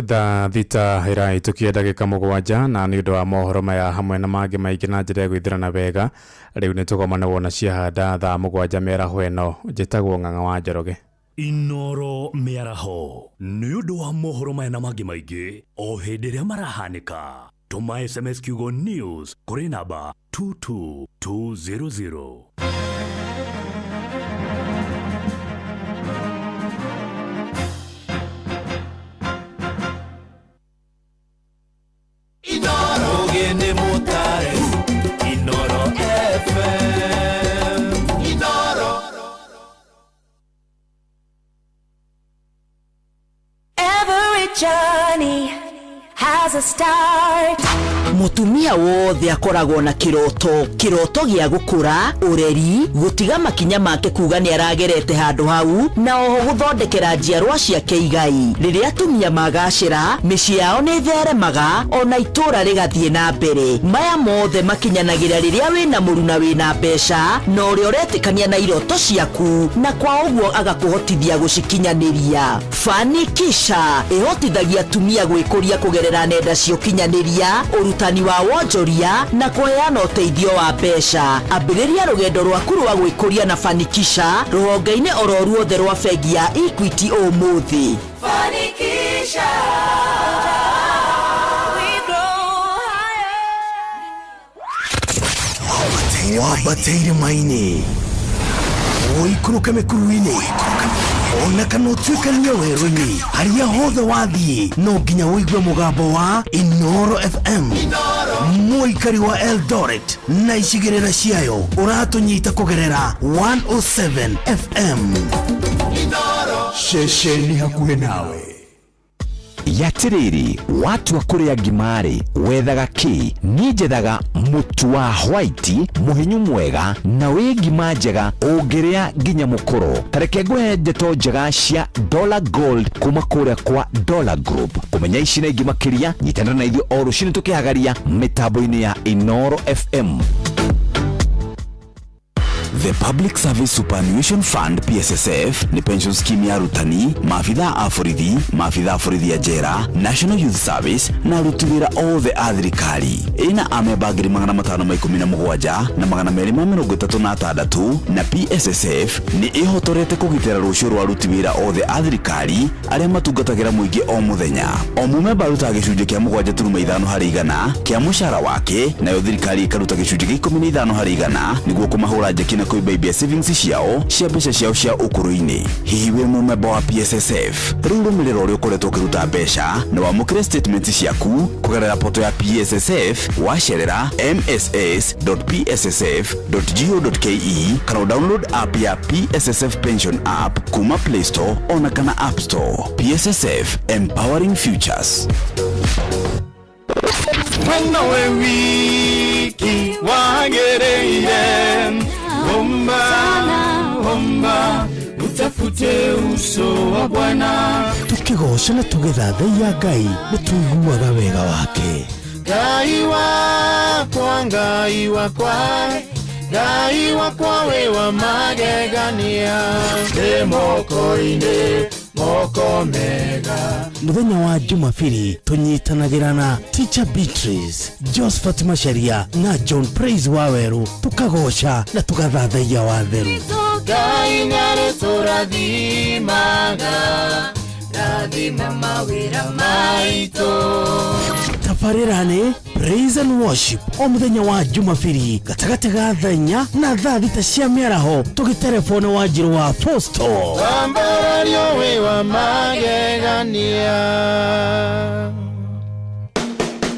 Thaa thita ĩrahĩtũkia ndagĩka 7 na nĩ ũndũ wa mohoro maya hamwe na mangĩ maingĩ na njĩra ya gwĩthirana wega, rĩu nĩ tũgomane wona ciahanda thaa 7 mĩaraho ĩno. Njĩtagwo Ng'ang'a wa Njoroge. Inoro mĩaraho nĩ ũndũ wa mohoro maya na mangĩ maingĩ o hĩndĩ ĩrĩa marahanĩka, tũma SMS kiugo news kũrĩ namba 22200. Inoro Mutare, Inoro FM, Inoro. Every journey has a start. Mutumia wothe akoragwo na kiroto, kiroto gĩa gũkũra, ũreri, gũtiga makinya make kuga nĩ aragerete handũ hau, na oho gũthondekera njiarwa ciake igai. Rĩrĩa atumia magacĩra, mĩciĩ yao nĩ ĩtheremaga, ona itũũra rĩgathiĩ na mbere. Maya mothe makinyanagĩra rĩrĩa wĩna mũruna wĩna mbeca, na ũrĩa ũretĩkania na iroto ciaku, na kwa ũguo agakũhotithia gũcikinyanĩria. Fanikisha ĩhotithagia atumia gwĩkũria kũgerera nenda cia ũkinyanĩria, ũrutani wa wonjoria na kũheana ũteithio wa mbeca. Ambĩrĩria rũgendo rwaku rwa gwĩkũria na Fanikisha rũhonge-inĩ oro ruothe rwa bengi ya Equity ũmũthĩ. Fanikisha, we grow higher. Wambate irĩma-inĩ, ũikũrũke mĩkuru-inĩ, ona kana ũtuĩkanie werũ-inĩ, harĩa hothe wathiĩ no nginya ũigue mũgambo wa Inoro FM. Mũikari wa Eldoret na icigĩrĩra ciayo ũratũnyita kũgerera 107 FM. Ceceni hakuhĩ nawe. Yatirĩrĩ, watua kũrĩa ngima-rĩ, wethaga kĩ? Niĩ njethaga mũtu wa white mũhinyu mwega na wĩ ngima njega ũngĩrĩa nginya mũkũro. Ta reke ngũhe ndeto njega cia Dollar Gold kuma kũrĩa kwa Dollar Group. Kũmenya ici na ingĩ makĩria, nyitanĩra na ithuĩ o rũcinĩ tũkĩhagaria mĩtambo-inĩ ya Inoro FM. The Public Service Superannuation Fund PSSF nĩ pension scheme ya arutani, maabithaa a borithi, maabithaa a borithi a njera, National Youth Service na aruti wĩra othe a thirikari. Ĩna amemba 517,236 na PSSF nĩ ĩhotorete kũgitĩra rũciũ rwa aruti wĩra othe a thirikari arĩa matungatagĩra mũingĩ o mũthenya. O mũmemba arutaga gĩcunjĩ kĩa 7.5 harĩ igana kĩa mũcara wake, nayo thirikari ĩkaruta gĩcunjĩ kĩa 15 harĩ igana nĩguo kũmahũra njeki na kũimbaibia savings ciao cia mbeca ciao cia ũkũrũ-inĩ. Hihi wĩ mũmemba wa PSSF? Rĩu rũmĩrĩra ũrĩa ũkoretwo ũkĩruta mbeca na wamũkĩre statement ciaku kũgerera poto ya PSSF wacerera mss.pssf.go.ke kana download app ya PSSF Pension app kuma Play Store ona kana App Store. PSSF, empowering futures. Mwena wiki wagereire, omba omba utafute uso wa Bwana. Tukigoca na tũgĩthathaiya Ngai nĩ tũiguaga wega wake. Ngai wakwa, Ngai wakwa, Ngai wakwa we wa magegania, ndĩ moko-inĩ moko mega. Mũthenya wa Jumapili tũnyitanagĩra na Teacher Beatrice, Josephat Macharia na John Praise Waweru, tukagoca na tugathathaiya watheru. Ngai nĩarĩtũrathimaga, rathima mawĩra maitũ. Tabarĩra nĩ Praise and Worship o mũthenya wa Jumapili gatagatĩ ga thaa inya na thaa thita cia mĩaraho, tũgĩterebona Wanjirũ wa Fosto. Wambarario wĩ wa magegania.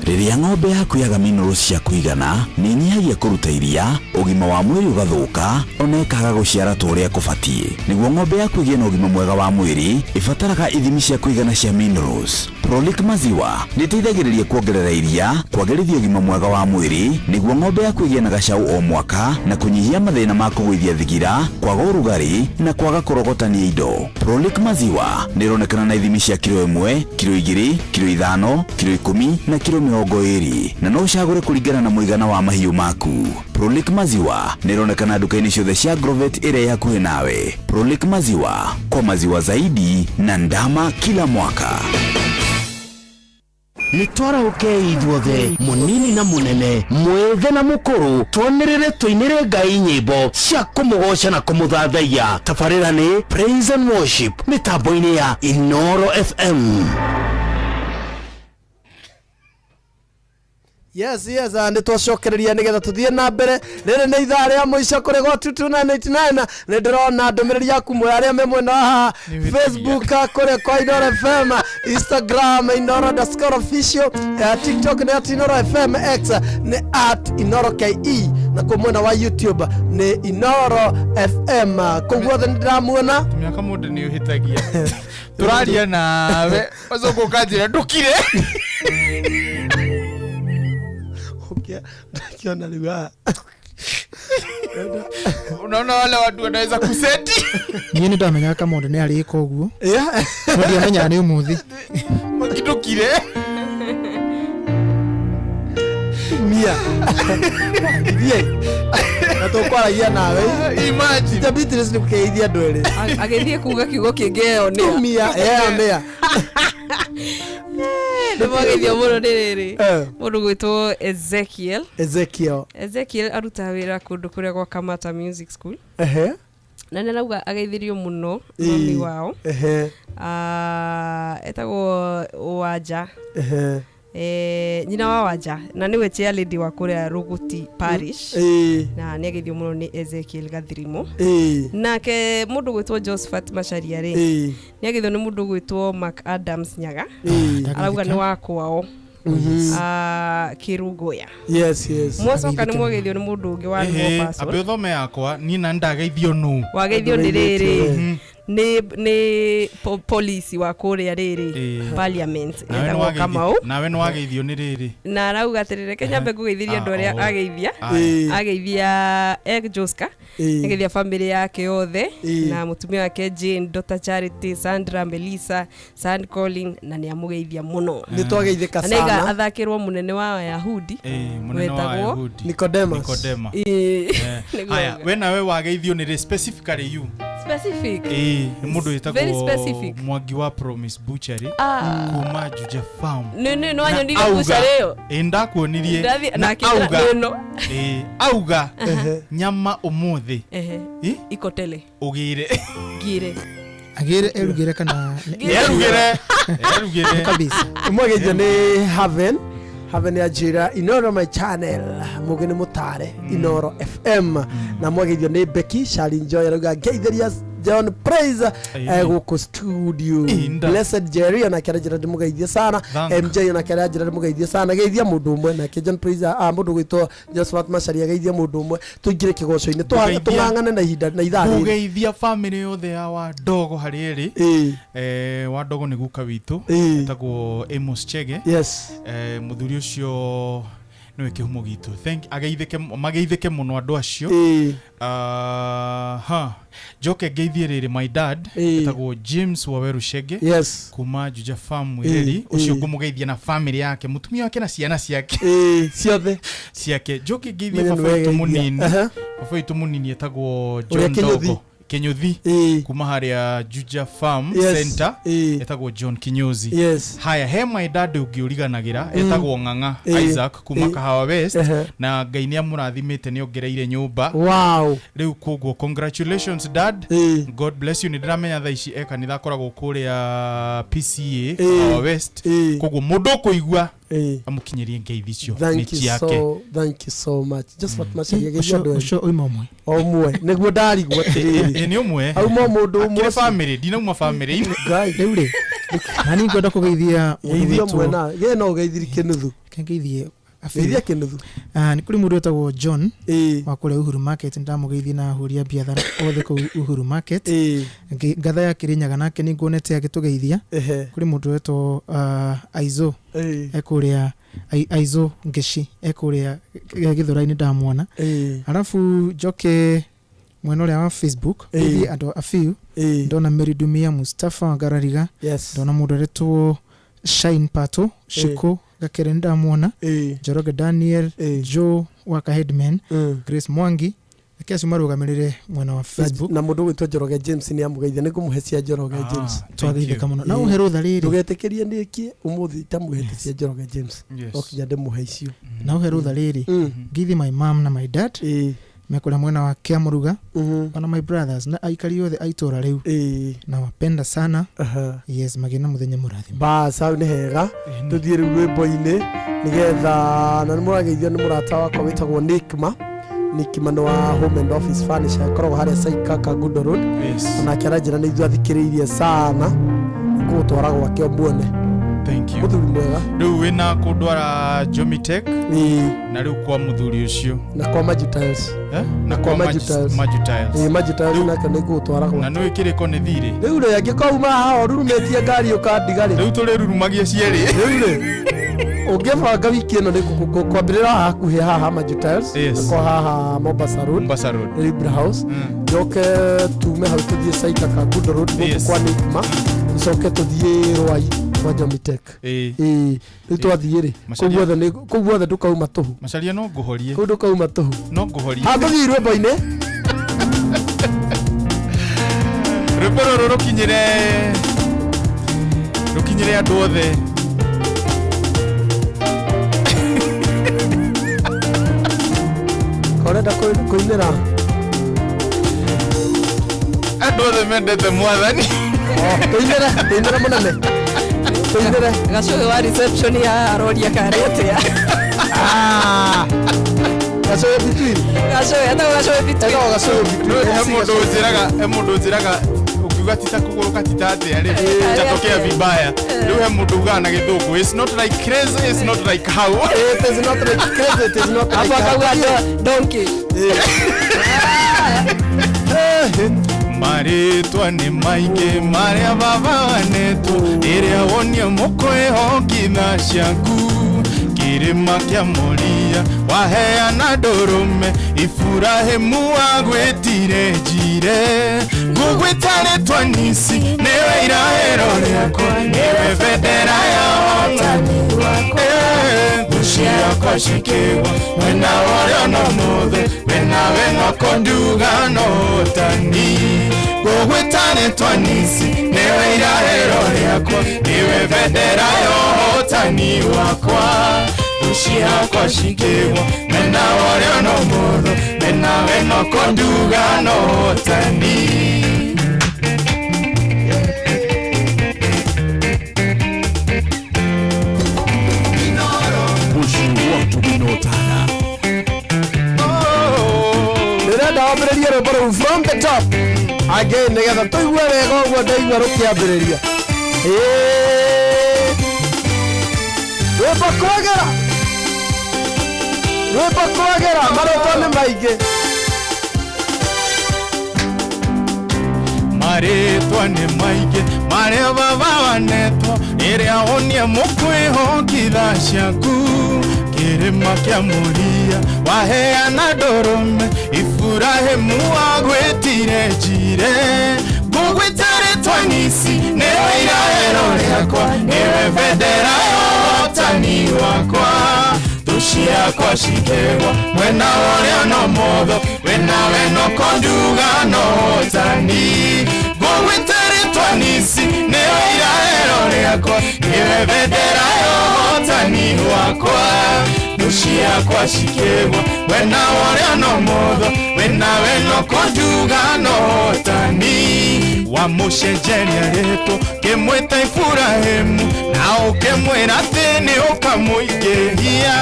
Rĩrĩa ng'ombe yaku yaga minerals cia kũigana, nĩ ĩnyihagia kũruta iria, ũgima wa mwĩrĩ ũgathũka, ona ĩkaga gũciara ta ũrĩa kũbatiĩ. Nĩguo ng'ombe yaku ĩgĩe na ũgima mwega wa mwĩrĩ, ĩbataraga ithimi cia kũigana cia minerals. Prolic Maziwa nĩ ĩteithagĩrĩria kuongerera iria, kwagĩrithia ũgima mwega wa mwĩrĩ, nĩguo ng'ombe yaku ĩgĩe na gacau o mwaka, na kũnyihia mathĩna ma kũgũithia thigira, kwaga ũrugarĩ, na kwaga kũrogotania indo. Prolic Maziwa nĩ ĩronekana na ithimi cia kiro 1, kiro 2, kiro 5, kiro 10 na kiro 20, na no ũcagũre kũringana na mũigana wa mahiũ maku. Prolic Maziwa nĩ ĩronekana nduka-inĩ ciothe cia Agrovet ĩrĩa ĩ hakuhĩ nawe. Prolic Maziwa, kwa maziwa zaidi na ndama kila mwaka. Nĩ twarahũkei ithuothe, mũnini na mũnene, mwĩthĩ na mũkũrũ, twanĩrĩre tũinĩre Ngai nyĩmbo cia kũmũgoca na kũmũthathaiya. Tabarĩra nĩ Praise and Worship mĩtambo-inĩ ya Inoro FM. Yes, yes, nĩ twacokereria nĩgetha tũthiĩ na mbere. Rĩrĩ nĩ ithaa rĩa mũico kũrĩ gwa 22989. Nĩ ndĩrona ndũmĩrĩri yaku mwe arĩa me mwena wa haha Facebook, kũrĩa kwa Inoro FM, Instagram Inoro underscore official, TikTok nĩ at Inoro FM, X nĩ at Inoro KE, na kũu mwena wa YouTube nĩ Inoro FM. Kũu guothe nĩ ndĩramuona. Mĩaka mũndũ nĩ ũhĩtagia. Tũraria nawe, ũcoka ũkanjĩra ndũkire. Ndakiona rĩu haha. Unaona wale watu wanaweza kuseti. Niĩ nĩ ndamenyaga Kamondo nĩ arĩka ũguo. Yeah. No ndiamenyaga nĩ ũmũthĩ. Makindũkire. Mia. Thiĩ. Na tũkwaragia nawe. Imagine. Teacher Beatrice nĩ kũgeithia andũ erĩ. Agĩthiĩ kuga kiugo kĩngĩ eyonea. Mia, eyonea. Nĩ mwageithio mũno nĩ rĩrĩ. Mũndũ gwĩtwo Ezekiel. Ezekiel. Ezekiel arutaga wĩra kũndũ kũrĩa gwa Kamata Music School. Ehe. Na nĩ arauga ageithirio mũno mami wao. Ehe. Etagwo Wanja. Ehe. Nyina wa Wanja na nĩwe chair lady wa kũrĩa Rũgũti parish. Na nĩ ageithio mũno nĩ Ezekiel Gathirimu. Nake mũndũ gwĩtwo Josephat Macharia rĩ, nĩ ageithio nĩ mũndũ gwĩtwo Mark Adams Nyaga. Arauga nĩ wa kwao. Kĩrũngũya. Yes. Mwacoka nĩ mwageithio nĩ mũndũ ũngĩ wa Ĩhĩ, Mombasa. ambe ũthome yakwa niĩ na ndageithio nũ. Wageithio nĩ rĩrĩ, nĩ police wa kũrĩa rĩrĩ parliament Nawe etagwo nĩwageithio- Kamau. Nawe nĩwageithio nĩ rĩrĩ. Na arauga atĩrĩrĩ, reke nyambe ngũgeithĩria andũ arĩa Ah, oh. ageithia. Aya. Ageithia Eric Joska, ageithia family yake yothe na mũtumia wake Jane, Dr Charity, Sandra, Melissa, San Colin, na nĩ amũgeithia mũno. Nĩ twageithĩka Na nĩaiga sana. athakĩrwo mũnene wa Ayahudi Mũnene wa wetagwo Ayahudi. Nicodemus. Nikodema. Ĩĩ. Nĩguo Haya, auga. we nawe wageithio nĩ rĩ specifically you? Specific. Ĩĩ, nĩ mũndũ Very wĩtagwo specific. Mwangi wa Promise Butchery Ah. kuma Juja Farm. Nĩ Na wanyonirie auga- butchery ĩyo? Ĩĩ, ndakuonirie. Ndathi- Na na akĩnjĩra auga nĩ ĩno. Ĩĩ, auga nyama ũmũthĩ. Ĩ? Ikotele. Ũgĩre. Ngire. Agĩre erugĩre kana Erugĩre. Erugĩre. Kabisa. Mwageithio nĩ Haven. Haven ya njĩra Inoro my channel mũgĩ nĩ mũtare Inoro FM, na mwageithio nĩ Becky Shari Njoy, arauga ngeithĩria John Praise gũkũ studio. Inda. Blessed Jerry onake aranjĩra ndĩmũgeithie sana. Thank. MJ onake aranjĩra ndĩmũgeithie sana. Geithia mũndũ ũmwe, nake John Praise, mũndũ gwĩtwo Josephat Macharia, geithia mũndũ ũmwe tũingĩre kĩgoco-inĩ. Ngũgeithia- Tũng'ang'ane na ihinda na ithaa rĩrĩ. Ngũgeithia family yothe ya Wandogo harĩa ĩrĩ. Wandogo nĩ guka witũ etagwo Amos Chege. Yes. Mũthuri ũcio nĩwe kĩhumo gitũ. Thank ageithĩke, mageithĩke mũno andũ acio. Ha njoke ngeithie rĩrĩ my dad etagwo James Waweru Chege. Yes. Kuma Juja Farm Mwireri. Ũcio ngũmũgeithia na family yake, mũtumia wake na ciana ciake ciothe ciake. Njoke ngeithie Menya baba witũ nĩwe mũnini. Aha. Baba witũ mũnini etagwo Ũrĩa John Kĩnyũthi. Dogo Kinyuthi kuma harĩa Juja Farm Yes. Center, etagwo John Kinyozi. Yes. Haya, he my dad ũngĩ ũriganagĩra etagwo Ng'ang'a Isaac kuma Kahawa West, na Ngai nĩ amũrathimĩte, nĩ ongereire nyũmba. Wow. Rĩu koguo congratulations dad, God bless you. Nĩ ndĩramenya thaa ici e kanitha, akoragwo kũrĩa PCA Kahawa West, koguo mũndũ ũkũigua amũkinyĩrie ngeithi icio nĩ Thank you ciake. so, thank you so much. Josephat Macharia, geithia Ũcio andũ erĩ. ũcio oima ũmwe. O ũmwe nĩguo ndarigwo atĩrĩrĩ. Ĩ, nĩ ũmwe. Auma mũndũ ũmwe Akĩrĩ ũcio. family, ndinauma family. Ngai. Rĩu rĩ, na niĩ ngwenda kũgeithia mũndũ Geithia ũmwe wĩtwo na gĩ no ũgeithirie kĩnuthu. Reke ngeithie Geithia kĩnuthu. Nĩ kũrĩ mũndũ wĩtagwo John wa kũrĩa Uhuru Market, ndamũgeithia na ahũri a biathara othe kũu Uhuru Market. Ngatha ya Kĩrĩnyaga nake nĩ nguonete agĩtũgeithia. Kũrĩ mũndũ wetwo Aizo ekũrĩa Aizo Ngeci ekũrĩa Gĩthũrai-inĩ ndamuona. Arabu njoke mwena ũrĩa wa Facebook ngeithie andũ a few. Ndona Mary Dumia, Mustafa Ngarariga. Yes. Ndona mũndũ aretwo Shine Pato Shiko Gakere ndamuona. Njoroge Daniel, Joe Waka Headman, Grace Mwangi, reke acio marũgamĩrĩre mwena wa Facebook. Na mũndũ gwĩtwo Njoroge James nĩ amũgeithia, nĩ ngũmũhe cia Njoroge James. Twageithĩka mũno. Na ũhe rũtha rĩrĩ. Ndũgetĩkĩrie nĩkie ũmũthĩ itamũhete cia Njoroge James. Yes. No kinya ndĩmũhe icio. Na ũhe rũtha rĩrĩ, ngeithie my mom na my dad mekũrĩa mwena wa Kĩamũruga, ona my brothers na aikari othe a itũra rĩu, nawapenda sana. Yes, magĩe na mũthenya mũrathime. Bas, hau nĩ hega. Tũthiĩ rĩu rwĩmbo-inĩ nĩgetha na nĩ mũrageithio nĩ mũrata wakwa wĩtagwo Nikma. Nikma nĩ wa Home and Office Furniture, akoragwo harĩa Saika Kangundo Road. Onake aranjĩra nĩ ithuĩ athikĩrĩirie sana, ngũgũtwara gwake ũmuone. Thank you. Mũthuri mwega. Rĩu wĩna kũndwara Jomitech na rĩu kwa mũthuri ũcio. Na kwa Maju Tiles. Na kwa Maju Tiles. Maju Tiles. Ĩĩ, Maju Tiles nake nĩ ngũgũtwara Na gwake. nĩ kĩrĩko nĩ thirĩ. Rĩu rĩ, angĩkorwo uma haha ũrurumĩtie ngari ũkandiga rĩ. Rĩu tũrĩrurumagia cierĩ. Rĩu rĩ, ũngĩbanga wiki ĩno nĩ kwambĩrĩra haha hakuhĩ haha Maju Tiles. Yes. Na kwa haha Mombasa Road. Mombasa Road. Libra House. Njoke tume hau tũthiĩ Saika Kangundo Road gũkũ Yes. kwa Nikma. Tũcoke tũthiĩ Rwai kwa Jomitech. Ĩĩ. Rĩu twathiĩ rĩ, kũu guothe ndũkauma tũhu. Macaria no ngũhorie. Kũu ndũkauma tũhu. No ngũhorie. Ha tũthiĩ rwĩmbo-inĩ. Rwĩmbo rũrũ rũkinyĩre andũ othe. Ũrenda kũinĩra? Andũ othe mendete mwathani. Tũinĩre, tũinĩre mũnene. Tũinĩre. Gacũhĩ wa reception ya aroria karĩ atĩa. Gacũhĩ between. Gacũhĩ, etagwo gacũhĩ between. Etagwo gacũhĩ between. He mũndũ ũnjĩraga, he mũndũ ũnjĩraga ukiuga tita kũgũrũ katita atĩa rĩ, itatokea vibaya. Rĩu he mũndũ ugaga na gĩthũngũ, it's not like crazy, it's not like how. It is not like crazy, it is not like Hapo akauga how. donkey. Marĩtwa nĩ maingĩ marĩa baba wanetwo, rĩrĩa wonie mũkwĩhokitha ciaku kĩrĩma kĩa Moria waheana ndũrũme, Iburahĩmu agwĩtire njire, ngũgwĩta rĩtwa Nisi, nĩwe irahĩro rĩakwa, nĩwe bendera ya ũhotani wakwa. Thũ ciakwa cikĩgwa mwena wa ũrĩo na ũmotho, wena wenoko nduga na ũhotani, ngũgwĩta rĩtwa Nisi, nĩwe irahĩro rĩakwa, nĩwe bendera ya ũhotani wakwa. Thũ ciakwa cikĩgwa mwena wa ũrĩo na ũmotho, wena wenoko nduga na ũhotani. Ndĩrenda wambĩrĩrie rwĩmbo rũu from the top again nĩgetha tũigue wega ũguo ndaigua rũkĩambĩrĩria. Ĩĩ. Rwĩmbo kwagĩra, rwĩmbo kwagĩra, marĩtwa nĩ maingĩ. Marĩtwa nĩ maingĩ marĩa baba wanetwo, ĩrĩa wonie mũkwĩhokitha ciaku kĩrĩma kĩa Moria waheana ndũrũme, Iburahĩmu agwĩtire njire, ngũgwĩta rĩtwa Nisi, nĩwe irahĩro rĩakwa, nĩwe bendera ya ũhotani wakwa. Thũ ciakwa cikĩgwa mwena wa ũrĩo na ũmotho, wena wenoko nduga na ũhotani, ngũgwĩta rĩtwa Nisi, nĩwe irahĩro rĩakwa, nĩwe bendera ya ũhotani wakwa. Thũ ciakwa cikĩgwa mwena wa ũrĩo na ũmotho, wena wenoko nduga na ũhotani. Wamũcenjeria rĩtwa kĩmwĩta Iburahĩmu, na ũkĩmwĩra atĩ nĩ ũkamũingĩhia,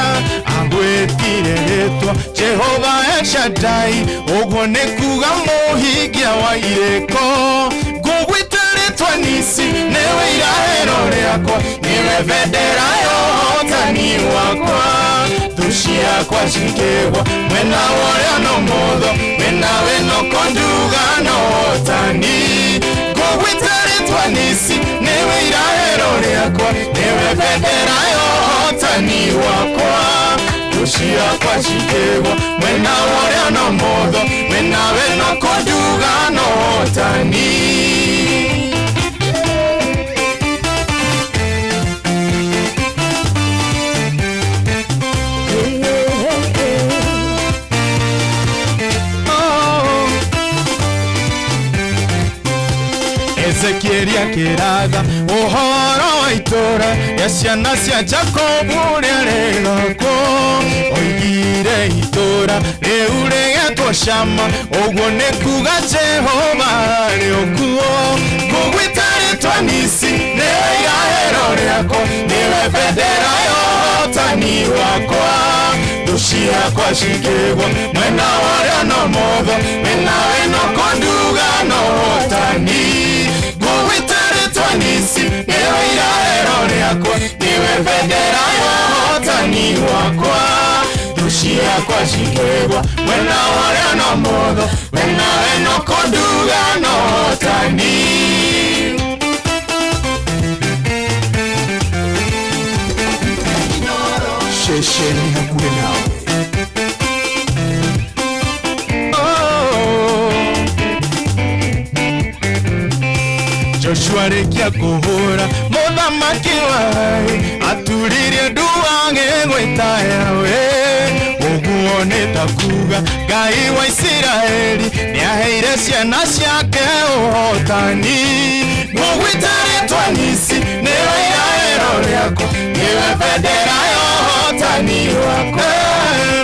agwĩtire rĩtwa Jehova El Shaddai, ũguo nĩ kuga mũhingia wa irĩko. Ngũgwĩta rĩtwa Nisi, nĩwe irahĩro rĩakwa, nĩwe bendera ya ũhotani wakwa. Thũ ciakwa cikĩgwa mwena wa ũrĩo na ũmotho, wena wenoko nduga na ũhotani, ngũgwĩta rĩtwa Nisi, nĩwe irahĩro rĩakwa, nĩwe bendera ya ũhotani wakwa. Thũ ciakwa cikĩgwa mwena wa ũrĩo na ũmotho, wena wenoko nduga na ũhotani. Ezekieli akĩratha ũhoro wa itũũra rĩa ciana cia Jakobu ũrĩa rĩgakwo, oigire itũũra rĩu rĩgetwo Shama, ũguo nĩ kuga Jehova arĩ okuo. Ngũgwĩta rĩtwa Nisi, nĩwe irahĩro rĩakwa, nĩwe bendera ya ũhotani wakwa. Thũ ciakwa cikĩgwa mwena wa ũrĩo na ũmotho, wena wenoko nduga na ũhotani, ngũgwĩta rĩtwa Nisi, nĩwe irahĩro rĩakwa, nĩwe bendera ya ũhotani wakwa. Thũ ciakwa cikĩgwa mwena wa ũrĩo na ũmotho, wena wenoko nduga na ũhotani. Ceceni hakuhĩ nawe. Joshua rĩkia kũhũra mũthamaki wa Ai, aturirie nduange gwĩta Yahweh, ũguo nĩ ta kuga Ngai wa Isiraeli nĩaheire ciana ciake ũhotani. Ngũgwĩta rĩtwa Nisi, nĩwe irahĩro rĩakwa, nĩwe bendera ya ũhotani wakwa.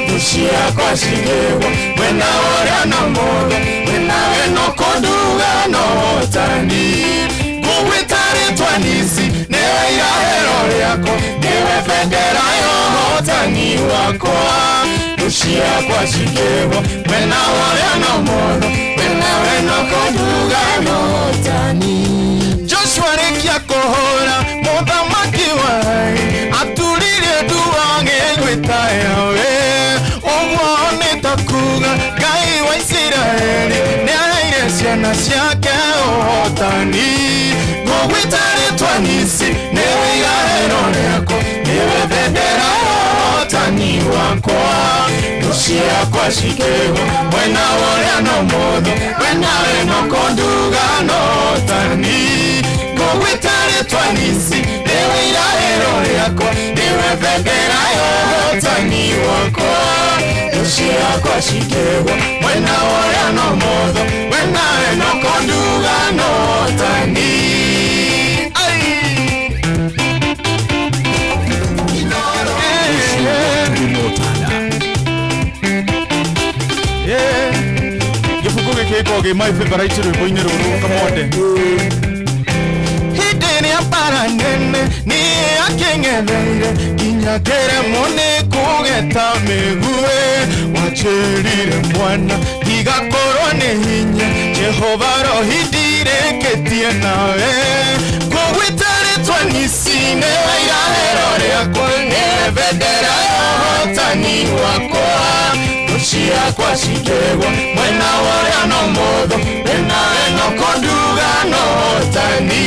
Thũ ciakwa cikĩgwa mwena wa ũrĩo na ũmotho, wena wenoko nduga na ũhotani, ngũgwĩta Rĩtwa nisi nĩwe irahĩro rĩakwa nĩwe bendera ya ũhotani wakwa thũ ciakwa cikĩgwa mwena wa ũrĩo na ũmotho mwena wena kũnduga na ũhotani. Joshua rĩkia kũhũra mũthamaki wa Ai aturirie ndu agĩgwĩta Yahweh ũguo nĩ ta kuga Ngai wa Isiraeli nĩaheire ciana ciake ũhotani. Ngũgwĩta rĩtwa nisi nĩwe irahĩro rĩakwa nĩwe bendera ya ũhotani wakwa thũ ciakwa cikĩgwa mwena wa ũrĩo na ũmotho mwena wena kũnduga na ũhotani. Ngũgwĩta rĩtwa nisi nĩwe irahĩro rĩakwa nĩwe bendera ya ũhotani wakwa thũ ciakwa cikĩgwa mwena wa ũrĩo na ũmotho mwena wena kũnduga na ũhotani. Gĩbuku gĩkĩ gĩkoragwo kĩ my favorite rwĩmbo-inĩ rũrũ kamonde. Hĩndĩ ĩrĩa mbara nene niĩ akĩng'etheire nginya kĩremwo nĩ kũgeta mĩguĩ wanjĩrire mwana tigakorwo nĩ hinya Jehova rohi ndirĩkĩtie nawe. Ngũgwĩta rĩtwa nisi nĩwe irahĩro rĩakwa nĩwe bendera ya ũhotani wakwa thũ ciakwa cikĩgwa mwena wa ũrĩo na ũmotho mwena wena kũnduga na ũhotani.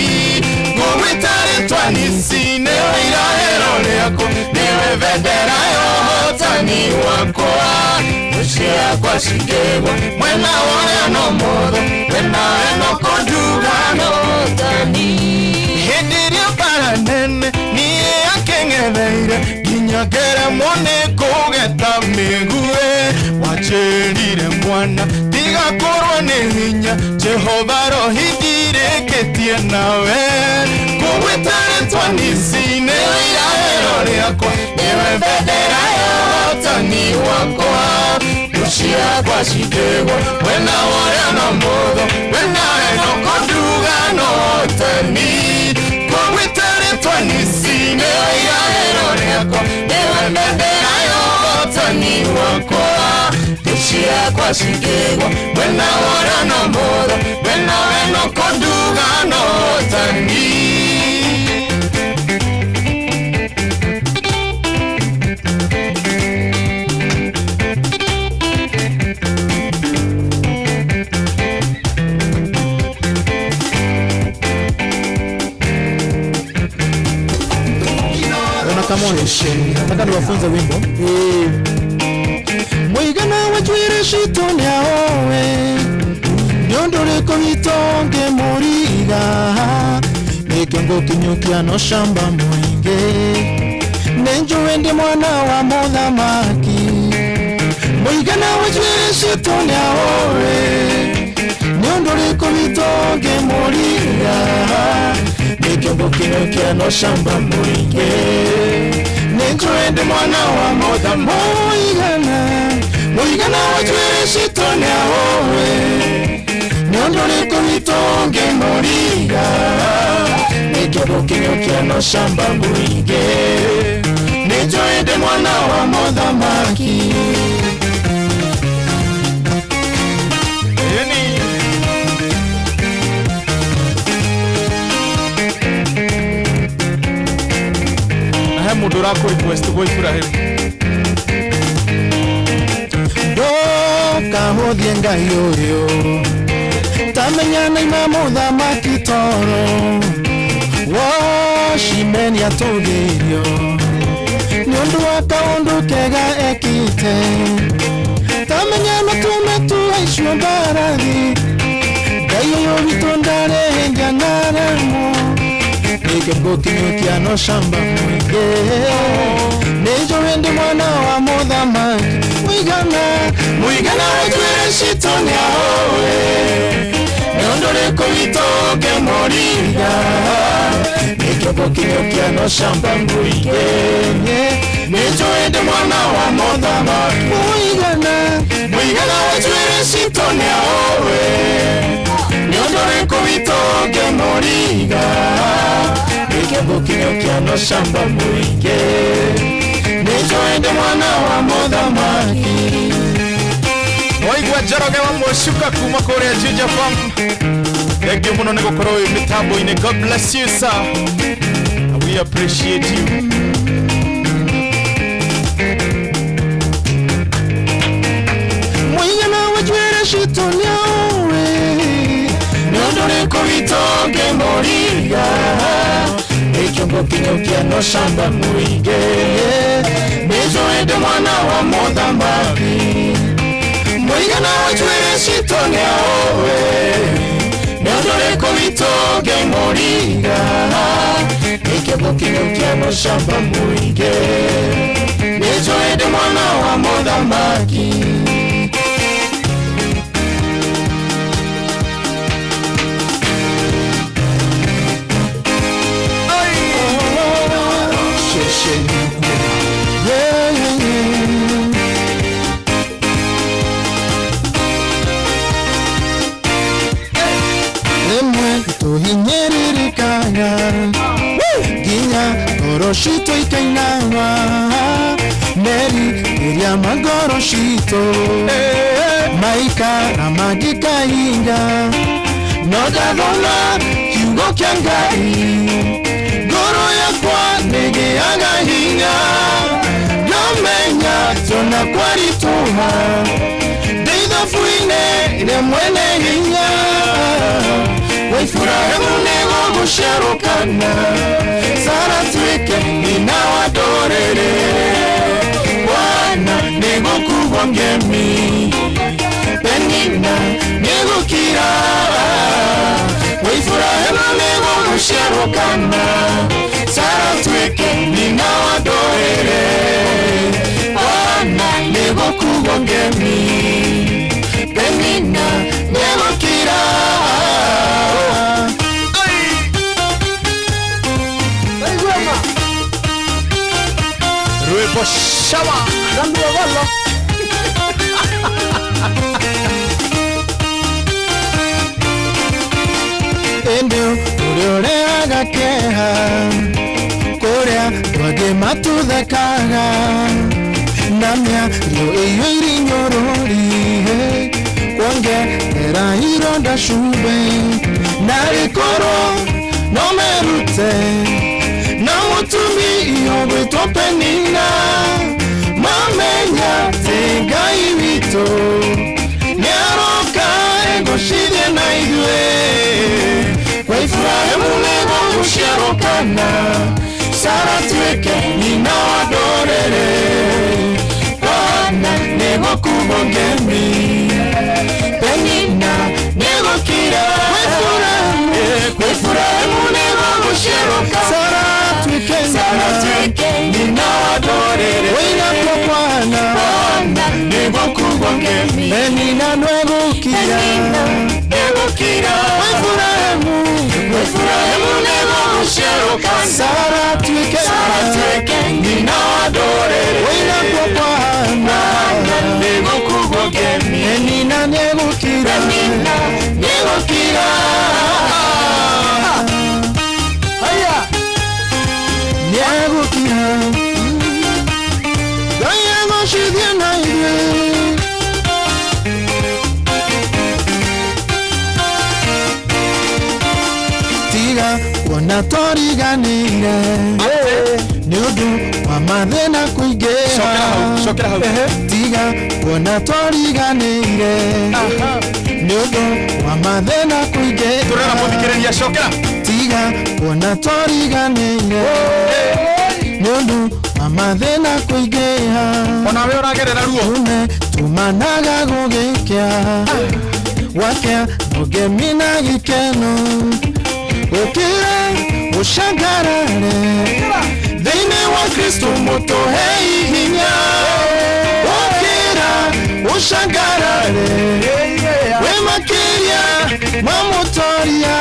Ngũgwĩta rĩtwa nisi nĩwe irahĩro rĩakwa nĩwe bendera ya ũhotani wakwa thũ ciakwa cikĩgwa mwena wa ũrĩo na ũmotho mwena wena kũnduga na ũhotani. Hĩndĩ ĩrĩa mbara nene niĩ akĩng'etheire nginya ngeremwo nĩ kũgeta mĩguĩ wanjĩrire mwana tigakorwo nĩ hinya Jehova rohi ndirĩkĩtie nawe. Ngũgwĩta rĩtwa nisi nĩwe irahĩro rĩakwa nĩwe bendera ya ũhotani wakwa thũ ciakwa cikĩgwa mwena wa ũrĩo na ũmotho mwena wena kũnduga na ũhotani. Ngũgwĩta rĩtwa nisi nĩwe irahĩro rĩakwa nĩwe bendera ya ũhotani wakwa thũ ciakwa cikĩgwa mwena wa ũrĩo na ũmotho mwena wena kũnduga na ũhotani. Ona Kamone, nataka niwafunze wimbo. Mũigana wa njuĩrĩ citũ nĩaowe nĩ ũndũ ũrĩkũ witũ ngĩmũriga nĩkĩo ngũkinyũkia no shamba mũingĩ nĩ njũĩ ndĩ mwana wa mũthamaki. Mũigana wa njuĩrĩ citũ nĩaowe nĩ ũndũ ũrĩkũ witũ ngĩmũriga nĩkĩo ngũkinyũkia no shamba mũingĩ nĩ njũĩ ndĩ mwana wa mũthamaki. Mũigana wa njuĩrĩ citũ nĩaowe nĩ ũndũ ũrĩkũ witũ ngĩmũriga nĩkĩo ngũkinyũkia no shamba mũingĩ nĩ njũĩ ndĩ mwana wa mũthamaki. Na he mũndũ ũrakũ request gwa Ibrahim. Ndũkahũthie Ngai ũyũ tamenya naima mũthamaki toro woshimeni atũgĩrio nĩ ũndũ wa kaũndũ kega ekĩte tamenya no tume tuhaicwo mbarathi Ngai ũyũ witũ ndarĩhĩnja naremwo nĩkĩo ngũkinyũkia no shamba mũingĩ nĩ njũĩ ndĩ mwana wa mũthamaki. Mũigana wa njuĩrĩ citũ nĩaowe nĩ ũndũ ũrĩkũ witũ ngĩmũriga nĩkĩo ngũkinyũkia no shamba mũingĩ nĩ njũĩ ndĩ mwana wa mũthamaki. Mũigana wa njuĩrĩ citũ nĩaowe nĩ ũndũ ũrĩkũ witũ ngĩmũriga mũriga Gĩkĩambu kinyũkia no shamba mũingĩ Nĩnjũĩ ndĩ mwana wa mũthamaki. Waigua Njoroge wa Mũcuka kuma kũrĩa Juja Farm. Thengiũ mũno nĩ gũkorwo wĩ mĩtambo-inĩ. God bless you, sir. We appreciate you. Mũigana wa njuĩrĩ citũ nĩũĩ nĩ ũndũ ũrĩkũ witũ ngĩmũriga Gĩkĩongo kinyũkia no shamba mũingĩ Nĩnjũĩ ndĩ mwana wa mũthamaki. Mũigana wa njuĩrĩ citũ nĩũĩ nĩ ũndũ ũrĩkũ witũ ngĩmũriga Gĩkĩongo kinyũkia no shamba mũingĩ Nĩnjũĩ ndĩ mwana wa mũthamaki. Rĩmwe tũhinyĩrĩrĩkaga nginya ngoro citũ ikainama merirĩria ma ngoro citũ maikara mangĩkahinga no ndathoma kiugo kĩa Ngai ngoro yakwa nĩgĩaga hinya ngamenya tona kwaritũha ndĩ ithabu-inĩ rĩa mwene hinya wa Iburahĩmu nĩgũgũciarũkana Sara atuĩke nyina wa ndũrĩrĩ Bwana nĩgũkugwo ngemi Penina nĩgũkira wa Iburahĩmu nĩgũgũciarũkana Sara atuĩke nyina wa ndũrĩrĩ Bwana nĩgũkugwo ngemi Penina nĩgũkira. Rwĩmbo cama. Galuogolo. Ĩndĩ ũrĩa ũrehaga kĩeha kũrĩa andũ angĩ matuthekaga na mĩario ĩiyũire inyũrũri kuongerera ironda cumbĩ narĩ korwo no merute na mũtumia ũgwĩtwo Penina mamenya atĩ Ngai witũ nĩaroka egũcithie na ithuĩ kwa Iburahĩmu nĩgũgũciarũkana Sara atuĩke nyina wa ndũrĩrĩ Bwana nĩgũkugwo ngemi Penina nĩgũkira kwa Iburahĩmu nĩgũgũciarũkana Sara atuĩke nyina wa ndũrĩrĩ Oiga kwa Bwana Bwana nĩgũkugwo ngemi Penina nĩgũkira nĩgũkira kwa Iburahĩmu nĩgũgũciarũkana Sara atuĩke nyina wa ndũrĩrĩ Oiga kwa Bwana nĩgũkugwo ngemi Penina nĩgũkira Penina nĩgũkira. Haya. Nĩegũkira Ngai egũcithie na ithuĩ Tiga kuona tũriganĩire nĩ ũndũ wa mathĩna kũingĩha Cokera hau, cokera hau. Tiga kuona tũriganĩire nĩ ũndũ wa mathĩna kũingĩha Tũrera mũthikĩrĩria, cokera. Tiga kuona tũriganĩire nĩ ũndũ wa mathĩna kũingĩha Onawe ũragerera ruo. Tume tumanaga gũgĩkĩa gwakĩa ũgemi na gĩkeno ũkĩra ũcangarare thĩinĩ wa Kristo mũtũhe hinya ũkĩra ũcangarare wĩ makĩria ma mũtoria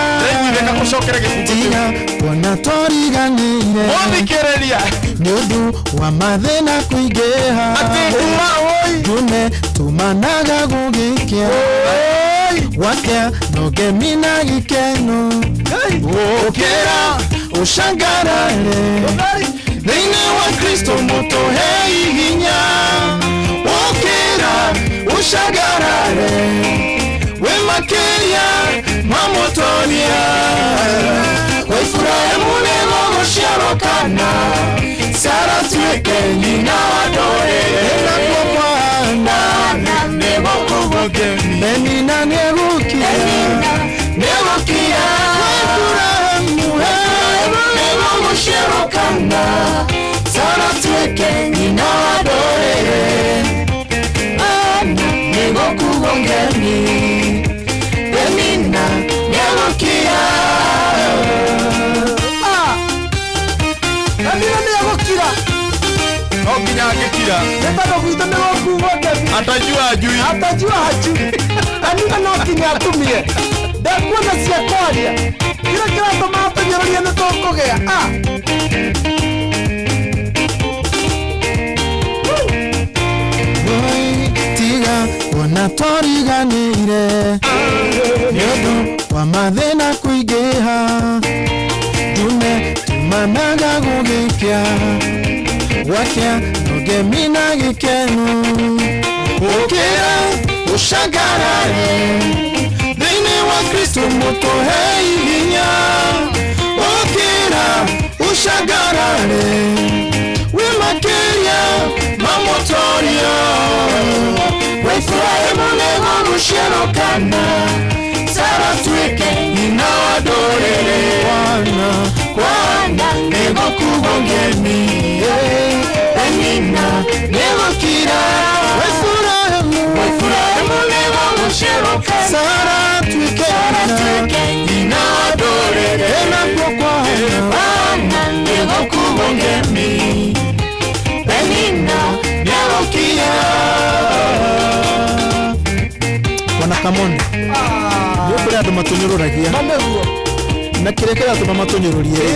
Reka ũcokere gĩbungo kĩu. Tiga kuona tũriganĩire Mũthikĩrĩria. nĩ ũndũ wa mathĩna kũingĩha Atĩ Ndume tumanaga gũgĩkĩa Gwakĩa nogemi na gĩkeno. Ũkĩra ũcangarare thĩinĩ wa Kristo mũtũhe hinya. Ũkĩra ũcangarare wĩ makĩria ma mũtoria. Kwa Iburahĩmu nĩguo gũciarwo kana Sara atuĩke nyina wa ndũrĩrĩ. Nakuo kwa Hana nĩguo kugwo ngemi. Penina nĩegũkira. Nĩegũkira. Kwa Iburahĩmu nĩguo gũciarwo kana Sara atuĩke nyina wa ndũrĩrĩ. Hana nĩguo kugwo ngemi. Penina nĩegũkira. Penina nĩegũkira. No nginya angĩkira. Nĩ tondũ gwitũ nĩ gũkuo ngemi. Atajua hajui. Atajua hajui. Penina no nginya atumie. Ndekuona cia kwaria. Kĩrĩa kĩratũma atũnyũrũrie nĩ tũkũgĩa. Ah. Oi, tiga kuona twariganĩire nĩ ũndũ wa mathĩna kũingĩha ndume tumanaga gũgĩkĩa gwakĩa nogemi na gĩkeno. Ũkĩra ũcangarare thĩinĩ wa Kristo mũtũhe hinya. Ũkĩra ũcangarare wĩ makĩria ma mũtoria. Kwa Iburahĩmu nĩguo gũciarwo kana Sara atuĩke nyina wa ndũrĩrĩ. Kwa Hana nĩguo kugwo ngemi. Penina nĩegũkira. Kwa Iburahĩmu nĩguo gũciarwo kana Sara atuĩke nyina wa ndũrĩrĩ. Nakuo kwa Hana nĩguo kugwo ngemi. Penina nĩegũkira. Bwana Kamonde, nĩ kũrĩ andũ matũnyũrũragia na kĩrĩa kĩratũma matũnyũrũrie rĩ,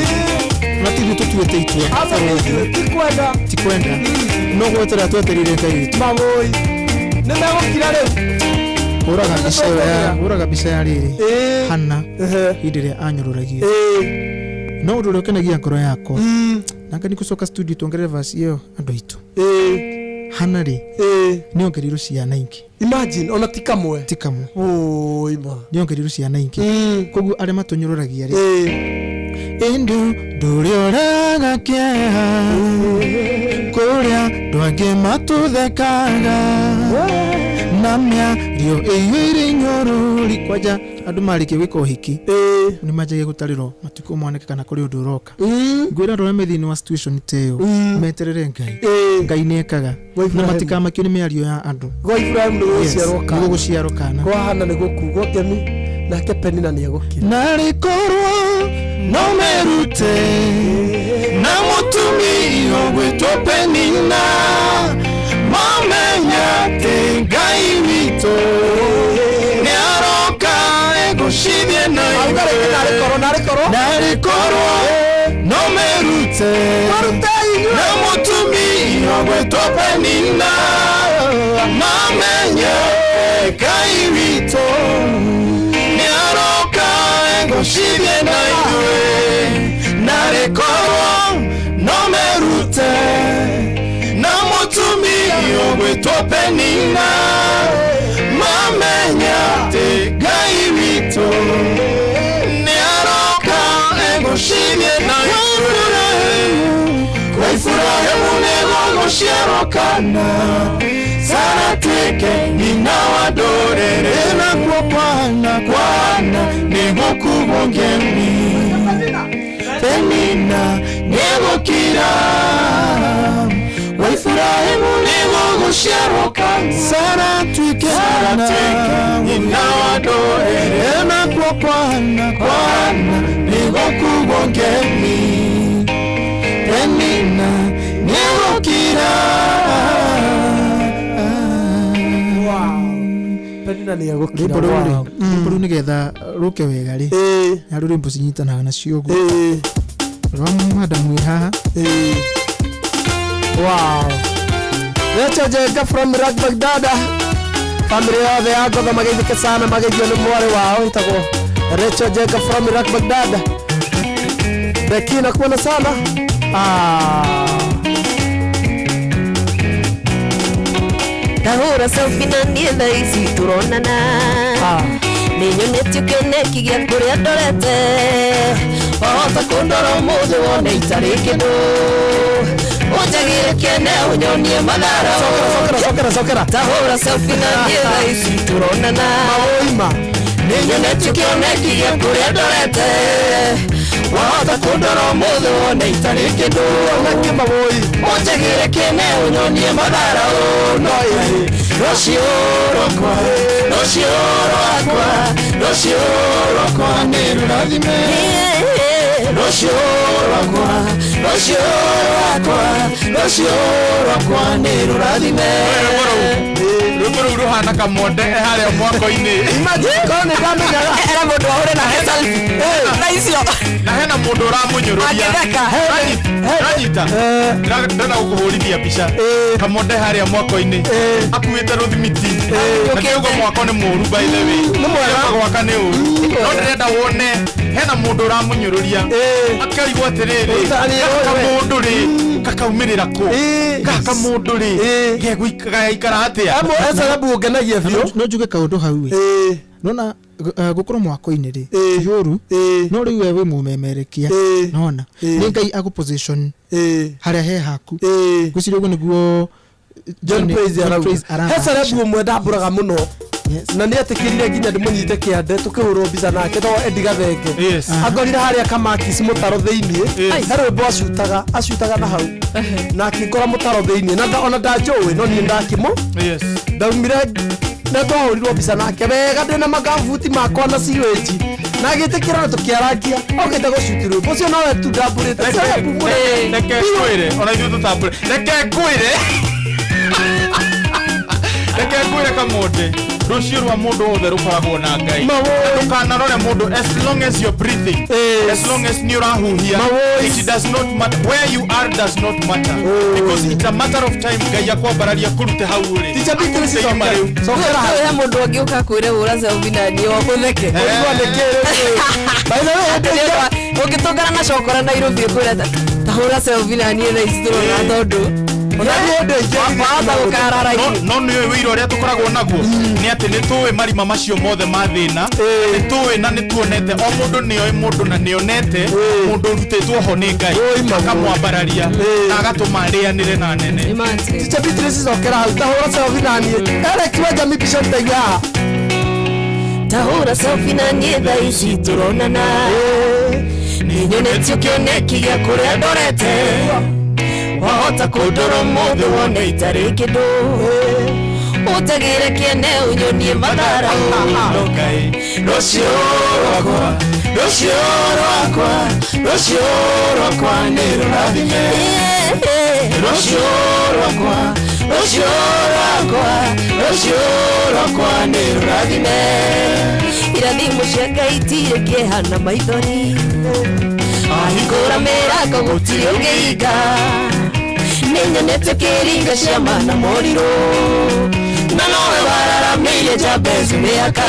na ti ithuĩ tũtuĩte itua. Aca nĩ ithuĩ, ti kwenda. Ti kwenda, no gweterera twetereire Ngai witũ. Mawũi nĩ megũkira rĩu. Hũraga mbica ĩyo ya hũraga mbica ya rĩrĩ Hana hĩndĩ ĩrĩa anyũrũragio. No ũndũ ũrĩa ũkenagia ngoro yakwa na ngai nĩgũcoka studio tuongerere verse ĩyo andũ aitũ. Hana rĩ nĩ ongereirwo ciana ingĩ. Imagine ona ti kamwe. Ti kamwe. Oi ma. Nĩ ongereirwo ciana ingĩ. Koguo arĩa matũnyũrũragia rĩ, ĩndũ ndũrĩ ũraga kĩeha kũrĩa andũ angĩ matũthekaga na mĩario ĩiyũire inyũrũri. Kwanja andũ marĩkia gwĩka ũhiki nĩ manjagia gũtarĩrwo matukũ moneke kana kũrĩ ũndũ ũroka. Ngwĩra andũ arĩa me thĩinĩ wa situation ta ĩyo meterere Ngai. Ngai nĩekaga na matikamakio nĩ mĩario ya andũ. Gwa Iburahĩmu nĩ gũciarwo kana. Nĩguo gũciarwo kana. Kwa Hana nĩ gũkugwo ngemi nake Penina nĩegũkira. Narĩ korwo no merute na mũtumia ũgwĩtwo Penina mamenya atĩ Ngai witũ nĩaroka egũcithie na ithuĩ. Narĩ korwo no merute na mũtumia ũgwĩtwo Penina mamenya Ngai witũ nĩaroka egũcithie na ithuĩ. Narĩ korwo no merute na mũtumia ũgwĩtwo Penina mamenya atĩ Ngai witũ nĩaroka egũcithie na ithuĩ. Kwa Iburahĩmu nĩguo gũciarwo kana Sara atuĩke nyina wa ndũrĩrĩ. Nakuo kwa Hana nĩguo kugwo ngemi. Penina nĩegũkira. Kwa Iburahĩmu nĩguo gũciarwo kana Sara atuĩke nyina wa ndũrĩrĩ. Nakuo kwa Hana nĩguo kugwo ngemi. Penina nĩegũkira. Penina nĩegũkira. Rwĩmbo rũu rĩ, rwĩmbo rũu nĩgetha rũke wega rĩ, harĩ rwĩmbo cinyitanaga nacio ũguo. Rwa madamu wĩ haha. Wow. Rachel Jenga from Iraq Baghdad. Family yothe ya Ngotho mageithĩke sana, mageithio nĩ mwarĩ wao wĩtagwo Rachel Jenga from Iraq Baghdad. Beki, nakuona sana. Ah. Ndahũra selfie na niĩ thaa ici tũronana, nĩ nyonetio kĩoneki gĩa kũrĩa ndorete, wahota kũndora ũmũthĩ wone itarĩ kĩndũ, ũnjagĩre kĩene ũnyonie mathara. Cokera, cokera, cokera. Ndahũra selfie na niĩ thaa ici tũronana, Maũima. Nĩ nyonetio kĩoneki gĩa kũrĩa ndorete, wahota kũndora ũmũthĩ wone itarĩ kĩndũ, Oneki mawũi. Ũnjagĩre kĩene ũnyonie mathara. No rũciũ rwakwa, rũciũ rwakwa, rũciũ rwakwa nĩ rũrathime, rũciũ rwakwa, rũciũ rwakwa, rũciũ rwakwa nĩ rũrathime. Rwĩmbo rũu rũhana kamonde e harĩa mwako-inĩ. Imagine korwo nĩ ndamenyaga. Era mũndũ ahũre nake selfie na icio. Na hena mũndũ ũramũnyũrũria. Agĩtheka. Ranyita, ndĩrenda gũkũhũrithia mbica kamonde harĩa mwako-inĩ akuĩte rũthimiti, na ndĩrauga mwako nĩ mũru, by the way. Nĩ mwega. Ndĩrauga gwaka nĩ ũru, no ndĩrenda wone hena mũndũ ũramũnyũrũria akarigwo atĩrĩrĩ, Ũtarĩ gaka ũĩ. Mũndũ rĩ, kakaumĩrĩra kũ? Gaka mũndũ rĩ, gaikara atĩa? Amwe ecarabu ũngenagia biũ. No njuge kaũndũ hau ĩ, nona gũkorwo mwako-inĩ rĩ ti ũru, no rĩu we wĩ mũmemerekia, nona nĩ Ngai agũ position harĩa he haku. Ngwĩciria ũguo nĩguo John Praise John arauga. Praise He celebu ũmwe ndambũraga mũno na nĩ etĩkĩrire nginya ndĩmũnyite kĩande tũkĩhũrwo mbica nake, tagwo Eddie Gathenge. Angorire harĩa Kamakis mũtaro thĩiniĩ, he rwĩmbo acutaga acutaga na hau na akĩngora mũtaro thĩiniĩ na ona ndanjũĩ, no niĩ ndakĩmũ ndaumire na twahũrirwo mbica nake wega ndĩna magambuti makwa na ciwĩnji na agĩtĩkĩra na tũkĩarangia okĩte gũcuti rwĩmbo ũcio nowe tu ndambũrĩte celebu mũnene. Reke ngwĩre, ona ithuĩ tũtambũre, reke ngwĩre, reke ngwĩre kamonde, rũciũ rwa mũndũ wothe rũkoragwo na Ngai. Ndũkanarore mũndũ. As long as you're breathing, as long as nĩ ũrahuhia, it does not matter where you are, does not matter, because it's a matter of time Ngai akwambararia kũrute hau ũrĩ. Teacher Beatrice, Akũrute irima rĩu. Cokera hau. He mũndũ angĩũka kwĩre hũra selfie na niĩ ũtheke. Ũigua nĩ kĩ rĩu? By the way, hĩndĩ ĩngĩ- Ũngĩtũngana na cokora Nairobi ĩkwĩra ta hũra selfie na niĩ thaa ici tũrona, tondũ Ona niĩ hĩndĩ ĩngĩ wahota gũkarara. No nĩ ũĩ wĩira ũrĩa tũkoragwo naguo nĩ atĩ nĩ tũĩ marima macio mothe ma thĩna, nĩ tũĩ na nĩ tuonete o mũndũ nĩ oĩ mũndũ na nĩ onete mũndũ ũrutĩtwo ho nĩ Ngai akamwambararia na agatũma arĩanĩre na nene. Teacher Beatrice, cokera hau, tahũra selfie na niĩ. Eric Wenjami Bishop, ndeithia haha. Tahũra selfie na niĩ thaa ici tũronana, nĩ nyonetio kĩoneki gĩa kũrĩa ndorete, wahota kũndora ũmũthĩ wone itarĩ kĩndũ, ũnjagĩre kĩene ũnyonie mathara. Rũciũ rwakwa, rũciũ rwakwa, rũciũ rwakwa nĩ rũrathime, rũciũ rwakwa, rũciũ rwakwa, rũciũ rwakwa nĩ rũrathime. Irathimo cia Ngai itirĩ kĩeha na maithori, ahingũra mĩrango gũtirĩ ũngĩhinga, nĩ nyonete kĩringa ciama na morirũ, na nowe wararamĩire Jabezu mĩaka.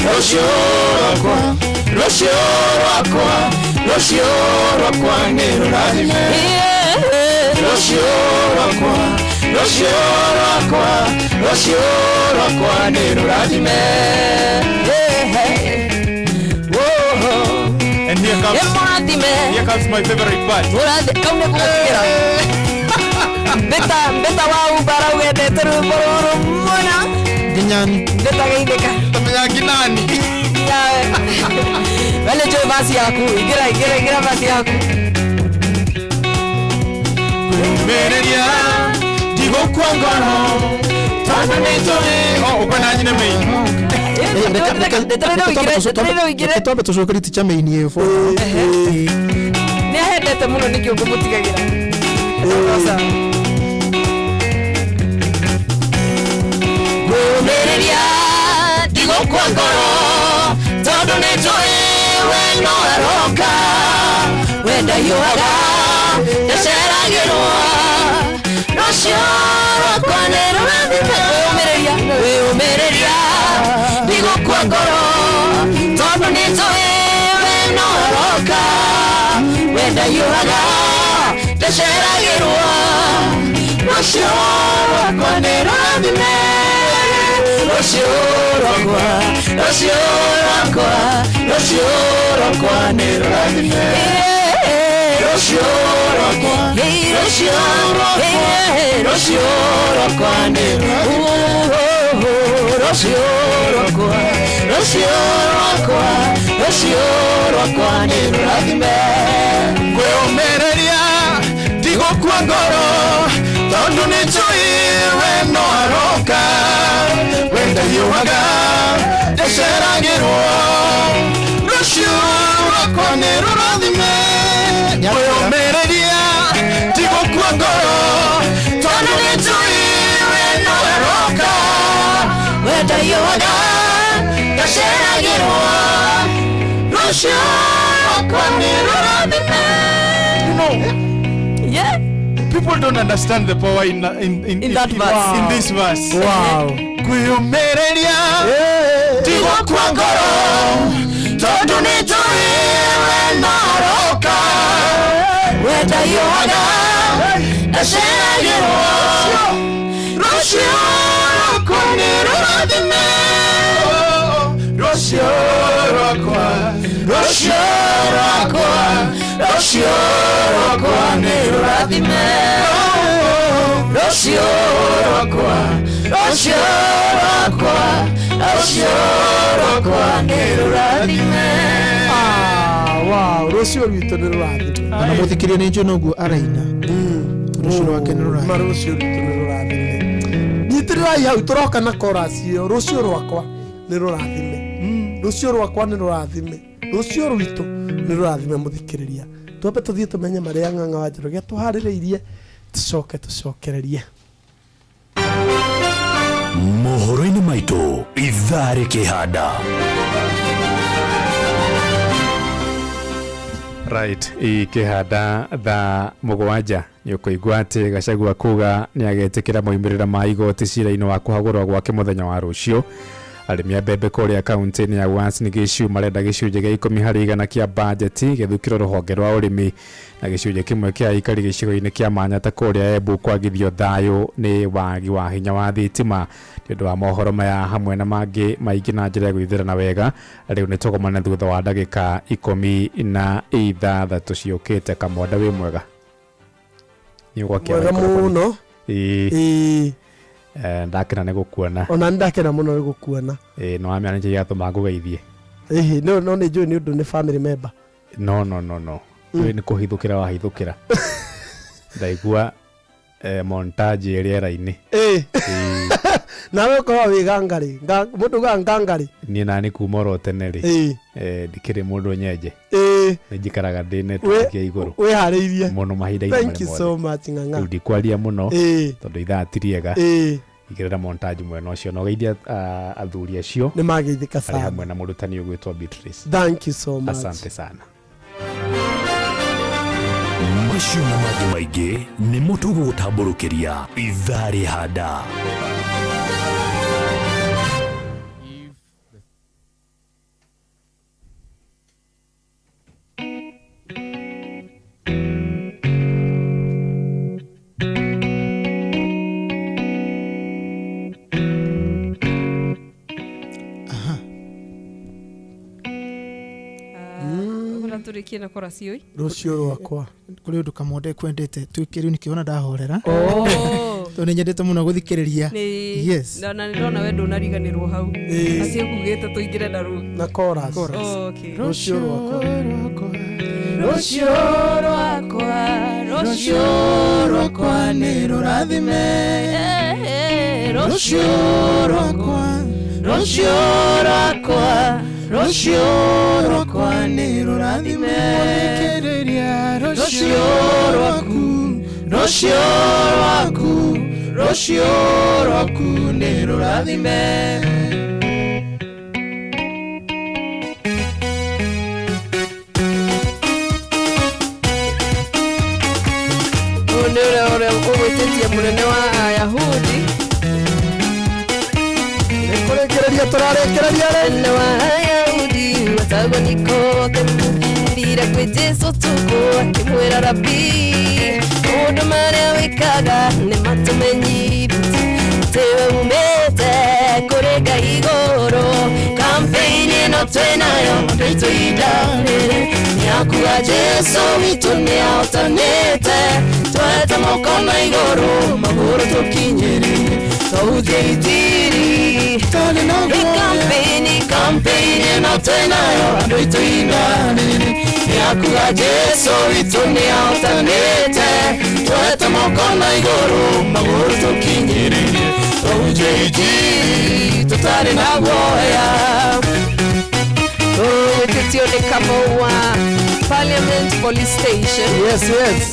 Rũciũ rwakwa, rũciũ rwakwa, rũciũ rwakwa nĩ rũrathime, rũciũ rwakwa, rũciũ rwakwa, rũciũ rwakwa nĩ rũrathime. And here comes, Mũrathime. here comes my favorite part. Mũrathi kau nĩ kũgũtigĩra mbĩta mbĩta wa umbara wendete rwĩmbo rũrũ mũno. Nginyani. Mbĩta geithĩka. Tamenya nginani. We nĩ njũĩ basi yaku, ingĩra, ingĩra, ingĩra basi yaku. Kwĩyũmĩrĩria ndigũkua ngoro tondũ nĩ njũĩ o ũkwenda nyine mĩi. Twambe tũcokerie ticha main ĩyo. Nĩ ahendete mũno nĩkĩo ngũmũtigagĩra. Kwĩyũmĩrĩria ndigũkua ngoro tondũ nĩ njũĩ we no aroka, wenda hiũhaga ndaceragĩrwo, rũciũ rwakwa nĩ rũrathime. Kwĩyũmĩrĩria. Wenda hiũhaga ndaceragĩrwo, rũciũ rwakwa nĩ rũrathime, rũciũ rwakwa, rũciũ rwakwa, rũciũ rwakwa nĩ rũrathime, rũciũ rwakwa, rũciũ rwakwa, rũciũ rwakwa nĩ rũrathime, rũciũ rwakwa, rũciũ rwakwa, rũciũ rwakwa nĩ rũrathime. Kwĩũmĩrĩria ndigũkua ngoro, tondũ nĩ njũĩ we no aroka. Wenda hiũhaga ndaceragĩrwo, rũciũ rwakwa nĩ rũrathime. Kwĩũmĩrĩria ndigũkua ngoro, tondũ nĩ njũĩ we no aroka. Wenda hiũhaga ndaceragĩrwo, rũciũ rwakwa nĩ rũrathime. You know, Yeah. people don't understand the power in In that verse. In this verse. Wow. Kwĩyũmĩrĩria ndigũkua ngoro, tondũ nĩ njũĩ we no aroka. Wenda hiũhaga ndaceragĩrwo, rũciũ rwakwa nĩ rũrathime. Rũciũ rwakwa, rũciũ rwakwa, rũciũ rwakwa nĩ rũrathime, rũciũ rwakwa, rũciũ rwakwa, rũciũ rwakwa nĩ rũrathime. Ah, wow, rũciũ rwitũ nĩ rũrathime. Ona mũthikĩria nĩ njũĩ noguo araina, rũciũ rwake nĩ rũrathime. Ma rũciũ rwitũ nĩ rũrathime. Nyitĩrĩrai hau, tũroka na chorus ĩyo. Rũciũ rwakwa nĩ rũrathime, rũciũ rwakwa nĩ rũrathime, rũciũ rwitũ nĩ rũrathime. Mũthikĩrĩria, twambe tũthiĩ tũmenye marĩa Ng'ang'a wa Njoroge tũharĩrĩirie, tũcoke tũcokererie. Mohoro-inĩ maitũ ithaa rĩkĩhanda. Right, ikĩhanda thaa 7 nĩ ũkũigua atĩ Gachagua kuga nĩ agetĩkĩra moimĩrĩra ma igoti cira-inĩ wa kũhagũrwo gwake mũthenya wa rũciũ. Arĩmi a mbembe kũrĩa kaunti-inĩ ya Uasin Gishu marenda gĩcunjĩ gĩa 10% kĩa bajeti gĩthukĩrwo rũhonge rwa ũrĩmi, na gĩcunjĩ kĩmwe kĩa aikari gĩcigo-inĩ kĩa Manyata kũrĩa Embu kwagithio thayũ nĩ wagi wa hinya wa thitima. Nĩ ũndũ wa mohoro maya hamwe na mangĩ maingĩ na njĩra ya gwĩthĩrana wega, rĩu nĩ tũgomane thutha wa ndagĩka 16 ciũkĩte. Kamwanda, wĩ mwega? Nĩ ũgwakia Mwega microphone. Mũno. Ĩĩ. Ĩĩ. Ndakena nĩ gũkuona. Ona nĩ ndakena mũno nĩ gũkuona. Ĩĩ, nĩ wamenya nĩkĩ gĩatũma ngũgeithie? Ĩhĩ, no nĩ njũĩ nĩ ũndũ nĩ family member. No, no, no, no. Nĩ kũhithũkĩra wahithũkĩra, ndaigua montage ĩ rĩera-inĩ. Ĩĩ. Ĩĩ. Nawe ũkorwo wĩ gangarĩ. Mũndũ ugaga ngangarĩ. Niĩ nani kuma oro tene rĩ, Ĩĩ. ndikĩrĩ mũndũ nyenje. Ĩĩ. Nĩ njikaraga ndĩ network ya igũrũ Wĩharĩirie mũno mahinda-inĩ Thank you marĩa so mothe. much, Ng'ang'a. Rĩu ndikwaria mũno Ĩĩ. tondũ ithaa ti rĩega. Ĩĩ. Igĩrĩra montage mwena ũcio na ũgeithia athuri acio. Nĩ mageithĩka arĩ sana. Hamwe na mũrutani ũgwĩtwo Beatrice. Thank you so much. Asante sana. Macio na mangĩ maingĩ nĩmo tũgũgũtambũrũkĩria ithaa rĩhanda. Ũguo tũrĩkie na chorus ĩyo. Rũciũ rwakwa. Kũrĩ ũndũ kamwanda kwendete twĩke rĩu nĩkĩona ndahorera, Oh. tondũ nĩ nyendete mũno gũthikĩrĩria. Nĩ Yes. na nĩ ndona we ndũnariganĩrwo hau atĩ ũkugĩte tũingĩre na rũu na chorus. Oh, okay. Rũciũ rwakwa, Rũciũ rwakwa, rũciũ rwakwa nĩ rũrathime, rũciũ rwakwa, rũciũ rwakwa, rũciũ rwakwa nĩ rũrathime. Rũciũ rwaku, rũciũ rwaku, rũciũ rwaku nĩ rũrathime. Ũyũ nĩ ũrĩa ũgwĩtĩtie mũnene wa Ayahudi. Nĩ kũrĩkĩrĩria tũrarĩkĩrĩria rĩ. Mũnene wa Ayahudi wetagwo Nikodemu, thire. Okire kwĩ Jesu tukũ akĩmwĩra rabi, maũndũ marĩa wĩkaga nĩ matũmenyithĩtie atĩ we umĩte kũrĩ Ngai igũrũ. Campaign ĩno twĩnayo andũ aitũ ihinda rĩrĩ nĩ yakuga Jesu witũ nĩ ahotanĩte, twete moko na igũrũ magũrũ tũkinyĩrĩrie twahunjia injiri. Campaign, campaign ĩno twĩnayo andũ aitũ ihinda rĩrĩ nĩ yakuga Jesu witũ nĩ ahotanĩte, twete moko na igũrũ magũrũ tũkinyĩrĩrie twahunjia injiri tũtarĩ na guoya. Wĩtĩtio nĩ Kamau wa Parliament Police Station. Yes, yes.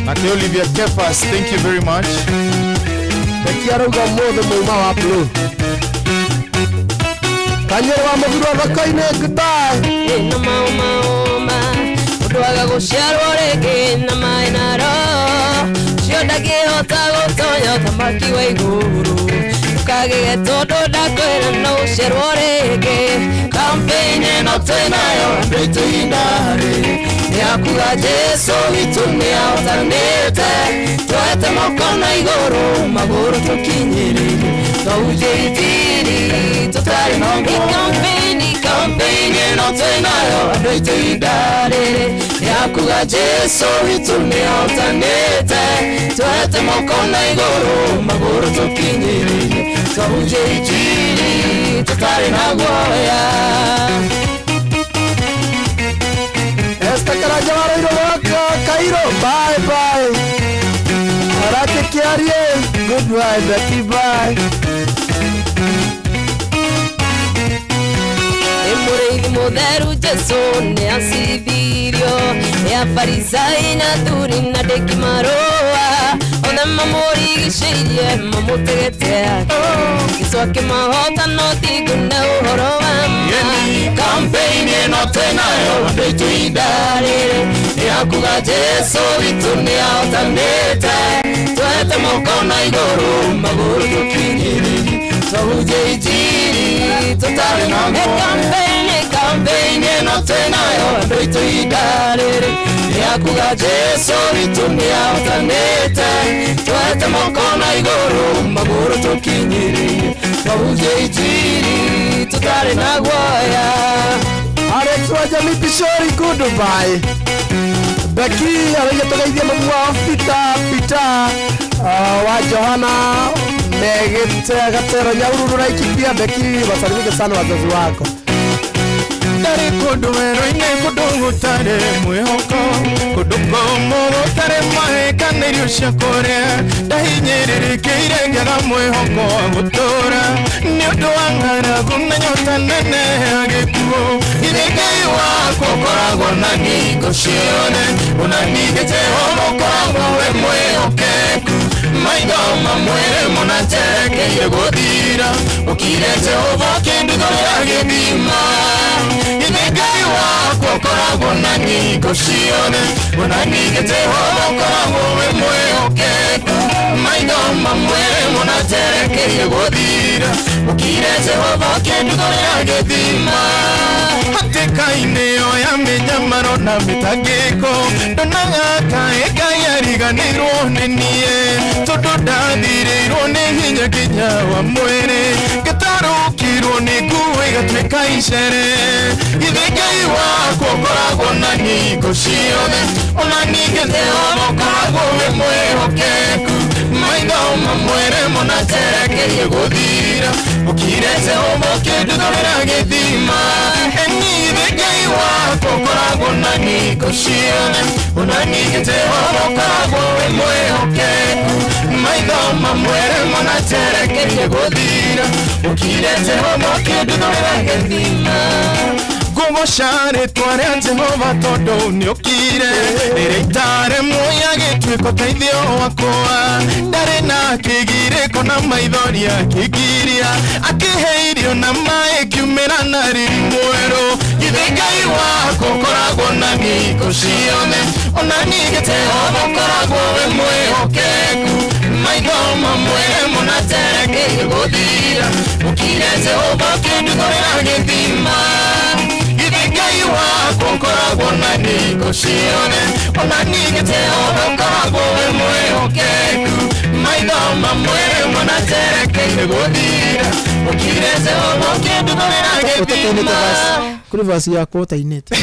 Nake Olivia Kefas, thank you very much. Becky arauga ũmũthĩ muma wa blue. Kanyũrũ wa mũthurwa thoko-inĩ, goodbye. Ĩno maũmaũma mũndũ aga gũciarwo rĩngĩ na maĩ na roho ũcio ndangĩhota gũtonya ũthamaki wa igũrũ, ndũkagĩe tondũ ndakwĩra no ũciarwo rĩngĩ. Campaign ĩno twĩnayo andũ aitũ ihinda rĩrĩ nĩ yakuga Jesu witũ nĩ ahotanĩte, twete moko na igũrũ magũrũ tũkinyĩrĩrie twahunjia injiri tũtarĩ na guoya. Campaign, campaign ĩno twĩnayo andũ aitũ ihinda rĩrĩ nĩ yakuga Jesu witũ nĩ ahotanĩte, twete moko na igũrũ magũrũ tũkinyĩrĩrie twahunjia injiri tũtarĩ na guoya. Esther Karanja wa Roiro Rock, Cairo, bye bye. Arake Kiarie, goodbye Becky, bye. Nĩ mũrĩithi mũtheru Jesu nĩ acithirio nĩ afarisai na athuri na ndĩki marũa othe mamũrigicĩirie mamũtegete ake Jesu akĩmahota no thingu na ũhoro wa ma. Campaign ĩno twĩnayo andũ aitũ ihinda rĩrĩ nĩ yakuga Jesu witũ nĩ ahotanĩte, twete moko na igũrũ magũrũ tũkinyĩrĩrie twahunjia injiri tũtarĩ na guoya. Campaign, campaign ĩno twĩnayo andũ aitũ ihinda rĩrĩ nĩ yakuga Jesu witũ nĩ ahotanĩte, twete moko na igũrũ magũrũ tũkinyĩrĩrie twahunjia injiri tũtarĩ na guoya. Alex wa Jamii Pishori, goodbye. Becky arauga tũgeithie mamu wao Peter, Peter wa Johana Megete Gatero Nyahururu Laikipia. Becky, wasalimike sana wazazi wako. Ndarĩ kũndũ werũ-inĩ kũndũ gũtarĩ mwĩhoko kũndũ kũmũ gũtarĩ maĩ kana irio cia kũrĩa ndahinyĩrĩrĩkĩire ngĩaga mwĩhoko wa gũtũũra nĩ ũndũ wa ng'aragu na nyota nene ya gĩkuũ. Githĩ Ngai wakwa ũkoragwo na ngingo ciothe ona ningĩ Jehova ũkoragwo wĩ mwĩhokeku maitho mamwĩre mũnaterekeire gũthira ũkire Jehova akĩnduthũrĩra gĩthima. Githĩ Ngai wakwa ũkoragwo na ngingo ciothe ona ningĩ Jehova ũkoragwo wĩ mwĩhokeku maitho mamwĩre mũnaterekeire gũthira ũkire Jehova akĩnduthũrĩra gĩthima. Hatĩka-inĩ ĩyo ya mĩnyamaro na mĩtangĩko ndonaga kaĩ Ngai ariganĩirwo nĩ niĩ tondũ ndathirĩirwo nĩ hinya nginya wa mwĩrĩ ngatarũkirwo nĩ nguo igatuĩka icere. Githĩ Ngai wakwa ũkoragwo na ngingo ciothe ona ningĩ Jehova ũkoragwo wĩ mwĩhokeku maitho mamwĩre mũnaterekeire gũthira ũkire Jehova ũkĩnduthũrĩra gĩthima. Githĩ Ngai wakwa ũkoragwo na ngingo ciothe ona ningĩ Jehova ũkoragwo wĩ mwĩhokeku maitho mamwĩre mũnaterekeire gũthira ũkire Jehova ũkĩnduthũrĩra gĩthima. Ngũgoca rĩtwa rĩa Jehova tondũ nĩũkire rĩrĩa itarĩ muoya gĩtuĩka ũteithio wakwa ndarĩ na kĩgirĩko na maithori akĩngiria akĩhe irio na maĩ kiumĩra na riri mwerũ. Githĩ Ngai wakwa ũkoragwo na ngingo ciothe ona ningĩ Jehova ũkoragwo wĩ mwĩhokeku maitho mamwĩre mũnaterekeire gũthira ũkire Jehova akĩnduthũrĩra gĩthima. Githĩ Ngai wakwa Ũkoragwo na hingo ciothe, ona ningĩ Jehova ũkoragwo wĩ mwĩhokeku. Maitho mamwe manajerekeire gũthira, ũkire Jehova ũkĩnduthũrĩra gĩthima. Kuri verse yakwa ũtainĩte.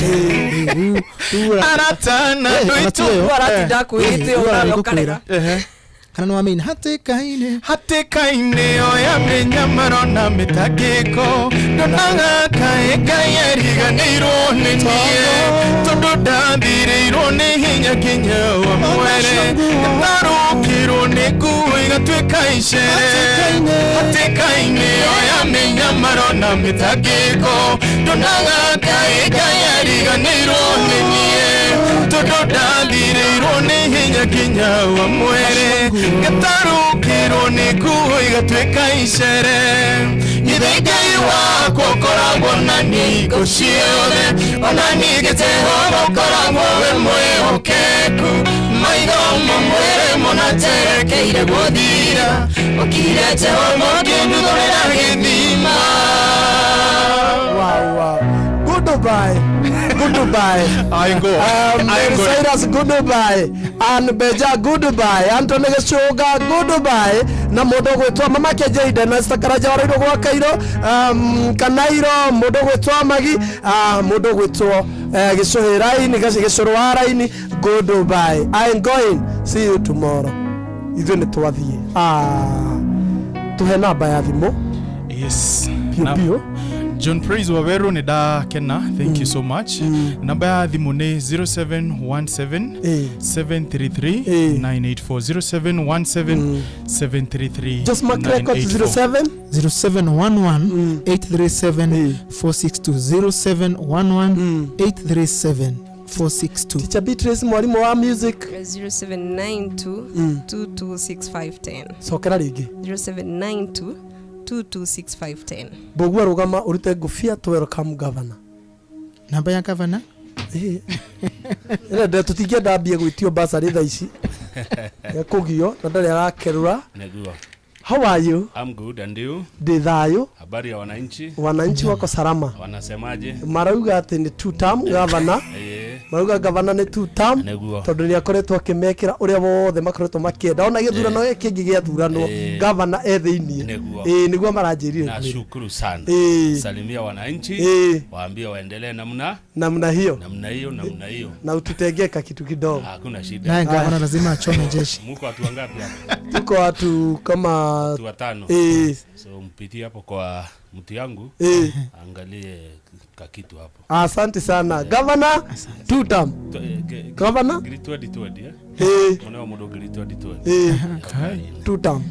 Arata na andũ aitũ. Aratinda akwĩrĩte ũũ nawe ũkarega. Kana nĩ wamĩina hatĩka-inĩ. Hatĩka-inĩ ĩyo ya mĩnyamaro na mĩtangĩko, ndonaga kaĩ Ngai ariganĩirwo nĩ niĩ, tondũ ndathirĩirwo nĩ hinya nginya wa mwere, ngatarũkĩrwo nĩ nguo igatuĩka icere. Hatĩka-inĩ ĩyo ya mĩnyamaro na mĩtangĩko, ndonaga kaĩ Ngai ariganĩirwo nĩ niĩ, tondũ ndathirĩirwo nĩ hinya nginya wa mwere, ngatarũkĩrwo nĩ nguo igatuĩka icere. Githĩ Ngai wakwa ũkoragwo na ningo ciothe, ona ningĩ Jehova ũkoragwo wĩ mwĩhokeku. Maitho mamwĩrĩ mũnaterekeire gũthira, ũkire Jehova ũkĩnduthũrĩra gĩthima. Wow. Goodbye. Goodbye. I go. I Mary go. Cyrus, goodbye. Ann Beja, goodbye. Anthony Gĩcũnga, goodbye. Na mũndũ ũgwĩtwo Mama Kejeide na Esther Karanja warairwo gwa Kairo, Kanairo, mũndũ ũgwĩtwo Magi, mũndũ ũgwĩtwo Gĩcũhĩ Raini, Gĩcũrũ wa Raini, goodbye. I'm going. See you tomorrow. Ithuĩ nĩ twathiĩ. Tũhe namba ya thimũ. Yes. Piũ piũ. John Praise Waweru nĩ ndakena, thank you so much. Namba ya thimũ nĩ 0717 733 984, 0717 733 Just mark record 07 0711 837 462, 0711 837 462. Teacher Beatrice, mwalimu wa music. 0792 226510. Cokera rĩngĩ. 0792 226510. Mbũgua rũgama ũrute ngũbia tũ welcome governor. Namba ya governor? Ĩrenda tũtingĩenda ambie gwĩtio basarĩ thaa ici. Ekũgio na ndarĩ arakerũra. Nĩguo. How are you? I'm good, and you? Ndĩ thayũ. Habari ya wananchi? Wananchi wako salama. Wanasemaje? Marauga atĩ nĩ two term governor. Marauga governor nĩ two term. Nĩguo. Tondũ nĩ akoretwo akĩmekĩra ũrĩa wothe makoretwo makĩenda. Ona gĩthurano gĩkĩ kĩngĩ gĩathuranwo governor e thĩiniĩ. Nĩguo. Ĩĩ nĩguo maranjĩrire. Nashukuru sana. Salimia wananchi, waambie waendelee namna namna hiyo. Namna hiyo, namna hiyo. Na ututengeka kitu kidogo. Hakuna shida. Naye gavana lazima achome jeshi. Muko watu wangapi hapa? Tuko watu kama Watu watano. So mpitie hapo kwa mtu yangu. Angalie kakitu hapo. Asante sana. Governor, two term. Governor? Ngiri 20 20, eh? Mwana wa mũndũ ngiri 20 20. Two term.